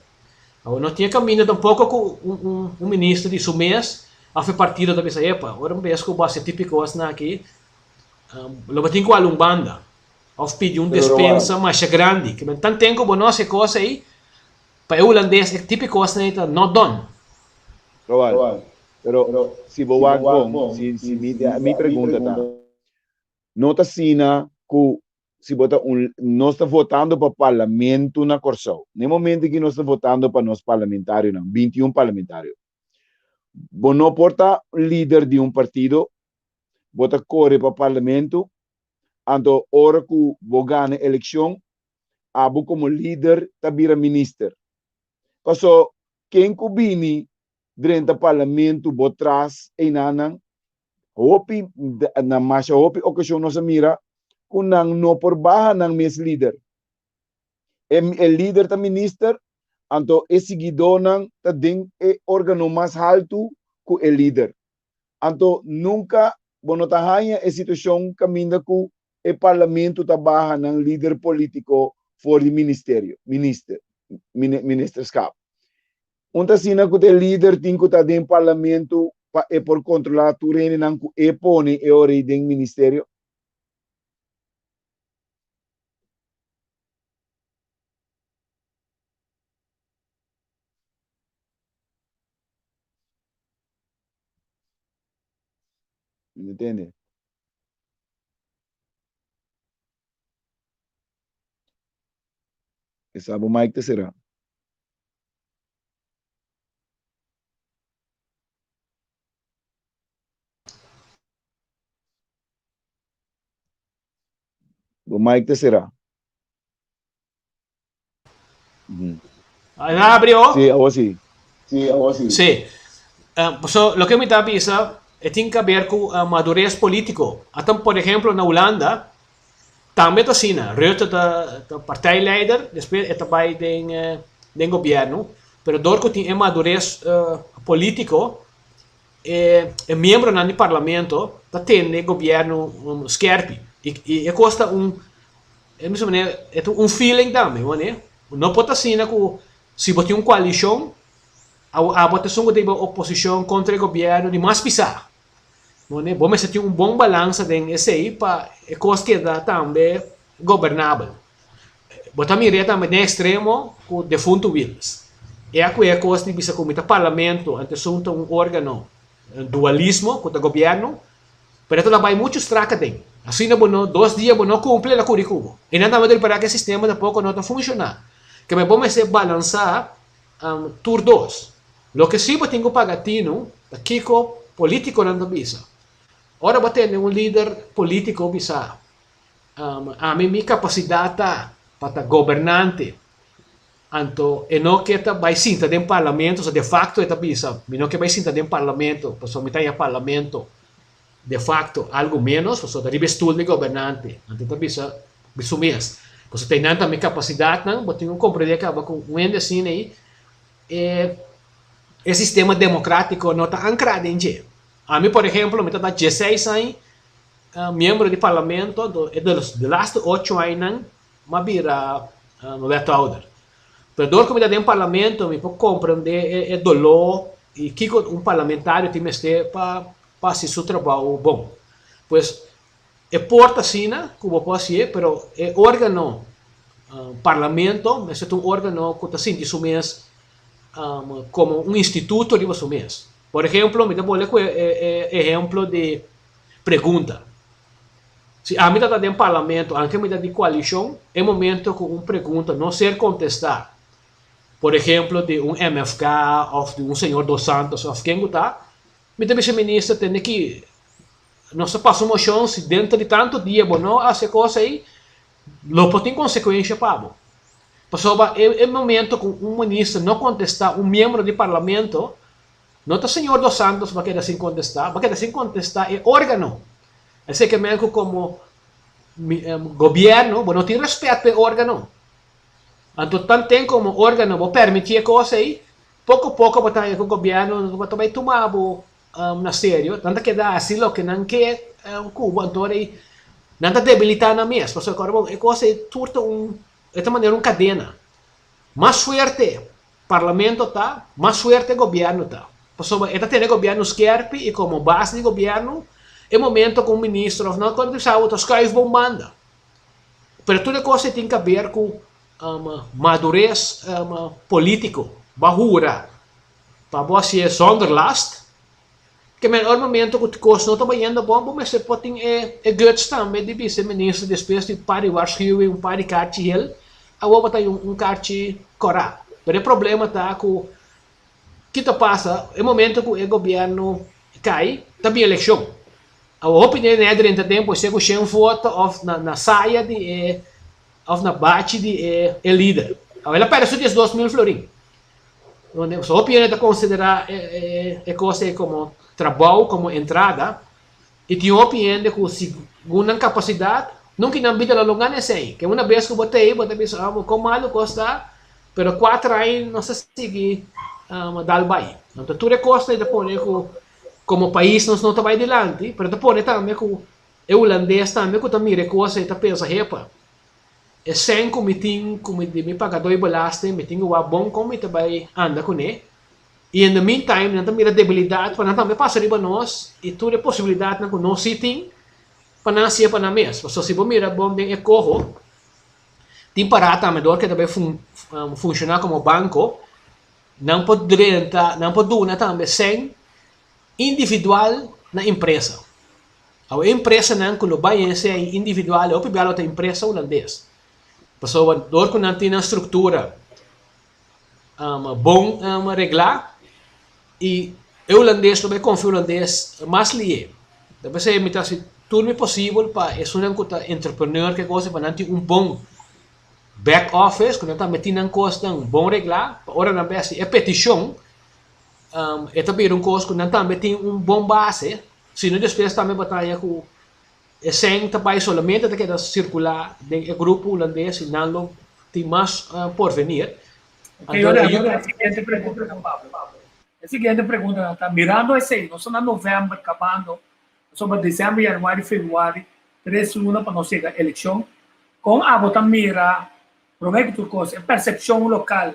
Awor no tin e kaminda tampoko ku un un un minister di su mes òf e partido ta bisa epa ora un bes ku bo hasi e tipo di kosnan aki lo bo tin ku hala un banda òf pidi un despensa masha grandi. Kimen tanten ku bo no hasi e kos ei Pa e hulandes e tipo kosnan ei ta not done. Roald, pero si bo wak bon, si si mi mi pregunta ta, no ta asina ku si bo ta un nos ta votando pa parlamento na Kòrsou, na e momento aki nos ta votando pa nos parlamentarionan, 21 parlamentario, bo no por ta lider di un partido, bo ta kore pa parlamento, anto ora ku bo gana elekshon, abo komo lider ta bira minister. Paso ken ku bini drenta parlamento bo tras einanan, hopi na masha hopi okashon nos a mira ku nan no por baha nan mes lider. E e lider ta minister, anto e siguidónan ta den e órgano mas haltu ku e lider. Anto nunka bo no ta haña e situashon kaminda ku e parlamento ta baha nan lider politico for di ministerio, minister, ministerschap. Un ta asina cu ta e lider tin cu ta den parlamento pa e por controla tur hendenan cu e pone e ora ei den ministerio? Mi no tende. Esa bo mic ta sera. Bo mic ta sera. Ahí abrió. Sí, awor sí. Sí, awor sí. Sí. Uh, so, lo que mi ta bisa, e tin que ver cu uh, madurez político. Atan, por ejemplo, na Hulanda, tambe ta asina. Rutte ta, ta partijleider, después e ta bai den, uh, den gobierno. Pero door cu tin e madurez uh, político, e, e miembronan di parlamento ta tende gobierno um, skerpi. I, i e kosta un E mester manera, e ta un feeling tambe, wanneer? No por ta asina ku si bo tin un koalishon, abo abo ta esun ku ta hiba oposishon kontra e gobièrnu di mas pisá. Wanneer? Bo mester tin un bon balansa den esei pa e kos keda tambe gobernabel. Bo ta mir'é tambe den ekstremo ku defuntu Wilders. E a kue e kos di bisa ku mi ta parlamento, anto esun ta un organo dualismo ku ta gobièrnu, Pero e ta bai muchu strak aden. Asina bo no, dos dia bo no kumpli, el a kuri ku bo. I nan tambe ta ripará ku e sistema tampoko no ta funshoná. Ke bo mester balansá tur dos. Loke sí bo tin ku paga tinu ta kiko polítikonan ta bisa. Ora bo tende un lider polítiko bisa. Ami mi kapasidat ta pa ta gobernante, anto e no ke ta bai sinta den parlamento, so de facto e ta bisa mi no ke bai sinta den parlamento pasobra mi ta haña parlamento de facto algo menos pasobra ta riba e stoel di gobernante, anto e ta bisa su mes pasobra ta einan ta mi kapasidatnan, bo tin ku komprende kaba ku un hende asina ei e e sistema demokratiko no ta ankrá den dje. Ami por ehemplo mi ta ta dieseis aña miembro di parlamento, anto e de laste ocho añanan m'a bira wethouder. Pero dor ku mi ta den parlamento mi por komprende e doló i kiko un parlamentario tin mester pa pa hasi su trabou bon. Pues e por ta asina ku bo por hasié, pero e órgano parlamento mester ta un órgano ku ta sinti su mes komo un instituto riba su mes. Por ehemplo mi ta bolbe ku e ehemplo di pregunta. Si ami ta ta den parlamento, anke mi ta di koalishon, e momento ku un pregunta no ser kontestá, por ehemplo di un MFK òf di un señor Dos Santos òf ken ku ta, mi ta bisa minister tende ki nos ta pasa un moshon si denter di tantu dia bo no hasi e kos ei, lo por tin konsekuensha pa bo. Pasobra e momento ku un minister no kontestá un miembro di parlamento, No ta señor Dos Santos bo a keda sin kontestá, bo a keda sin kontestá e órgano. Esei ke men ku komo gobièrnu bo no tin rèspèt pa e órgano. Anto tanten komo órgano bo pèrmití e kos ei, poko poko bo ta haña ku gobièrnu no ta bai tuma bo na serio, nan ta keda hasi loke nan ke ku bo, anto ora ei nan ta debilitá nan mes. Pasobra kòrda bo e kos ei tur ta un, e ta manera un kadena. Mas fuerte Parlamento ta, mas suerte gobierno ta. Pasobra e ta tene gobierno skerpi y como base di gobierno, e momento cu un ministro of no cuando bisa bo ta schuif bo un banda. Pero tur e cos ey tin caber cu madurez politico. Bo a hura pa bo hacié zonder last. Ke men ora momento ku kos no ta bayendo bon, bo mester por tin e e guts tambe di bisa e minister despues di un par di waarschuwing, un par di karchi hel, awor bo ta hay un karchi kòrá. Pero e problema ta ku ki ta pasa e momento ku e gobièrnu kai, ta bin elekshon. Awor hopi den e drenta den por ser ku shen voto òf na na saya di e òf na bachi di e e lider. Awor el a pèrdè su 12,000 florin. Donde hopi hende ta considera e cos ei como trabou, como entrada, y tin hopi hende cu segun nan capacidad nunca nan bida lo lo gana esei. Ke una bes cu bo ta ei bo ta bisa ah con malo cos ta, pero cuater aña nos ta sigui dal bai. Anto tur e cosnan ei ta pone cu como pais nos no ta bai dilanti, pero ta pone tambe cu e hulandes tambe cu ta mira e cos ei ta pensa hepa. E sèn ku mi tin ku mi di mi pagadó di belasting mi tin ku wak bon kon mi ta bai anda kuné. I in the meantime nan ta mira debilidat pa nan tambe pasa riba nos i tur e posibilidatnan ku nos si tin pa nan hasié pa nan mes. Pasobra si bo mira bon den e koho tin pará tambe dor ke ta bai funshoná komo banko nan por drenta nan por duna tambe sèn individual na empresa. Awe e empresanan ku lo bai esei ei individual e hopi bia lo ta empresa hulandes. Pasobra dor ku nan tin nan struktura bon reglá i e hulandes lo bai konfia hulandes mas lié. Ta p'esei mi ta hasi tur mi posibel pa esunnan ku ta entrepreneur ke kos pa nan tin un bon back office ku nan tambe tin nan kosnan bon reglá pa ora nan bai hasi e petishon e ta bira un kos ku nan tambe tin un bon base. Sino despues tambe bataya ku e sèn ta bai solamente ta keda sirkulá den e grupo hulandes i nan lo tin mas porvenir. Ok, ora e siguiente pregunta ta Pablo. E siguiente pregunta ta, mirando esei, nos ta na novèmber kabando, pasobra desèmber, yanüari, febrüari, tres luna pa nos yega elekshon, kon abo ta mira, promé ku tur kos, e persepshon lokal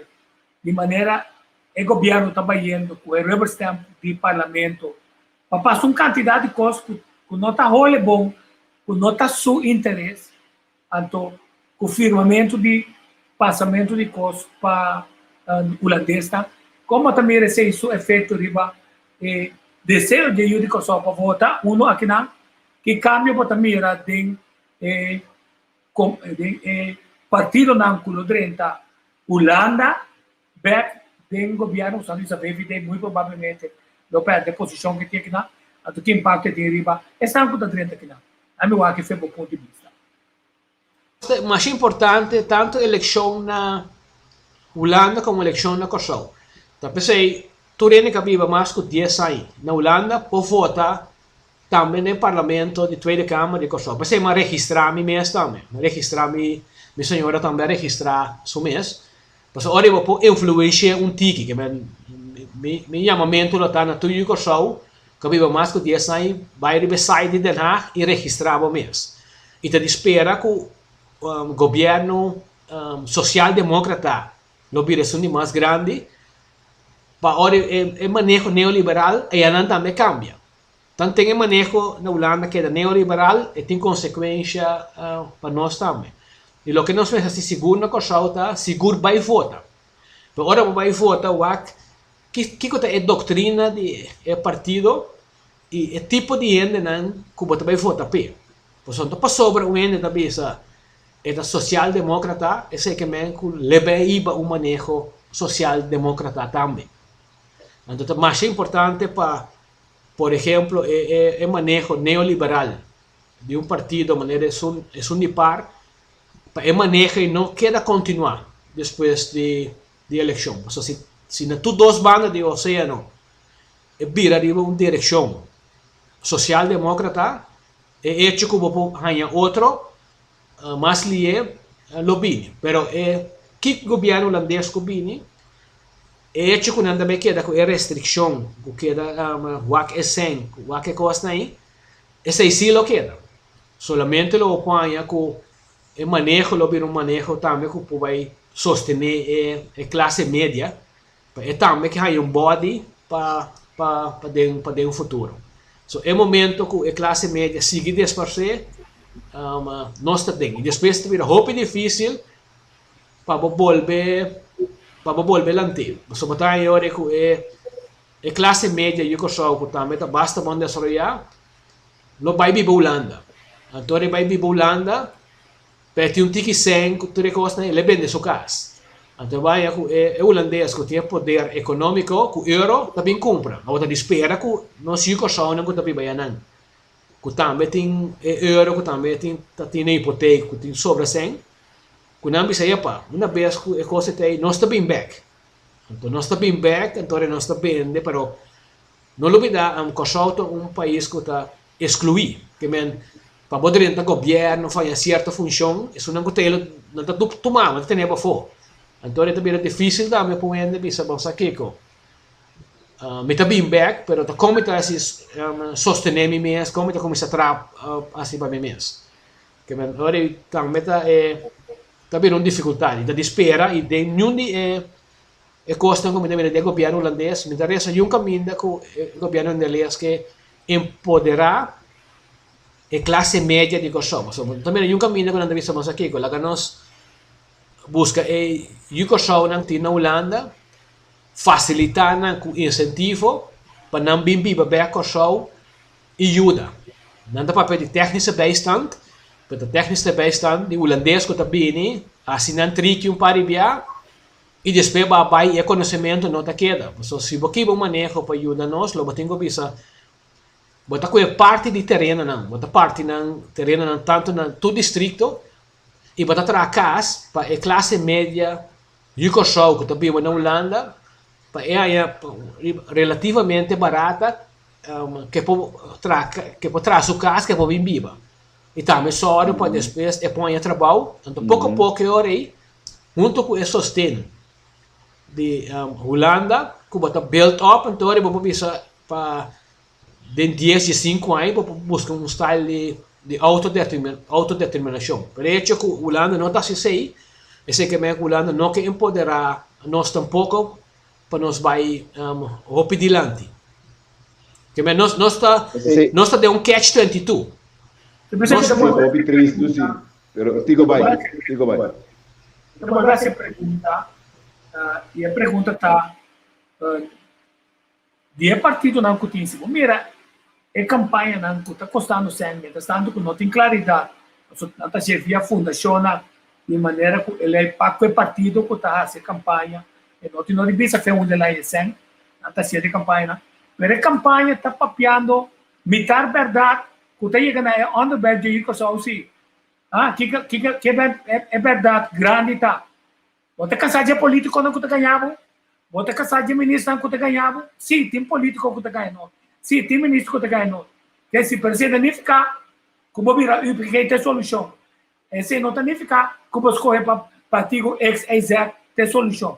di manera e gobièrnu ta bayendo ku e rubber stamp di parlamento Pa pasa un kantidat di kos ku ku no ta hole bon, ku no ta su interes, anto ku firmamentu di pasamentu di kos pa hulandesnan, komo ta mira esei su efekto riba e deseo di e yu di Kòrsou pa vota uno akinan? Ki kambio bo ta mira den e den e partidonan ku lo drenta Hulanda Bek den gobierno usando isa VVD muy probablemente lo perde posicion ke tin akinan, anto ki impacto e tin riba esnan ku ta drenta akinan? Ami wak efe bo punto di bista. Masha importante tantu elekshon na Hulanda komo elekshon na Kòrsou. Ta p'esei tur hende ku a biba mas ku dies aña na Hulanda por vota tambe den parlamento di Tweede Kamer di Kòrsou. P'esei mi a registrá mi mes tambe. Mi a registrá mi mi señora tambe a registrá su mes. Pasobra ora bo por influensh'é un tiki, ke men mi mi yamamentu lo ta na tur yu Kòrsou ku a biba mas ku dies aña bai riba e site di Den Haag i registrá bo mes. I ta di spera ku gobièrnu sosialdemókrata lo bira esun di mas grandi pa ora e maneho neoliberal ayanan tambe kambia. Tanten e maneho na Hulanda keda neoliberal e tin konsekuensha pa nos tambe. I loke nos mester hasi sigur na Kòrsou ta sigur bai vota. Pero ora bo bai vota wak kiko ta e doktrina di e partido i e tipo di hendenan ku bo ta bai vota p'e. Pasobra no ta pasobra un hende ta bisa e ta sosialdemókrata esei ke men ku le bai hiba un maneho sosialdemókrata tambe. Anto ta masha importante pa Por ehemplo, e e maneho neoliberal di un partido manera esun esun di par, pa e maneho ei no keda kontinuá despues di di elekshon. Pasobra si si na tur dos banda di oséano e bira riba un direkshon sosialdemókrata, e echo ku bo por haña otro mas lié lo bini. Pero e kiko gobièrnu hulandes ku bini E hecho ku nan ta bai keda ku e restrikshon ku keda wak e sèn, wak e kosnan ei, esei sí lo keda. Solamente lo bo por haña ku e maneho lo bira un maneho tambe ku por bai sostené e klase media pa e tambe ke haña un bòdi pa pa pa den pa den futuro. So e momento ku e klase media sigui desparsé nos ta den. I despues ta bira hopi difísil pa bo bolbe pa bo bolbe lant'é. Pasobra bo ta haña ora ku e e klase media yu Kòrsou ku tambe ta basta bon desaroyá lo bai biba Hulanda. Anto ora e bai biba Hulanda p'e tin un tiki sèn ku tur e kosnan el e bende su kas. Anto e bai haña ku e e hulandes ku tin e poder ekonómiko ku euro ta bin kumpra. Awor ta di spera ku nos yu Kòrsounan ku ta biba ayanan ku tambe tin e euro ku tambe tin ta tin e hipotek ku tin sobra sèn Ku nan bisa, Epa, una bes ku e kos ta ei, nos ta bin bèk. Anto nos ta bin bèk, anto ora nos ta bende, pero no lubidá, Kòrsou ta un pais ku ta eskluí. Ke men, pa bo drenta gobièrnu òf haña sierto funshon, esunnan ku ta ei lo nan ta tuma bo, nan ta tene bo afó. Anto ora e ta bira difísil tambe pa un hende bisa, Bo sa kiko? Mi ta bin bèk, pero ta kon mi ta hasi sostené mi mes, kon mi ta kuminsá traha hasi pa mi mes? Ke men ora ei tambe ta e ta bira un difikultat i ta di spera i den niun di e e kosnan ku mi ta mira den e gobièrnu hulandes mi ta resa yun kaminda ku e gobièrnu hulandes ke empoderá e klase media di Kòrsou pasobra bo ta mira yun kaminda ku nan ta bisa nos aki ku laga nos buska e yu Kòrsounan tin na Hulanda fasilitá nan ku insentivo pa nan bin biba bèk Kòrsou i yuda. Nan ta papia di technische bijstand, pero ta technische bijstand di hulandes ku ta bini hasi nan triki un par di bia i despues bo a bai i e konosementu no ta keda. Pasobra si bo kiba un maneho pa yuda nos lo bo tin ku bisa bo ta kohe parti di terenonan, bo ta parti nan terenonan tantu na tur distrikto i bo ta traha kas pa e klase media Yu Kòrsou ku ta biba na Hulanda pa e haña relativamente barata ke por traha ke por traha su kas ke por bin biba i tambe sòru pa despues e por haña trabou anto poko a poko e ora ei hunto ku e sosten di Hulanda ku bo ta build up anto ora bo por bisa pa den dies diesinku aña bo por buska un style di di outodeterminashon pero e hecho ku Hulanda no ta hasi esei esei ke men ku Hulanda no ke empoderá nos tampoko pa nos bai hopi dilanti. Ke men nos nos ta nos ta den un catch 22. Nos ta hopi tristu si, pero Tico bai, Tico bai. Ta bolbe hasi e pregunta i e pregunta ta di e partidonan ku tin si bo mira e kampañanan ku ta kostando sèn mientras tanto ku no tin klaridat pasobra nan ta hasié via fundashonnan di manera ku e lei pa ku e partido ku ta hasi e kampaña e no tin no di bisa fe unda el a haña e sèn nan ta hasié di kampañanan pero e kampaña ta papiando mitar bèrdat ku ta yega na e onderwerp dje Kòrsou si. Ah, kiko kiko ke e bèrdat grandi ta? Bo ta kasá dje polítikonan ku ta gaña bo? Bo ta kasá dje ministernan ku ta gaña bo? Sí, tin polítiko ku ta gaña nos. Sí, tin minister ku ta gaña nos. Ke si, pero esei ta nifiká ku bo bira UPG ta e solushon. Esei no ta nifiká ku bo skohe pa partido X, Y, Z ta e solushon.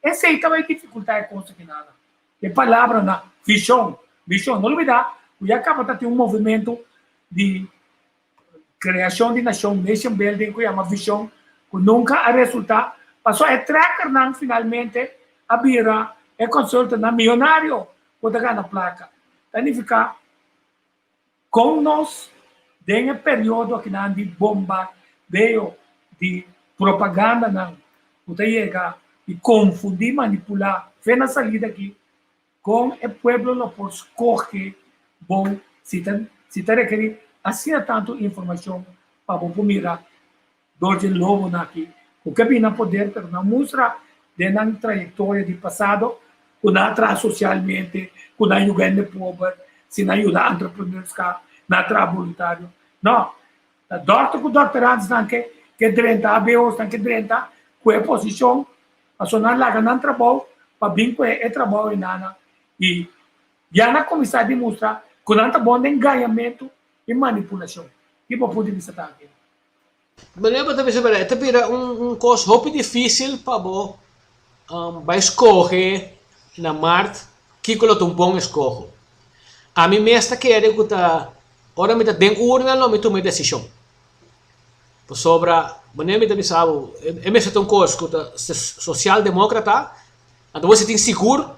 Esei ta bai difikultá e kos aki nada. E palabranan vishon, vishon. No lubidá ku ya kaba ta tin un movimentu di Kreashon di nashon, nation building, ku yama vishon, ku nunka a resultá, pasobra e trekkernan finalmente a bira e consultantnan miyonario ku ta gana plaka. Ta nifiká kon nos den e periodo akinan di bombardeo di propagandanan ku ta yega di konfundí, manipulá fe na salida aki, Kon e pueblo lo por skohe bon si ta si ta rekerí asina tantu informashon pa bo por mira dor dje lobonan aki ku ke bini na poder pero nan mustra den nan trayektoria di pasado ku nan a traha sosialmente, ku nan a yuga hende pober, si nan a yuda entrepreneurskap, nan a traha boluntario. No, ta dòkter ku dòkterantsnan ke ke drenta ABO's nan ke drenta ku e posishon Pasobra nan laga nan trabou pa bin ku e trabou enanan i ya nan kuminsá demostrá ku nan ta bon den gañamentu i manipulashon. Ki bo punto di bista ta aki? Manera bo ta bisa berdad, e ta bira un kos hopi difísil pa bo bai skohe na mart kiko lo ta un bon eskoho. Ami mes ta kere ku ta ora mi ta den urna lo mi tuma e desishon. Pasobra, manera mi ta bisa bo, e mester ta un kos ku ta sosialdemókrata, anto bo si tin sigur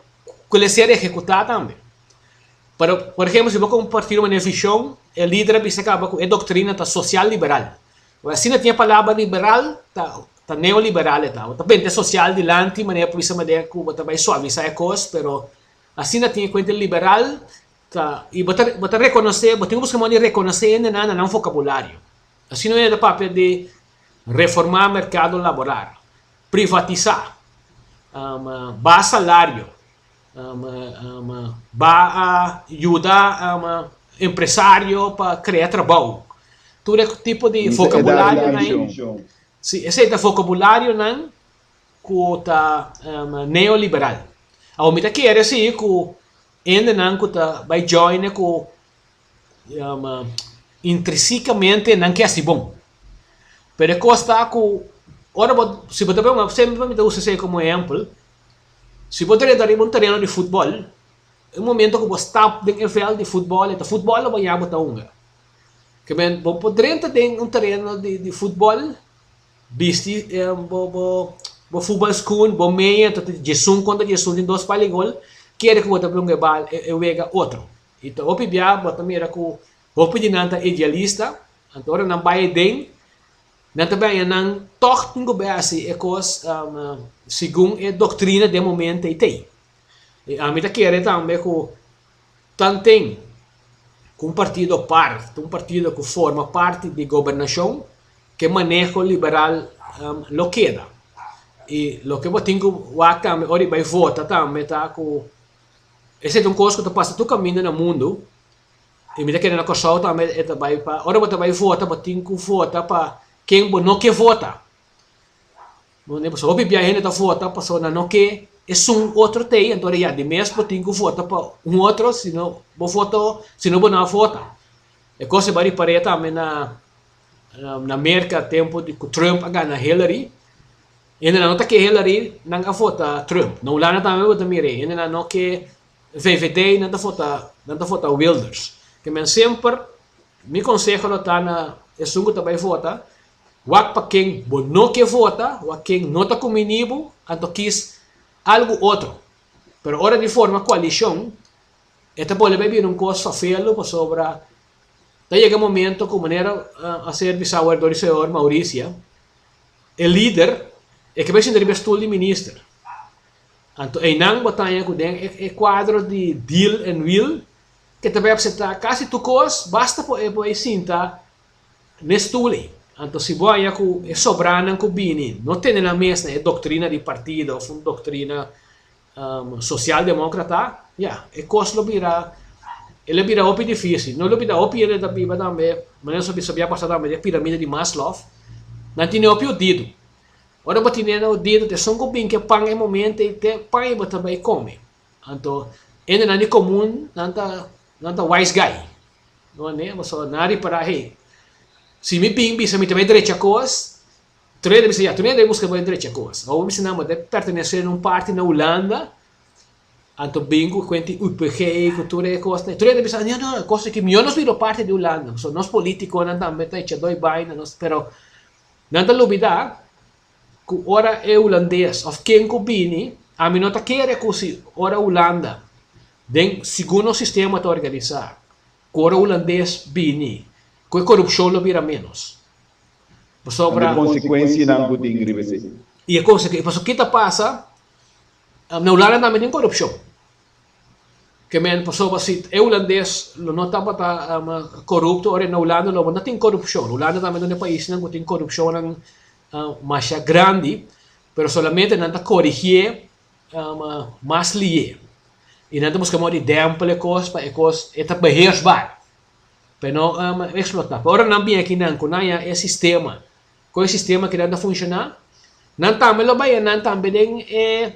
ku el a ser ehekutá tambe. Pero, por ehempel, si bo kon un partido manera Vishon, e lider a bisa kaba ku e doktrina ta sosial-liberal. Awor, asina tin e palabra liberal, ta ta neoliberal e ta. Bo ta benta e sosial dilanti manera por bisa manera ku bo ta bai suavisá e kos, pero asina tin e kuenta liberal ta i bo ta bo ta rekonosé, bo tin ku buska moda di rekonosé hendenan na nan vokabulario. Asina hende ta papia di reformá merkado laboral, privatisá, baha salario, ba a yuda empresario pa krea trabou. Tur e tipo di vokabularionan, si, esei ta vokabularionan ku ta neoliberal. Awor mi ta kere si ku hendenan ku ta bai join ku Intrinsikamente nan ke hasi bon. Pero e kos ta ku ora bo, si bo ta bai un, semper mi ta usa esei komo ehèmpel, si bo drenta riba un tereno di futbòl, e momento ku bo stap den e vèlt di futbòl, e ta futbòl lo bo ya bo ta hunga. Ke men bo por drenta den un tereno di futbòl, bisti bo bo bo futbòlskun, bo meña, ta djesun kontra djesun tin dos pal di gol, kere ku bo ta hunga e bal e wega otro. I ta hopi bia bo ta mira ku hopi di nan ta idealista, anto ora nan bai aden, nan ta baña nan tòg tin ku bai hasi e kos segun e doktrina den momento ei t'ei. I ami ta kere tambe ku tanten ku un partido par, un partido ku forma parti di gobernashon, ku e maneho liberal lo keda. I loke bo tin ku wak tambe ora di bai vota tambe ta ku Esei ta un kos ku ta pasa tur kaminda na mundu i mi ta kere na Kòrsou tambe e ta bai pa ora bo ta bai vota bo tin ku vota pa ken bo no ke vota. Pasobra hopi bia hende ta vota pasobra nan no ke esun otro t'ei anto ya di mes bo tin ku vota pa un otro si no bo voto si no bo no a vota. E kos e bai ripar'é tambe na na Merka tempu di ku Trump a gana Hillary. Hendenan no ta ke Hillary, nan a vota Trump. Na Hulanda tambe bo ta mira ei, hendenan no ke VVD, nan ta vota, nan ta vota Wilders. Ke men semper, mi konseho lo ta na esun ku ta bai vota, wak pa ken bo no ke vota, wak ken no ta kumini bo, anto kis algu otro. Pero ora di forma koalishon, e ta bolbe bai bira un kos fafelu pasobra ta yega momento ku manera a ser bisa awor dor di señor Mauricia, E lider e ke bai sinta riba e stul di minister. Anto einan bo ta haña ku den e kuadro di deal and will ke ta bai apseptá kasi tur kos basta por e por ei sinta n'e stul ei. Anto si bo haña ku e sobranan ku bini no tene nan mes na e doktrina di partido òf un doktrina sosialdemókrata, ya, e kos lo bira. El a bira hopi difícil. No lo bira hopi hende ta biba tambe, manera nos a bisa bia pasa tambe den piramide di Maslow, nan tene hopi odido. Ora bo tene nan odido, te esun ku bin ke pan e momento ei te pan ei bo ta bai kome. Anto hendenan di komun nan ta nan ta wise guy. No ane, pasobra nan a ripará, hey, si mi bin bisa mi ta bai drecha kos, tur hende bisa ya, tur hende a buska bai drecha kos. Awor mi bisa nan bo ta pertenesé na un parti na Hulanda, Anto bin ku kuenti UPG ku tur e kosnan. Tur hende bisa, no, no, e kos aki mihó nos bira parti di Hulanda. Pasobra nos politikonan tambe ta echa doi baina nos. Pero nan ta lubida ku ora e hulandes òf ken ku bini, ami no ta kere ku si ora Hulanda den segun nos sistema ta organisá, ku ora hulandes bini ku e korupshon lo bira ménos. Pasobra. E konsekuensianan ku tin riba esei. I e konsekuensia, pasobra ki ta pasa? Na Hulanda tambe tin korupshon. Ke men pasobra si e hulandes lo no tabata korupto ora na Hulanda lo no tin korupshon. Hulanda tambe ta un di e paisnan ku tin korupshonnan masha grandi, pero solamente nan ta korigié mas lié. I nan ta buska moda di dèmpel e kos pa e kos e ta beheersbaar, pa e no eksplotá. Pero ora nan bini akinan ku nan haña e sistema Kon e sistema kinan ta funshoná? Nan tambe lo bai nan tambe den e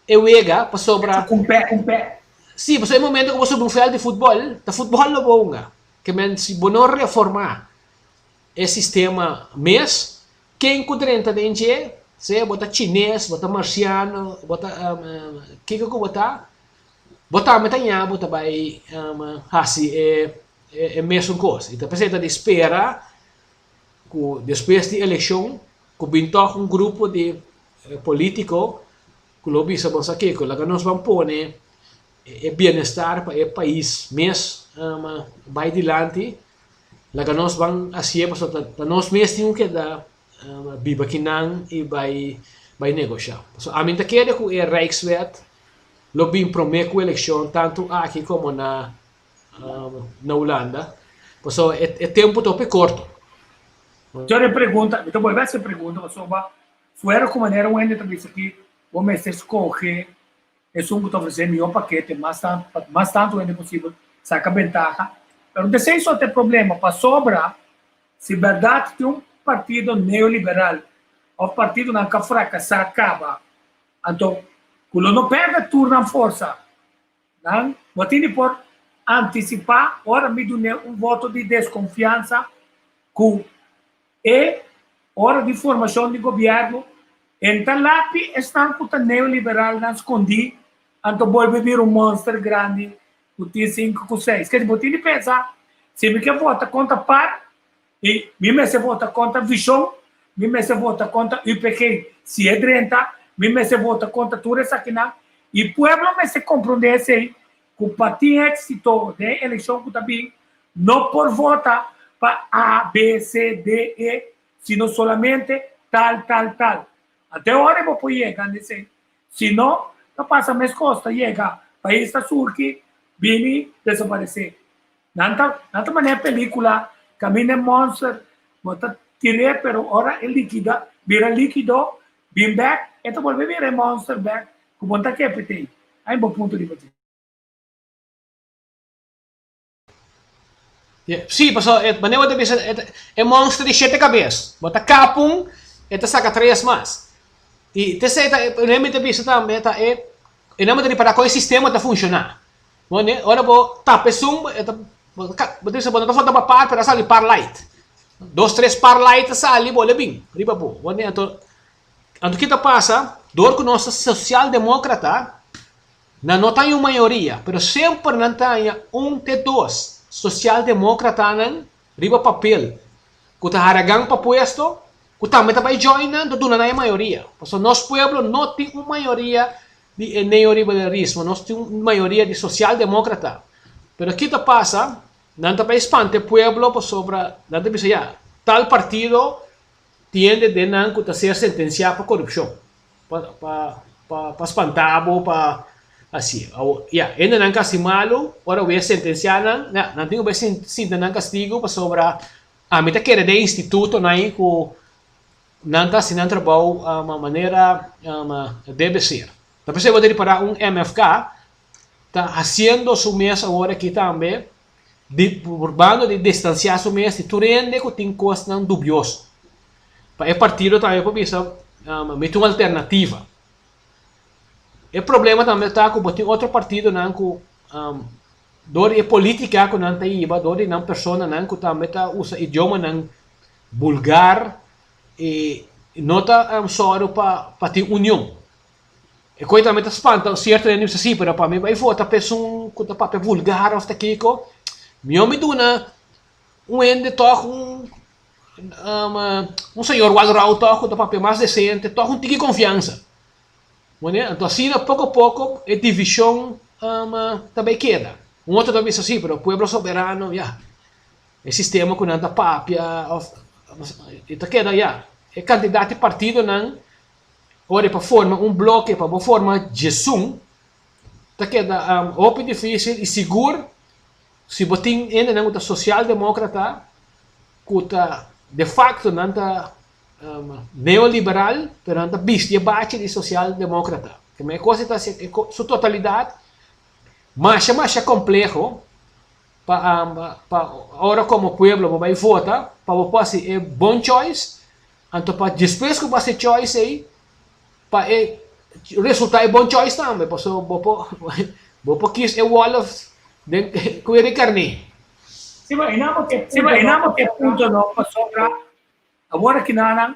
e wega pasobra. Un pè, un pè. Sí, pasobra e momento ku bo subi un vèlt di futbòl, ta futbòl lo bo hunga. Ke men si bo no reformá e sistema mes, ken ku drenta den dje, sea bo ta chines, bo ta marsiano, bo ta kiko ku bo ta, bo tambe ta ña bo ta bai hasi e e mesun kos. I ta p'esei ta di spera ku despues di elekshon ku bin tòg un grupo di politiko ku lo bisa bo sa kiko laga nos ban pone e bienestar pa e pais mes bai dilanti laga nos ban hasié pasobra ta nos mes tin ku keda biba kinan i bai bai negoshá. Pasobra ami ta kere ku e Rijkswet lo bin promé ku elekshon tantu aki komo na na Hulanda, pasobra e tempu ta hopi korto. Yo e pregunta, mi ta bolbe hasi e pregunta pasobra fuera ku manera un hende ta bisa aki bo mester skohe esun ku ta ofresé mihó pakete mas tantu pa mas tantu hende posibel saka bentaha, pero ta esei so ta e problema pasobra si bèrdat tin un partido neoliberal òf partidonan ku a frakasá kaba anto ku lo no pèrdè tur nan forsa. Nan bo tin di por antisipá ora mi dun'é un voto di deskonfiansa ku e ora di formashon di gobièrnu en ta lapi esnan ku ta neoliberalnan skondí anto bolbe bira un monster grandi ku tin sinku ku seis. Kende bo tin di pensa si mi ke vota kontra par I mi mester vota kontra Vishon, mi mester vota kontra UPG si e drenta, mi mester vota kontra tur esakinan. I pueblo mester komprondé esei ku pa tin éksito den e elekshon ku ta bin, no por vota pa A, B, C, D, E, sino solamente tal, tal, tal. Ante ora bo por yega na esei. Si no, ta pasa meskos, ta yega pais ta surgi, bini, desaparesé. Nan ta nan ta manera pelicula caminda e monster bo ta tir'é pero ora e liquida bira liquido bin bek e ta bolbe bira e monster bek cu bo no ta kepe tei. Ai bo punto riba dje. Sí, pasobra e manera bo ta bisa e monster di shete cabes. Bo ta kap un e ta saca tres mas. I t'esei ta e mi ta bisa tambe ta e e nan bo ta ripara con e sistema ta funciona. Bo ora bo tapa esun e ta bo ta bisa bo no ta falta pa par pero a sali par light. Dos tres par light a sali bo le bin riba bo. Bo anto anto ki ta pasa dor ku nos ta sosialdemokrata nan no ta haña un mayoria pero semper nan ta haña un te dos sosialdemokratanan riba papel ku ta haragan pa puesto ku tambe ta bai join nan ta duna nan e mayoria. Pasobra nos pueblo no tin un mayoria di e neoliberalismo, nos tin un mayoria di socialdemocrata, pero ki ta pasa? Nan ta bay spanta e pueblo pasobra nan ta bisa ya, tal partido tiende den nan cu ta ser sentencia pa corupcion, pa pa pa pa spanta bo, pa haci. Awor, ya, hendenan casi malo, ora wes sentencia nan, ya, nan tin cu bay sinta nan castigo pasobra ami ta kere den institutonan ahi cu Nan ta hasi nan trabou manera debe ser. Ta p'esei bo ta ripará un MFK. ta hasiendo su mes awor aki tambe di purbando di distansiá su mes di tur hende ku tin kosnan dubioso. Pa e partido tambe por bisa mi tin un alternativa. E problema tambe ta ku bo tin otro partidonan ku dor di e politica ku nan ta hiba, dor di nan personanan ku tambe ta usa idiomanan bulgar i no ta sòru pa tin union. E koi tambe ta spanta sierto hende bisa si, pero pa mi bai vota pa esun ku ta papia vulgar òf ta kiko, mihó mi duna un hende tòg un un señor Walrau tòg ku ta papia mas desente, tòg un tiki konfiansa. Wene? Anto asina poko poko e divishon ta bai keda. Un otro ta bisa si, pero pueblo soberano ya, e sistema ku nan ta papia òf e ta keda ya. E kantidat di partidonan Ora pa forma un bloke pa bo forma djesun ta keda hopi dificil y sigur si bo tin hendenan cu ta socialdemocrata cu ta de facto nan ta neoliberal pero nan ta bisti e bachi di socialdemocrata. E cos ta su totalidad masha masha compleho pa pa ora como pueblo bo bay vota pa bo por haci e bon choice. Anto pa despues ku bo hasi e choice ei, pa e resultá e bon choice tambe, pasobra bo por bo por kis e wòlf den kuer di karné. Sí, ma einan bo ke Sí, ma einan bo ke punto no, pasobra awor akinanan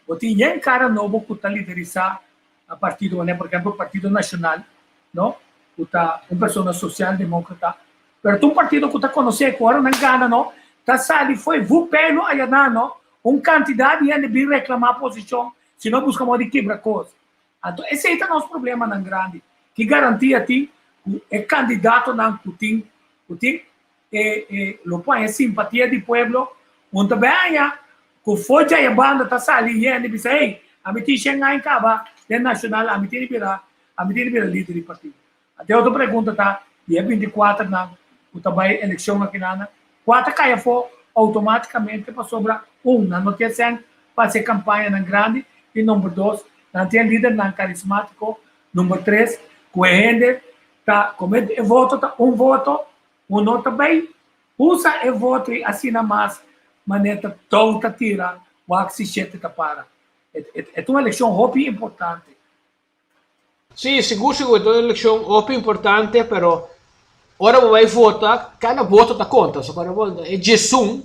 bo tin yen kara nobo ku ta liderisá partido, manera por ehempel Partido Nashonal, no, ku ta un persona sosialdemókrata, Pero ta un partido cu ta conoce cu ora nan gana no, ta sali fo'i vupelo ayanan no, un cantidad di hende bin reclama posicion si no busca modo di kibra cos. Anto esey ta nos problemanan grandi. Ki garantia tin cu e candidatonan cu tin cu tin e e lo por haña simpatia di pueblo? Un ta bay haña cu fo'i djaya banda ta sali hende bisa hey, ami tin shen aña caba den nacional, ami tin di bira ami tin di bira lider di partido. Anto e otro pregunta ta, di e 24 nan ku ta bai elekshon akinan, kua ta kai afó outomátikamente pasobra un, nan no tin e sèn pa hasi e kampañanan grandi i number dos, nan tin e lidernan karismátiko, number tres, ku e hende ta kome e voto ta un voto, un no ta bai usa e voto i asina mas manera ta tou ta tira wak si shete ta para. E ta un elekshon hopi importante. Sí, sigur sigur, ta un elekshon hopi importante, pero ora bo bai vota, kada voto ta konta. So ora bo e djesun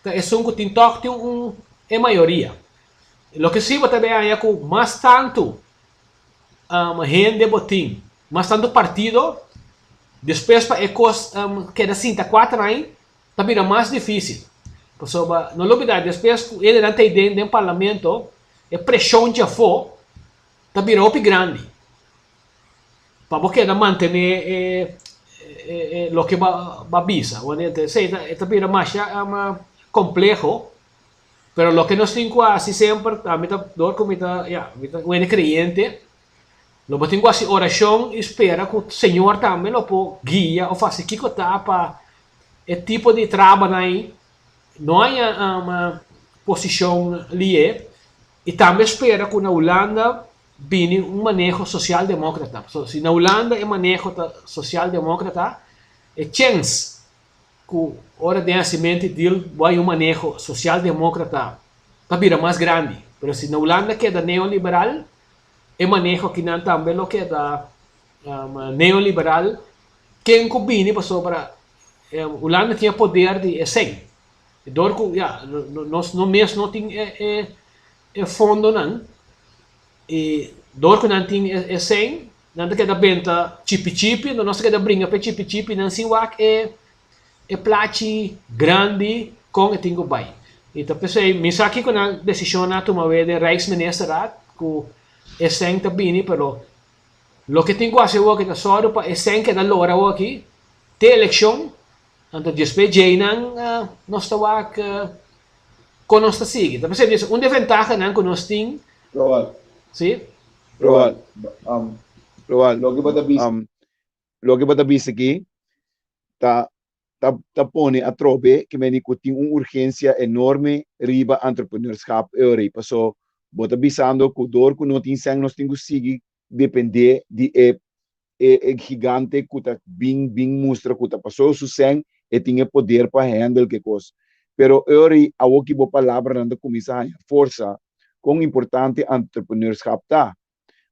ta esun ku tin tòg tin un e mayoria. Loke sí bo ta bai haña ku mas tantu hende bo tin, mas tantu partido, despues pa e kos keda sinta kuater aña ta bira mas difísil. Pasobra no lubidá despues ku hendenan ta ei den den parlamento, E preshon djafó ta bira hopi grandi pa bo keda mantené e e loke bo a bisa. Esei e ta bira masha kompleho, pero loke nos tin ku hasi semper, ami ta dor ku mi ta ya mi ta un hende kreyente, lo bo tin ku hasi orashon i spera ku Señor tambe lo por guia òf hasi kiko ta pa e tipo di trabanan ei No haña posishon lié i tambe spera ku na Hulanda bini un maneho sosialdemókrata. Pasobra si na Hulanda e maneho ta sosialdemókrata, e chèns ku ora den hasimentu di deal bo haña un maneho sosialdemókrata ta bira mas grandi. Pero si na Hulanda keda neoliberal, e maneho akinan tambe lo keda neoliberal. Ken ku bini pasobra Hulanda tin e poder di esei. Dor ku ya nos no mes no tin e e fondonan i dor ku nan tin esei nan ta keda benta chipi chipi enton nos ta keda bringa pa e chipi chipi nan sin wak e e plachi grandi kon e tin ku bai. I ta p'esei mi sa kiko nan desishon a tuma awe den Rijksministerraad ku esei ta bini pero loke tin ku hasi awoki ta sòru pa esei keda lora awoki Te elekshon, anto despues djeinan nos ta wak kon nos ta sigui. Ta p'esei mi bisa un di e ventahanan ku nos tin. Roald. Si. Roald, Roald, loke bo ta bisa, loke bo ta bisa aki ta ta ta pone atrobe ke meni ku tin un urgensia enorme riba entrepreneurschap eori. Paso bo ta bisando ku dor ku no tin sèn nos tin ku sigui depende di e. E e gigante ku ta bin bin mustra ku ta pasó su sèn e tin e poder pa handle ke kos. Pero e ora ei awor ki bo palabranan ta kuminsá haña forsa kon importante entrepreneurschap ta.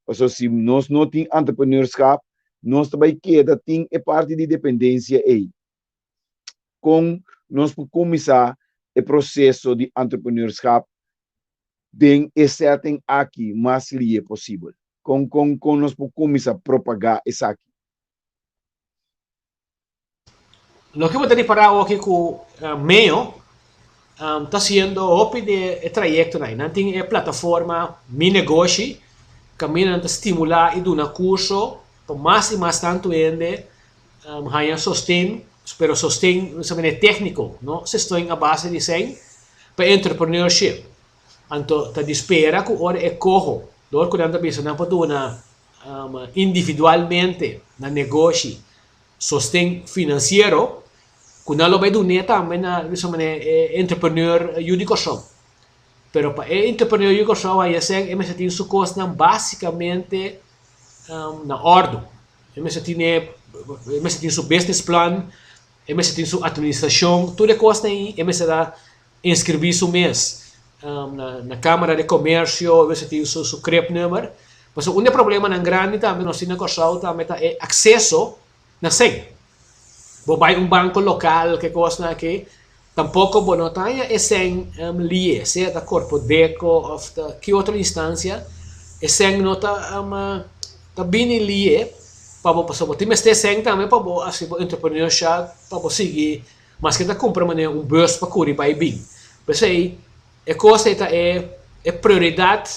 Pasobra si nos no tin entrepreneurschap nos ta bai keda tin e parti di dependensia ei. Kon nos por kuminsá e proseso di entrepreneurschap den e setting aki mas lihe posibel? Kon kon kon nos por kuminsá propagá esaki? Loke bo ta ripará awoki ku Meo ta hasiendo hopi di e trayektonan ei. Nan tin e plataforma Mi Negoshi kaminda nan ta stimulá i duna kurso pa mas i mas tantu hende haña sosten, pero sosten solamente tékniko, no sosten a base di sèn, pa entrepreneurship. Anto ta di spera ku ora e koho, dor ku nan ta bisa nan por duna individualmente na negoshi sosten finansiero, ku nan lo bai dun'é tambe na bisa manera e entrepreneur yu di Kòrsou. Pero pa e entrepreneur yu di Kòrsou haña esei e mester tin su kosnan básikamente na òrdu. E mester tin e mester tin su business plan, e mester tin su administrashon, tur e kosnan ei e mester a inskribí su mes na Kámara di Komersio, e mester tin su cribnummer. Pasobra un di e problemanan grandi tambe nos tin na Kòrsou tambe ta e akseso na sèn. Bo bai un banko lokal ke kosnan aki, tampoko bo no ta haña e sèn lié, sea ta Korpodeko òf ta ki otro instansia, e sèn no ta ta bini lié pa bo, pasobra bo tin mester sèn tambe pa bo hasi bo entrepreneurship, pa bo sigui maske ta kumpra manera un bus pa kuri bai bin. P'esei e kos ei ta e e prioridat,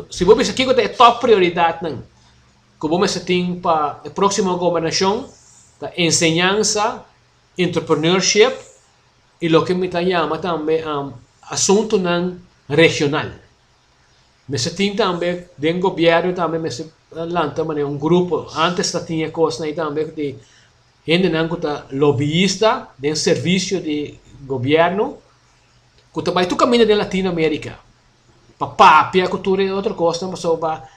si bo bisa kiko ta e tòp prioridatnan ku bo mester tin pa e próksimo gobernashon ta enseñansa, entrepreneurship i loke mi ta yama tambe asuntunan regional. Mester tin tambe den gobièrnu tambe mester lanta manera un grupo, antes ta tin e kosnan ei tambe di hendenan ku ta lobbyista den servisio di gobièrnu ku ta bai tur kaminda den Latino Amerika pa papia ku tur e otro kosnan pasobra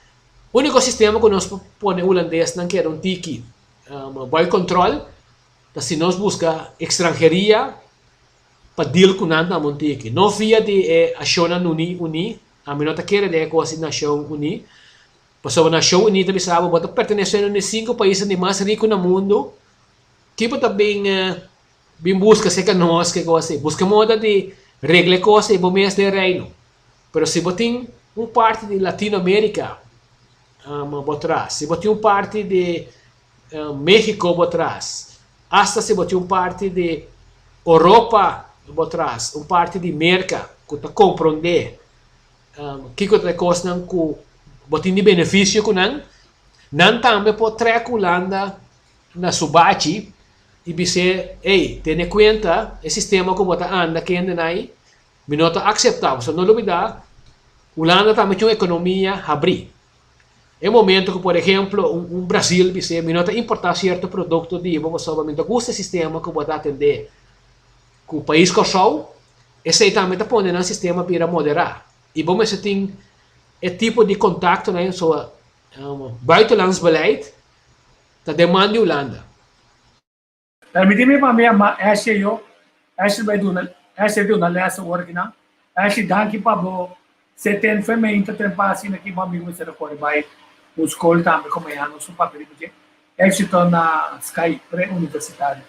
úniko sistema ku nos por pone hulandesnan keda un tiki bòi kòntròl ta si nos buska ekstranheria pa deal ku nan tambe un tiki. No via di e Ashonnan Uní, Uní, ami no ta kere den e kos di Nashon Uní, pasobra Nashon Uní ta bisa bo, bo ta pertenesé na un di sinku paisnan di mas riku na mundu, ki bo ta bin bin buska serka nos ke kos ei? Buska moda di regla e kos ei bo mes den Reino. Pero si bo tin un parti di Latino Amerika bo tras, si bo tin un parti di Mexico bo tras, hasta si bo tin un parti di Oropa bo tras, un parti di Merca cu ta comprende kico ta e cosnan cu bo tin di beneficio cu nan, nan tambe por trek Hulanda na su bachi y bis'é, ey, tene cuenta e sistema cu bo ta anda kende nan, mi no ta acepta, pasobra no lubida Hulanda tambe tin un economia habri. E momento ku por ehemplo un un Brasil bis'é mi no ta importá sierto produkto di bo pasobra mi no ta gusta e sistema ku bo ta atendé ku pais Kòrsou, esei tambe ta pone nan sistema bira moderá i bo mester tin e tipo di kontaktonan so buitenlands beleid ta den man di Hulanda. Permití mi pa mi ama Ashley yo. Ashley bai duna Ashley duna les awor aki nan. Ashley danki pa bo seten fe meinta trempa asina ki bo amigo mester a kore bai un skol tambe komo ya nos un papia riba dje. Éxito na Sky Pre Universitario.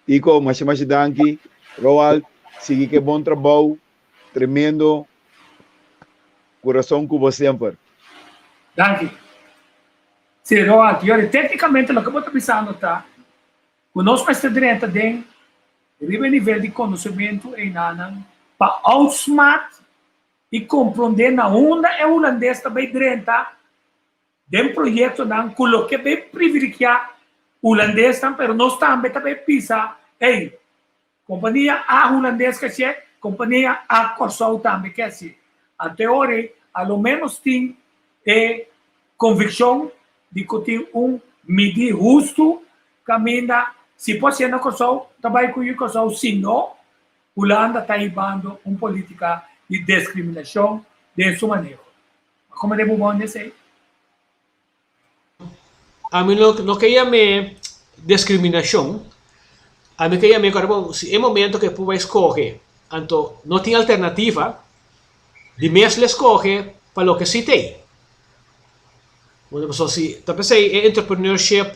Tico, masha masha danki. Roald, sigui ku e bon trabou. Tremendo. Kurason ku bo semper. Danki. Sí, Roald, Yori, téknikamente loke bo ta bisando ta ku nos mester drenta den riba e nivel di konosementu einanan pa outsmart i komprondé na unda e hulandes ta bai drenta den proyektonan ku loke bai privilegiá hulandesnan, pero nos tambe ta bai bisa, ey, Kompania A Hulandes ke hasié, kompania A Kòrsou tambe ke hasié. Anto e ora ei a lo ménos tin e konvikshon di ku tin un midí hustu kaminda si por hasié na Kòrsou ta bai ku yu Kòrsou, si no Hulanda ta hibando un polítika di deskriminashon den su maneho. Bo a komprendé bo bon esei? Ami no no ke yam'é deskriminashon, ami ke yam'é ku bo si e momento ku e por bai skohe anto no tin alternativa, di mes lo e skohe pa loke si t'ei. Pasobra si ta p'esei e entrepreneurship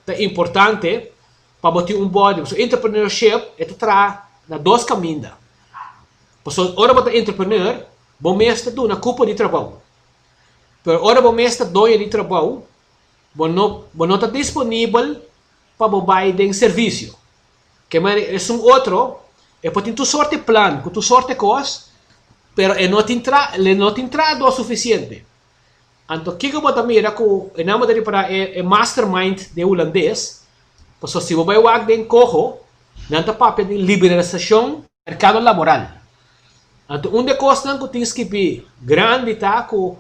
ta importante pa bo tin un body, pasobra entrepreneurship e ta traha na dos kaminda. Pasobra ora bo ta entrepreneur bo mes ta duna kupo di trabou. Pero ora bo mes ta doño di trabou, bo no bo no ta disponibel pa bo bai den servisio. Ke manera esun otro e por tin tur sorte plan ku tur sorte kos, pero e no tin tra e no tin trahadó sufisiente. Anto kiko bo ta mira ku e nan bo ta ripará e e mastermind di e hulandes, pasobra si bo bai wak den koho, nan ta papia di liberalisashon merkado laboral. Anto un di e kosnan ku tin skibí grandi ta ku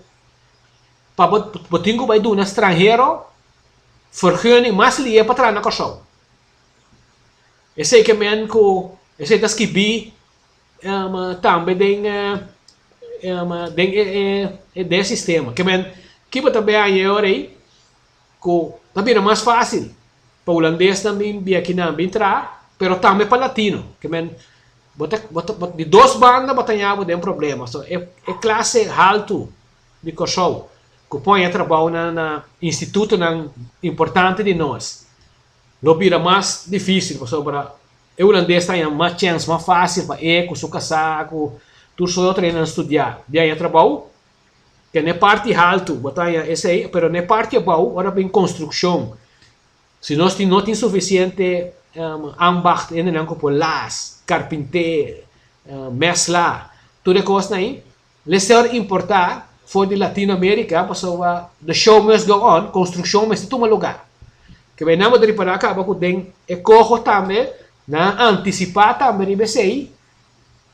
pa bo bo tin ku bai duna stranhero vergunning mas lihe pa traha na Kòrsou. Esei ke men ku esei ta skibí tambe den den e den e sistema. Ke men ki bo ta bea aña e ora ei ku ta bira mas fásil pa hulandesnan bin bia kinan bin traha pero tambe pa latino. Ke men Bo ta, bo ta, di dos banda bo ta haña bo den problema. So e, e klase haltu di Kòrsou ku por haña trabou na na institutonan importante di nos lo bira mas difísil pasobra e hulandes ta haña mas chèns, mas fásil pa e ku su kasá ku tur su otro hendenan studiá di haña trabou. Ke na e parti haltu bo ta haña esei, pero na e parti abou ora bin konstrukshon Si nos tin no tin sufisiente ambacht hendenan ku por las, karpinté, mèsla, tur e kosnan ei, le ser importá for di Latinoamérika pasobra the show must go on, konstrukshon mester tuma lugá. Ke bai nan bo ta ripará kaba ku den e koho tambe nan a antisipá tambe riba esei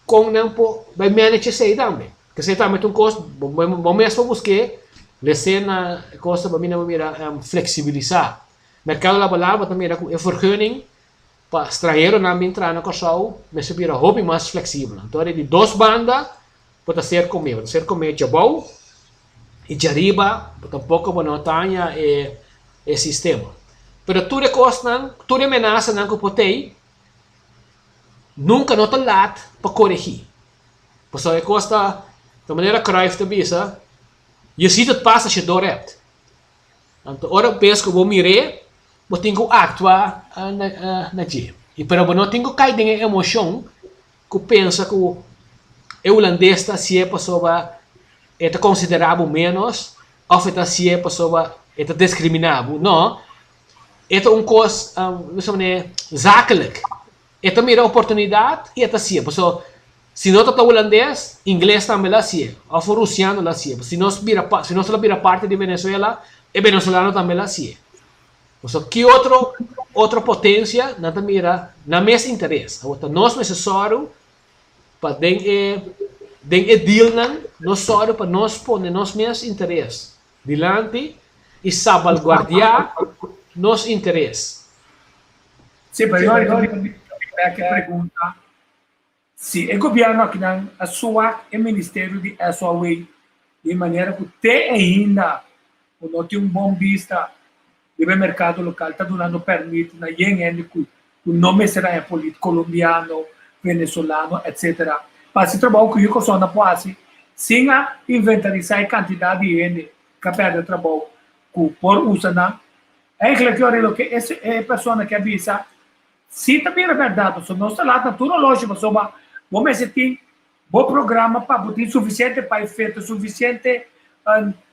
kon nan por bai manage esei tambe. Esei tambe ta un kos, bo mes por busk'é, les'é na e kos ta bo mira fleksibilisá. Merkado laboral bo ta mira ku e vergunning pa stranheronan bin traha na Kòrsou mester bira hopi mas fleksibel. Anto di dos banda bo ta ser komé, bo ta ser komé djabou i djariba bo tampoko bo no ta haña e sistema. Pero tur e kosnan, tur e menasanan ku por t'ei nunka no ta lat pa koregí. Pasobra e kos ta, ta manera Cruyff ta bisa, Je ziet het pas als je het door hebt. Anto ora bes ku bo mir'é, bo tin ku aktua na dje. I pero bo no tin ku kai den e emoshon ku pensa ku e hulandes ta hasié pasobra e ta konsiderá bo ménos òf e ta hasié pasobra e ta diskriminá bo. No, e ta un kos, zakelijk. E ta mira oportunidat i e ta hasié. Pasobra si no ta ta hulandes, ingles tambe lo hasié, òf un rusiano lo hasié. Si nos bira si nos lo bira parti di Venezuela, e venezolano tambe lo hasié. Pasobra ki otro otro potensia nan ta mira nan mes interes. Awor ta nos mester sòru pa den e den e dealnan nos sòru pa nos pone nos mes interes dilanti i sabalguardiá nos interes. Sí, pero yo ahorita mi back e pregunta, si e gobierno akinan a suak e ministerio di SOAW di manera ku te ainda ku no tin un bon bista riba e merkado lokal ta dunando permit na yen hende ku ku no mester haña polit, kolombiano, venezolano, etc. Pa hasi trabou ku yu kòrsou na por hasi sin a inventarisá e kantidat di hende ku a pèrdè trabou ku por usa nan. Eigenlijk yori loke e persona ke a bisa si ta bira bèrdat pasobra nos ta laat na tur oloshi pasobra bo mester tin bo programa pa bo tin sufisiente paifeto sufisiente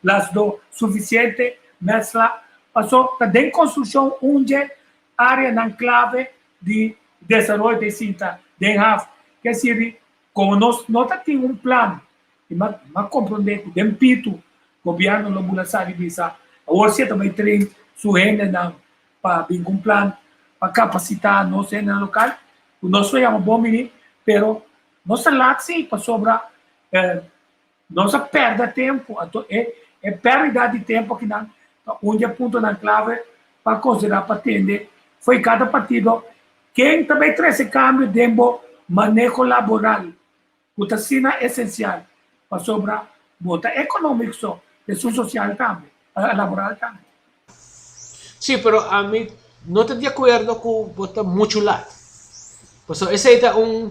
lasdo sufisiente mèsla paso ta den konstrukshon un dje areanan klave di desaroyo ta e sinta den haf ke sirbi komo nos no ta tin un plan I m'a m'a komprondé ku den pitu gobièrnu lo bula sali bisa awor si e ta bai train su hendenan pa bin ku un plan pa kapasitá nos hendenan lokal ku nos lo yama bon bini pero nos ta lat si pasobra nos a pèrdè tempu anto e e pèrdida di tempu akinan ta un di e puntonan klave pa konsiderá pa tende fo'i kada partido ken ta bai trese kambio den bo maneho laboral. ku ta asina esensial pasobra bo ta ekonómiko so, esun sosial tambe, laboral tambe. Sí, pero ami no ta di akuerdo ku bo ta muchu lat. Pasobra esei ta un,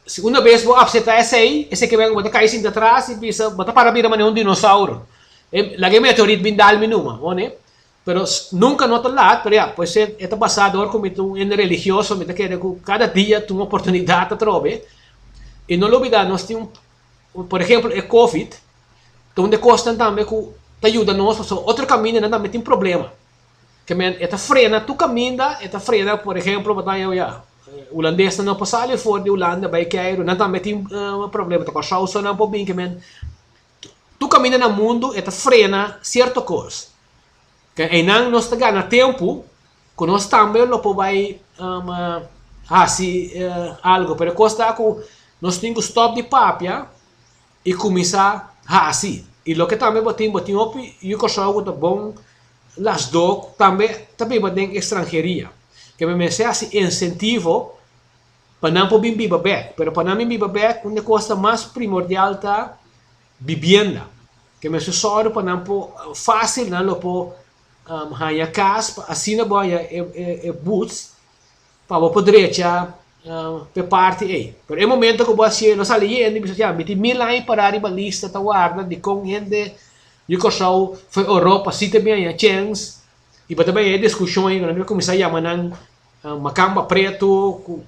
si una bes bo apseptá esei, esei ke bo ta kai sinta atras i bisa bo ta para bira manera un dinosauro. E laga e meteorit bin dal mi numa, bo ne? Pero nunka no ta lat, pero ya, pues e e ta basá dor ku mi ta un hende religioso, mi ta kere ku kada dia ta un oportunidat atrobe. I no lubidá nos tin un, por ehempel e covid ta un di e kosnan tambe ku ta yuda nos pasobra otro kamindanan tambe tin problema. Ke men e ta frena tur kaminda, e ta frena por ehempel bo ta haña ya hulandesnan no por sali for di Hulanda bai Keiru, nan tambe tin problema, ta Kòrsou so nan por bin, ke men tur kaminda na mundu e ta frena sierto kos. Ke einan nos ta gana tempu ku nos tambe lo por bai hasi algu. Pero e kos ta ku nos tin ku stòp di papia i kuminsá hasi. I loke tambe bo tin, bo tin hopi yu Kòrsou ku ta bon lasdó tambe ta biba den ekstranheria. Ke mi mester hasi insentivo pa nan por bin biba bèk. Pero pa nan bin biba bèk un di e kos ta mas primordial ta bibienda. Ke mester sòru pa nan por fásil nan lo por haña kas pa asina bo haña e buts pa bo por drecha p'e parti ei. Pero e momento ku bo hasié lo sali yendo i bisa ya mi tin mil aña pará riba lista ta warda dikon hende di Kòrsou for Europa si ta bin haña chèns i bo ta bin haña e diskushon ei ku nan ta kuminsá yama nan makamba pretu ku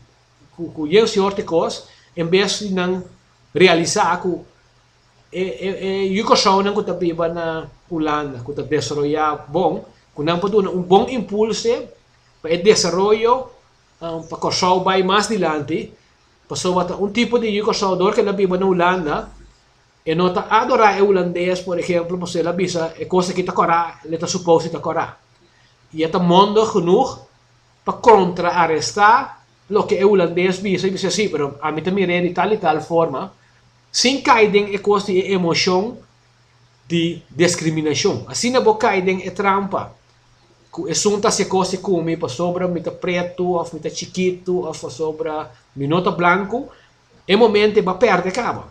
ku yen siorti kos en bes di nan realisá ku E e yu Kòrsounan ku ta biba na Hulanda ku ta desaroyá bon, ku nan por duna un bon impulse pa e desaroyo pa Kòrsou bai mas dilanti, pasobra ta un tipo di yu Kòrsou dor ku el a biba na Hulanda e no ta adorá e hulandes por ehempel pasobra el a bisa e kos aki ta kòrá, el ta supos di ta kòrá. I e ta mondo genoeg pa kontraarestá loke e hulandes bisa i bisa sí pero ami ta mir'é di tal i tal forma. Sin kai den e kos di e emoshon di deskriminashon. Asina bo kai den e trampa ku esun ta hasi e kos di ku mi pasobra mi ta pretu òf mi ta chikitu òf pasobra mi no ta blanku, e momento ei bo a pèrdè kaba.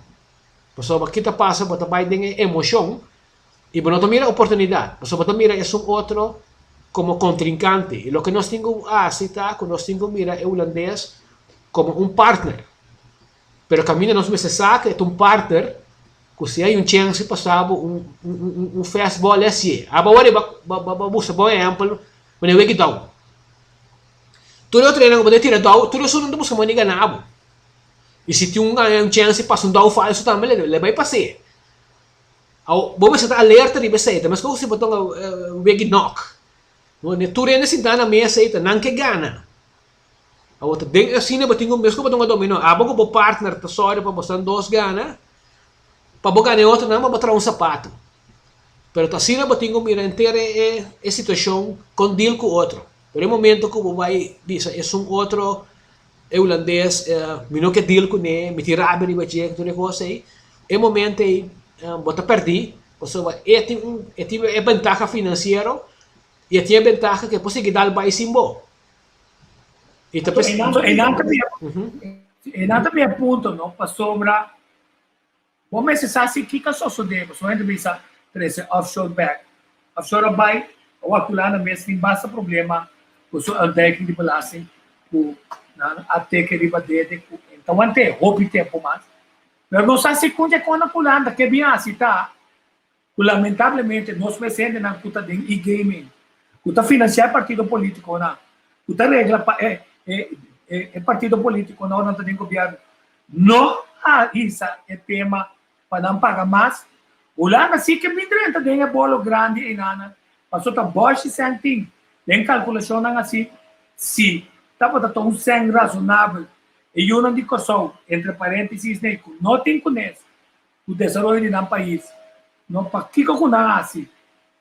Pasobra ki ta pasa bo ta bai den e emoshon i bo no ta mira oportunidat, pasobra bo ta mira esun otro komo kontrinkante. I loke nos tin ku hasi ta ku nos tin ku mira e hulandes komo un partner. Pero kaminda nos mester sa ku e ta un partner ku si hay un chènse pasa bo un un fastball e hasié. Aba wòrdu ba ba buska bon ehèmpel manera weki dou. Tur e otro hendenan ku bo ta tira dou, tur esun nan ta buska manera di gana bo. I si tin un un chènse pasa un dou falsu tambe le bai pas'é. Awo bo mester ta alerta riba esei, ta meskos ku si bo ta weki nòk. Tur hende sintá na mesa ei ta nan ke gana. Awor ta den asina bo tin ku mes ku bo ta un dominó. Abo ku bo partner ta sòru pa boso dos gana, pa bo gana e otronan bo traha un sapatu. Pero ta asina bo tin ku mira henter e e situashon kon deal ku otro. Pero e momento ku bo bai bisa esun otro e hulandes mi no ke deal kuné, mi tin rabia riba dje, tur e kos ei, e momento ei bo ta pèrdí pasobra e tin un e tin e bentaha finansiero i e tin e bentaha ku e por sigui dal bai sin bo. I ta pes... Einan, einan ta bia, einan ta bia punto, no? Pasobra bo mester sa si kiko a sosodé, pasobra hende bisa trese offshore bek. Offshore a bai, a wak Hulanda mes tin basta problema ku su ontduiking di belasting ku nan a teke riba dede ku e ta want'é hopi tempu mas. Pero no sa si kon dje kon na Hulanda ke bin hasi ta ku lamentablemente nos mes hendenan ku ta den e-gaming, ku ta finansiá e partido politikonan, ku ta regla pa e e partido politikonan ora nan ta den gobièrnu, no a hisa e tema pa nan paga mas. Hulanda si ke bin drenta den e bolo grandi einanan, pasobra ta bòshi sèn tin. Den kalkulashonnan asi, si tabata ta un sèn rasonabel, e yunan di Kòrsou, entre paréntesis nei, ku no tin kunes, ku desaroyo di nan pais. No pakiko ku nan hasi,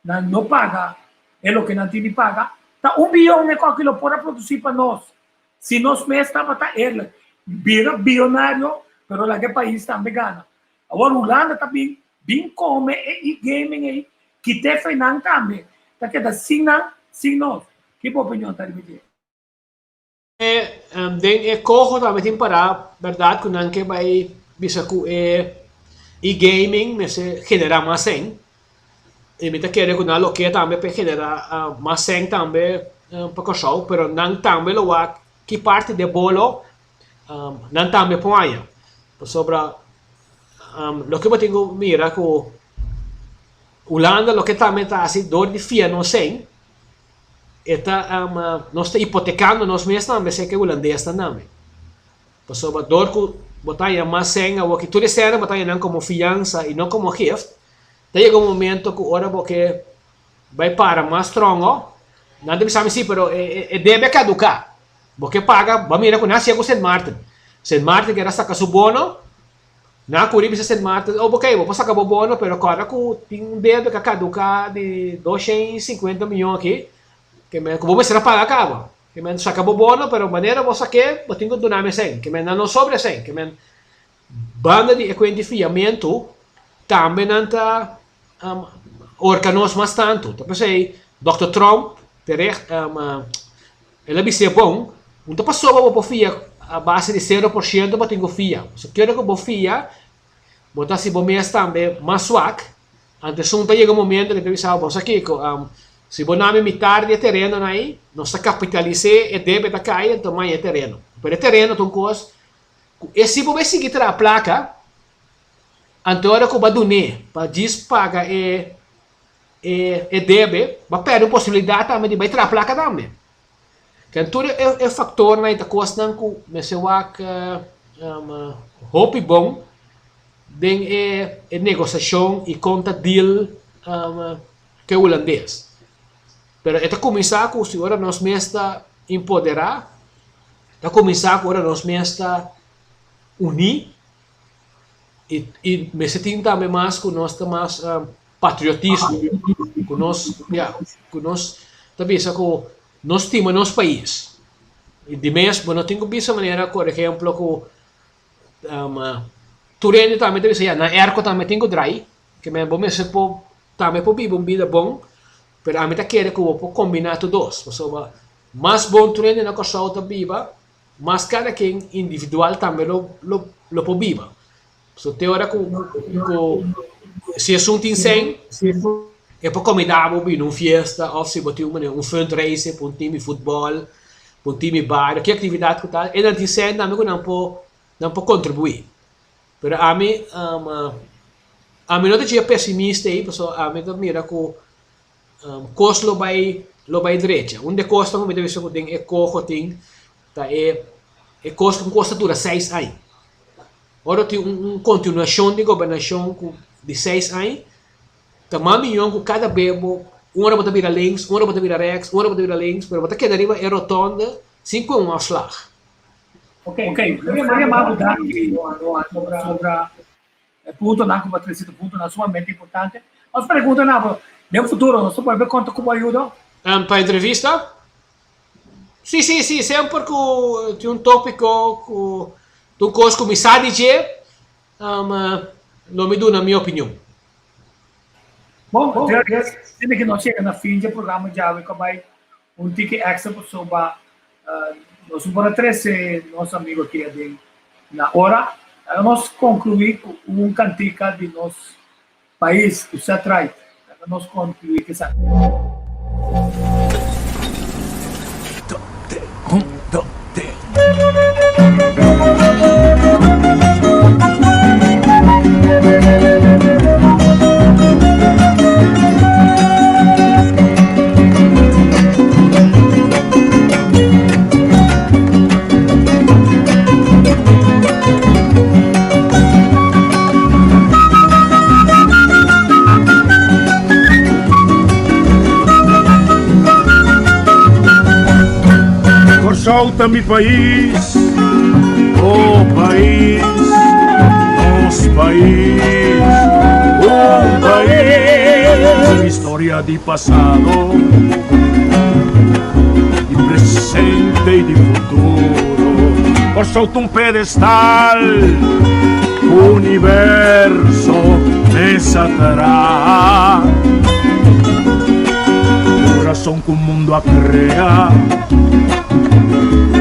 nan no paga e loke nan tin di paga. Ta un biyon e koki lo por a produsí pa nos, si nos mes tabata eerlijk. Bira biyonario, pero laga e pais tambe gana. Awor Hulanda ta bin bin kome e e-gaming ei, kit'é fe nan tambe. Ta keda sin nan, sin nos. Ki bo opinion ta riba dje? Den e koho tambe tin pará bèrdat ku nan ke bai bisa ku e e-gaming mester generá mas sèn. I mi ta kere ku nan lo ke tambe pa e generá mas sèn tambe pa Kòrsou, pero nan tambe lo wak ki parti di e bolo nan tambe por haña. Pasobra loke bo tin ku mira ku Hulanda loke tambe ta hasi dor di fia nos sèn, e ta nos ta hipotekando nos mes tambe esei ke hulandesnan tambe. Pasobra dor ku bo ta haña mas sèn awor ki tur e sènnan bo ta haña nan komo fiansa i no komo gift, Ta yega un momento ku ora bo ke bai para mas strongo, nan ta bisa mi si, pero e debe a kaduká. Bo ke paga, bo a mira ku nan hasié ku Sint Maarten. Sint Maarten ker a saka su bono, nan a kuri bisa Sint Maarten, oh oke, bo por saka bo bono, pero kòrda ku tin un debe ku a kaduká di 250 mion aki, ke men ku bo mester a paga kaba. Ke men saka bo bono, pero manera bo sak'é, bo tin ku duna mi esei. Ke men nan no sobra esei. Ke men Banda di e kuent di fiamentu, tambe nan ta orka nos mas tantu. Ta p'esei Dòkter Tromp terecht el a bis'é bon, un ta pasobra bo por fia a base di sero por siento bo tin ku fia. Pasobra kere ku bo fia, bo ta hasi bo mes tambe mas swak, anto esun ta yega un momento ku ta bisa bo, bo sa kiko, si bo nami mitar di e terenonan ei, nos ta kapitalis'é, e debe ta kai, anto maña e tereno. Pero e tereno ta un kos Ku e si bo bai sigui traha plaka, anto ora ku bo a dun'é pa djis paga e e debe, bo a pèrdè un posibilidat tambe di bai traha plaka tambe. Ken tur e faktornan ei ta kosnan ku mester wak hopi bon den e negosiashon i kon ta deal ku e hulandes. Pero e ta kuminsá ku si ora nos mes ta empoderá, Ta kuminsá ku ora nos mes ta uní i i mester tin tambe mas ku nos ta mas patriotismo, ku nos ya ku nos ta bisa ku nos stima nos pais. I di mes bo no tin ku bisa manera por ehemplo ku tur hende tambe ta bisa ya nan airco tambe tin ku drai, ke men bo mester por tambe por biba un bida bon, pero ami ta kere ku bo por kombiná tur dos pasobra Mas bon tur hende na Kòrsou ta biba, mas kada ken individual tambe lo lo lo por biba. So te ora ku ku si esun tin sèn, e por komidá bo bini un fiesta òf si bo tin un manera un fundraiser pa un tim di futbòl, pa un tim di bario, ki aktividat ku ta, e nan tin sèn tambe ku nan por nan por kontribuí. Pero ami ami no ta dje pesimista ei pasobra ami ta mira ku Kos lo bai lo bai drecha. Un de kosnan ku mi ta bisa ku den e koho tin ta e e kos ku un kos ta dura seis aña. Ora tin un un kontinuashon di gobernashon ku di seis aña ta mas miyon ku kada be bo un ora bo ta bira links, un ora bo ta bira rèks, un ora bo ta bira links, pero bo ta keda riba e rotònde sin ku un òfslag. Ok, mi a yama bo danki sobra E puntonan ku bo a trese ta puntonan sumamente importante. Nos pregunta na bo, den futuro nos ta bolbe konta ku bo ayuda? Pa entrevista? Sí, sí, sí, semper ku tin un tópiko ku ta un kos ku mi sa di dje, lo mi duna mi opinion. Bon, asina ke nos yega na fin dje programa djawe ku a bai un tiki èkstra pasobra Nos no por a trece nos amigo aki aden na ora. Laga nos conclui cu un cantica di nos pais cu Set Right. Laga nos conclui cu esaki. Kòrsou ta mi pais, oh pais, nos pais, un pais. Historia di pasado, di presente y di futuro. Kòrsou ta un pedestal, universo mes a traha. Kurason ku mundu a krea,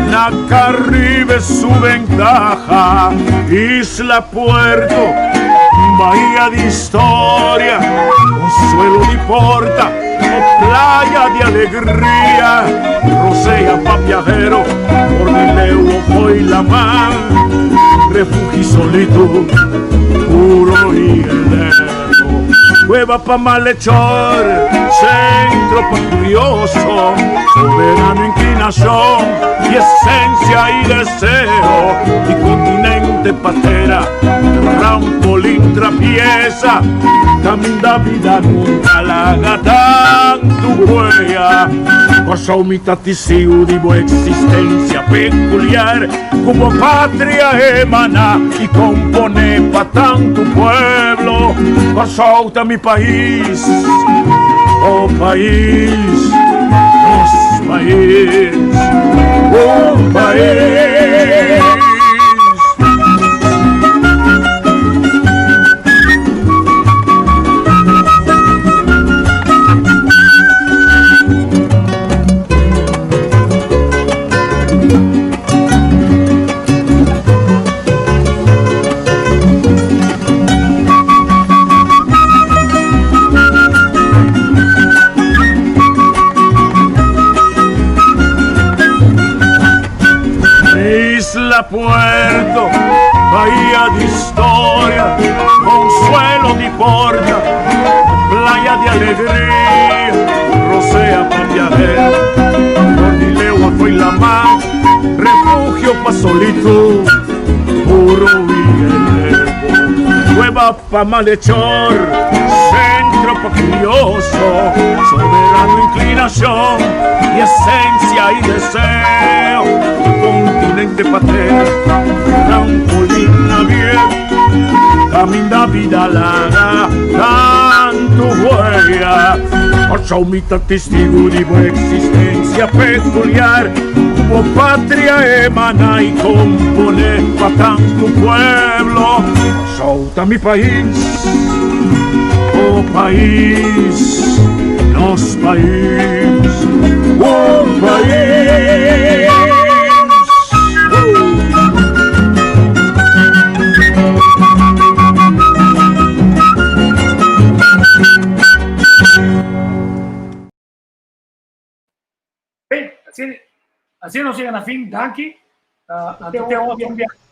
na Karibe su bentaha. Isla, puerto, bahia di historia. Consuelo di porta o playa di alegria, rosea pa viajero for di leu o fo'i laman, refugio y solitud, puro y eterno. Cueva pa malhechor, centro pa curioso, soberano inclinación y esencia y deseo, y continente patera, trampolín trapieza, caminda vida nunca laga tantu huella. Kòrsou mi ta tisiu di bo existencia peculiar, ku bo patria emana y compone pa tantu pueblo. Kòrsou ta mi pais, oh pais, nos pais, un pais. Isla Puerto, bahía de historia, consuelo di porta, playa de alegría, rosea pa viajero, for di lewa fo'i lamá, refugio pa solitud, puro y eterno, cueva pa malhechor, centro pa curioso, soberano inclinación y esencia y deseo, continente patera, trampolín abierto, caminda vida laga tantu huella. Kòrsou mi ta testigu di bo existencia peculiar, ku bo patria emana y compone pa tantu pueblo. Kòrsou ta mi pais, oh pais, nos pais, un pais. Asina, asina nos yega na fin. Danki. Uh, anto te otro biaha.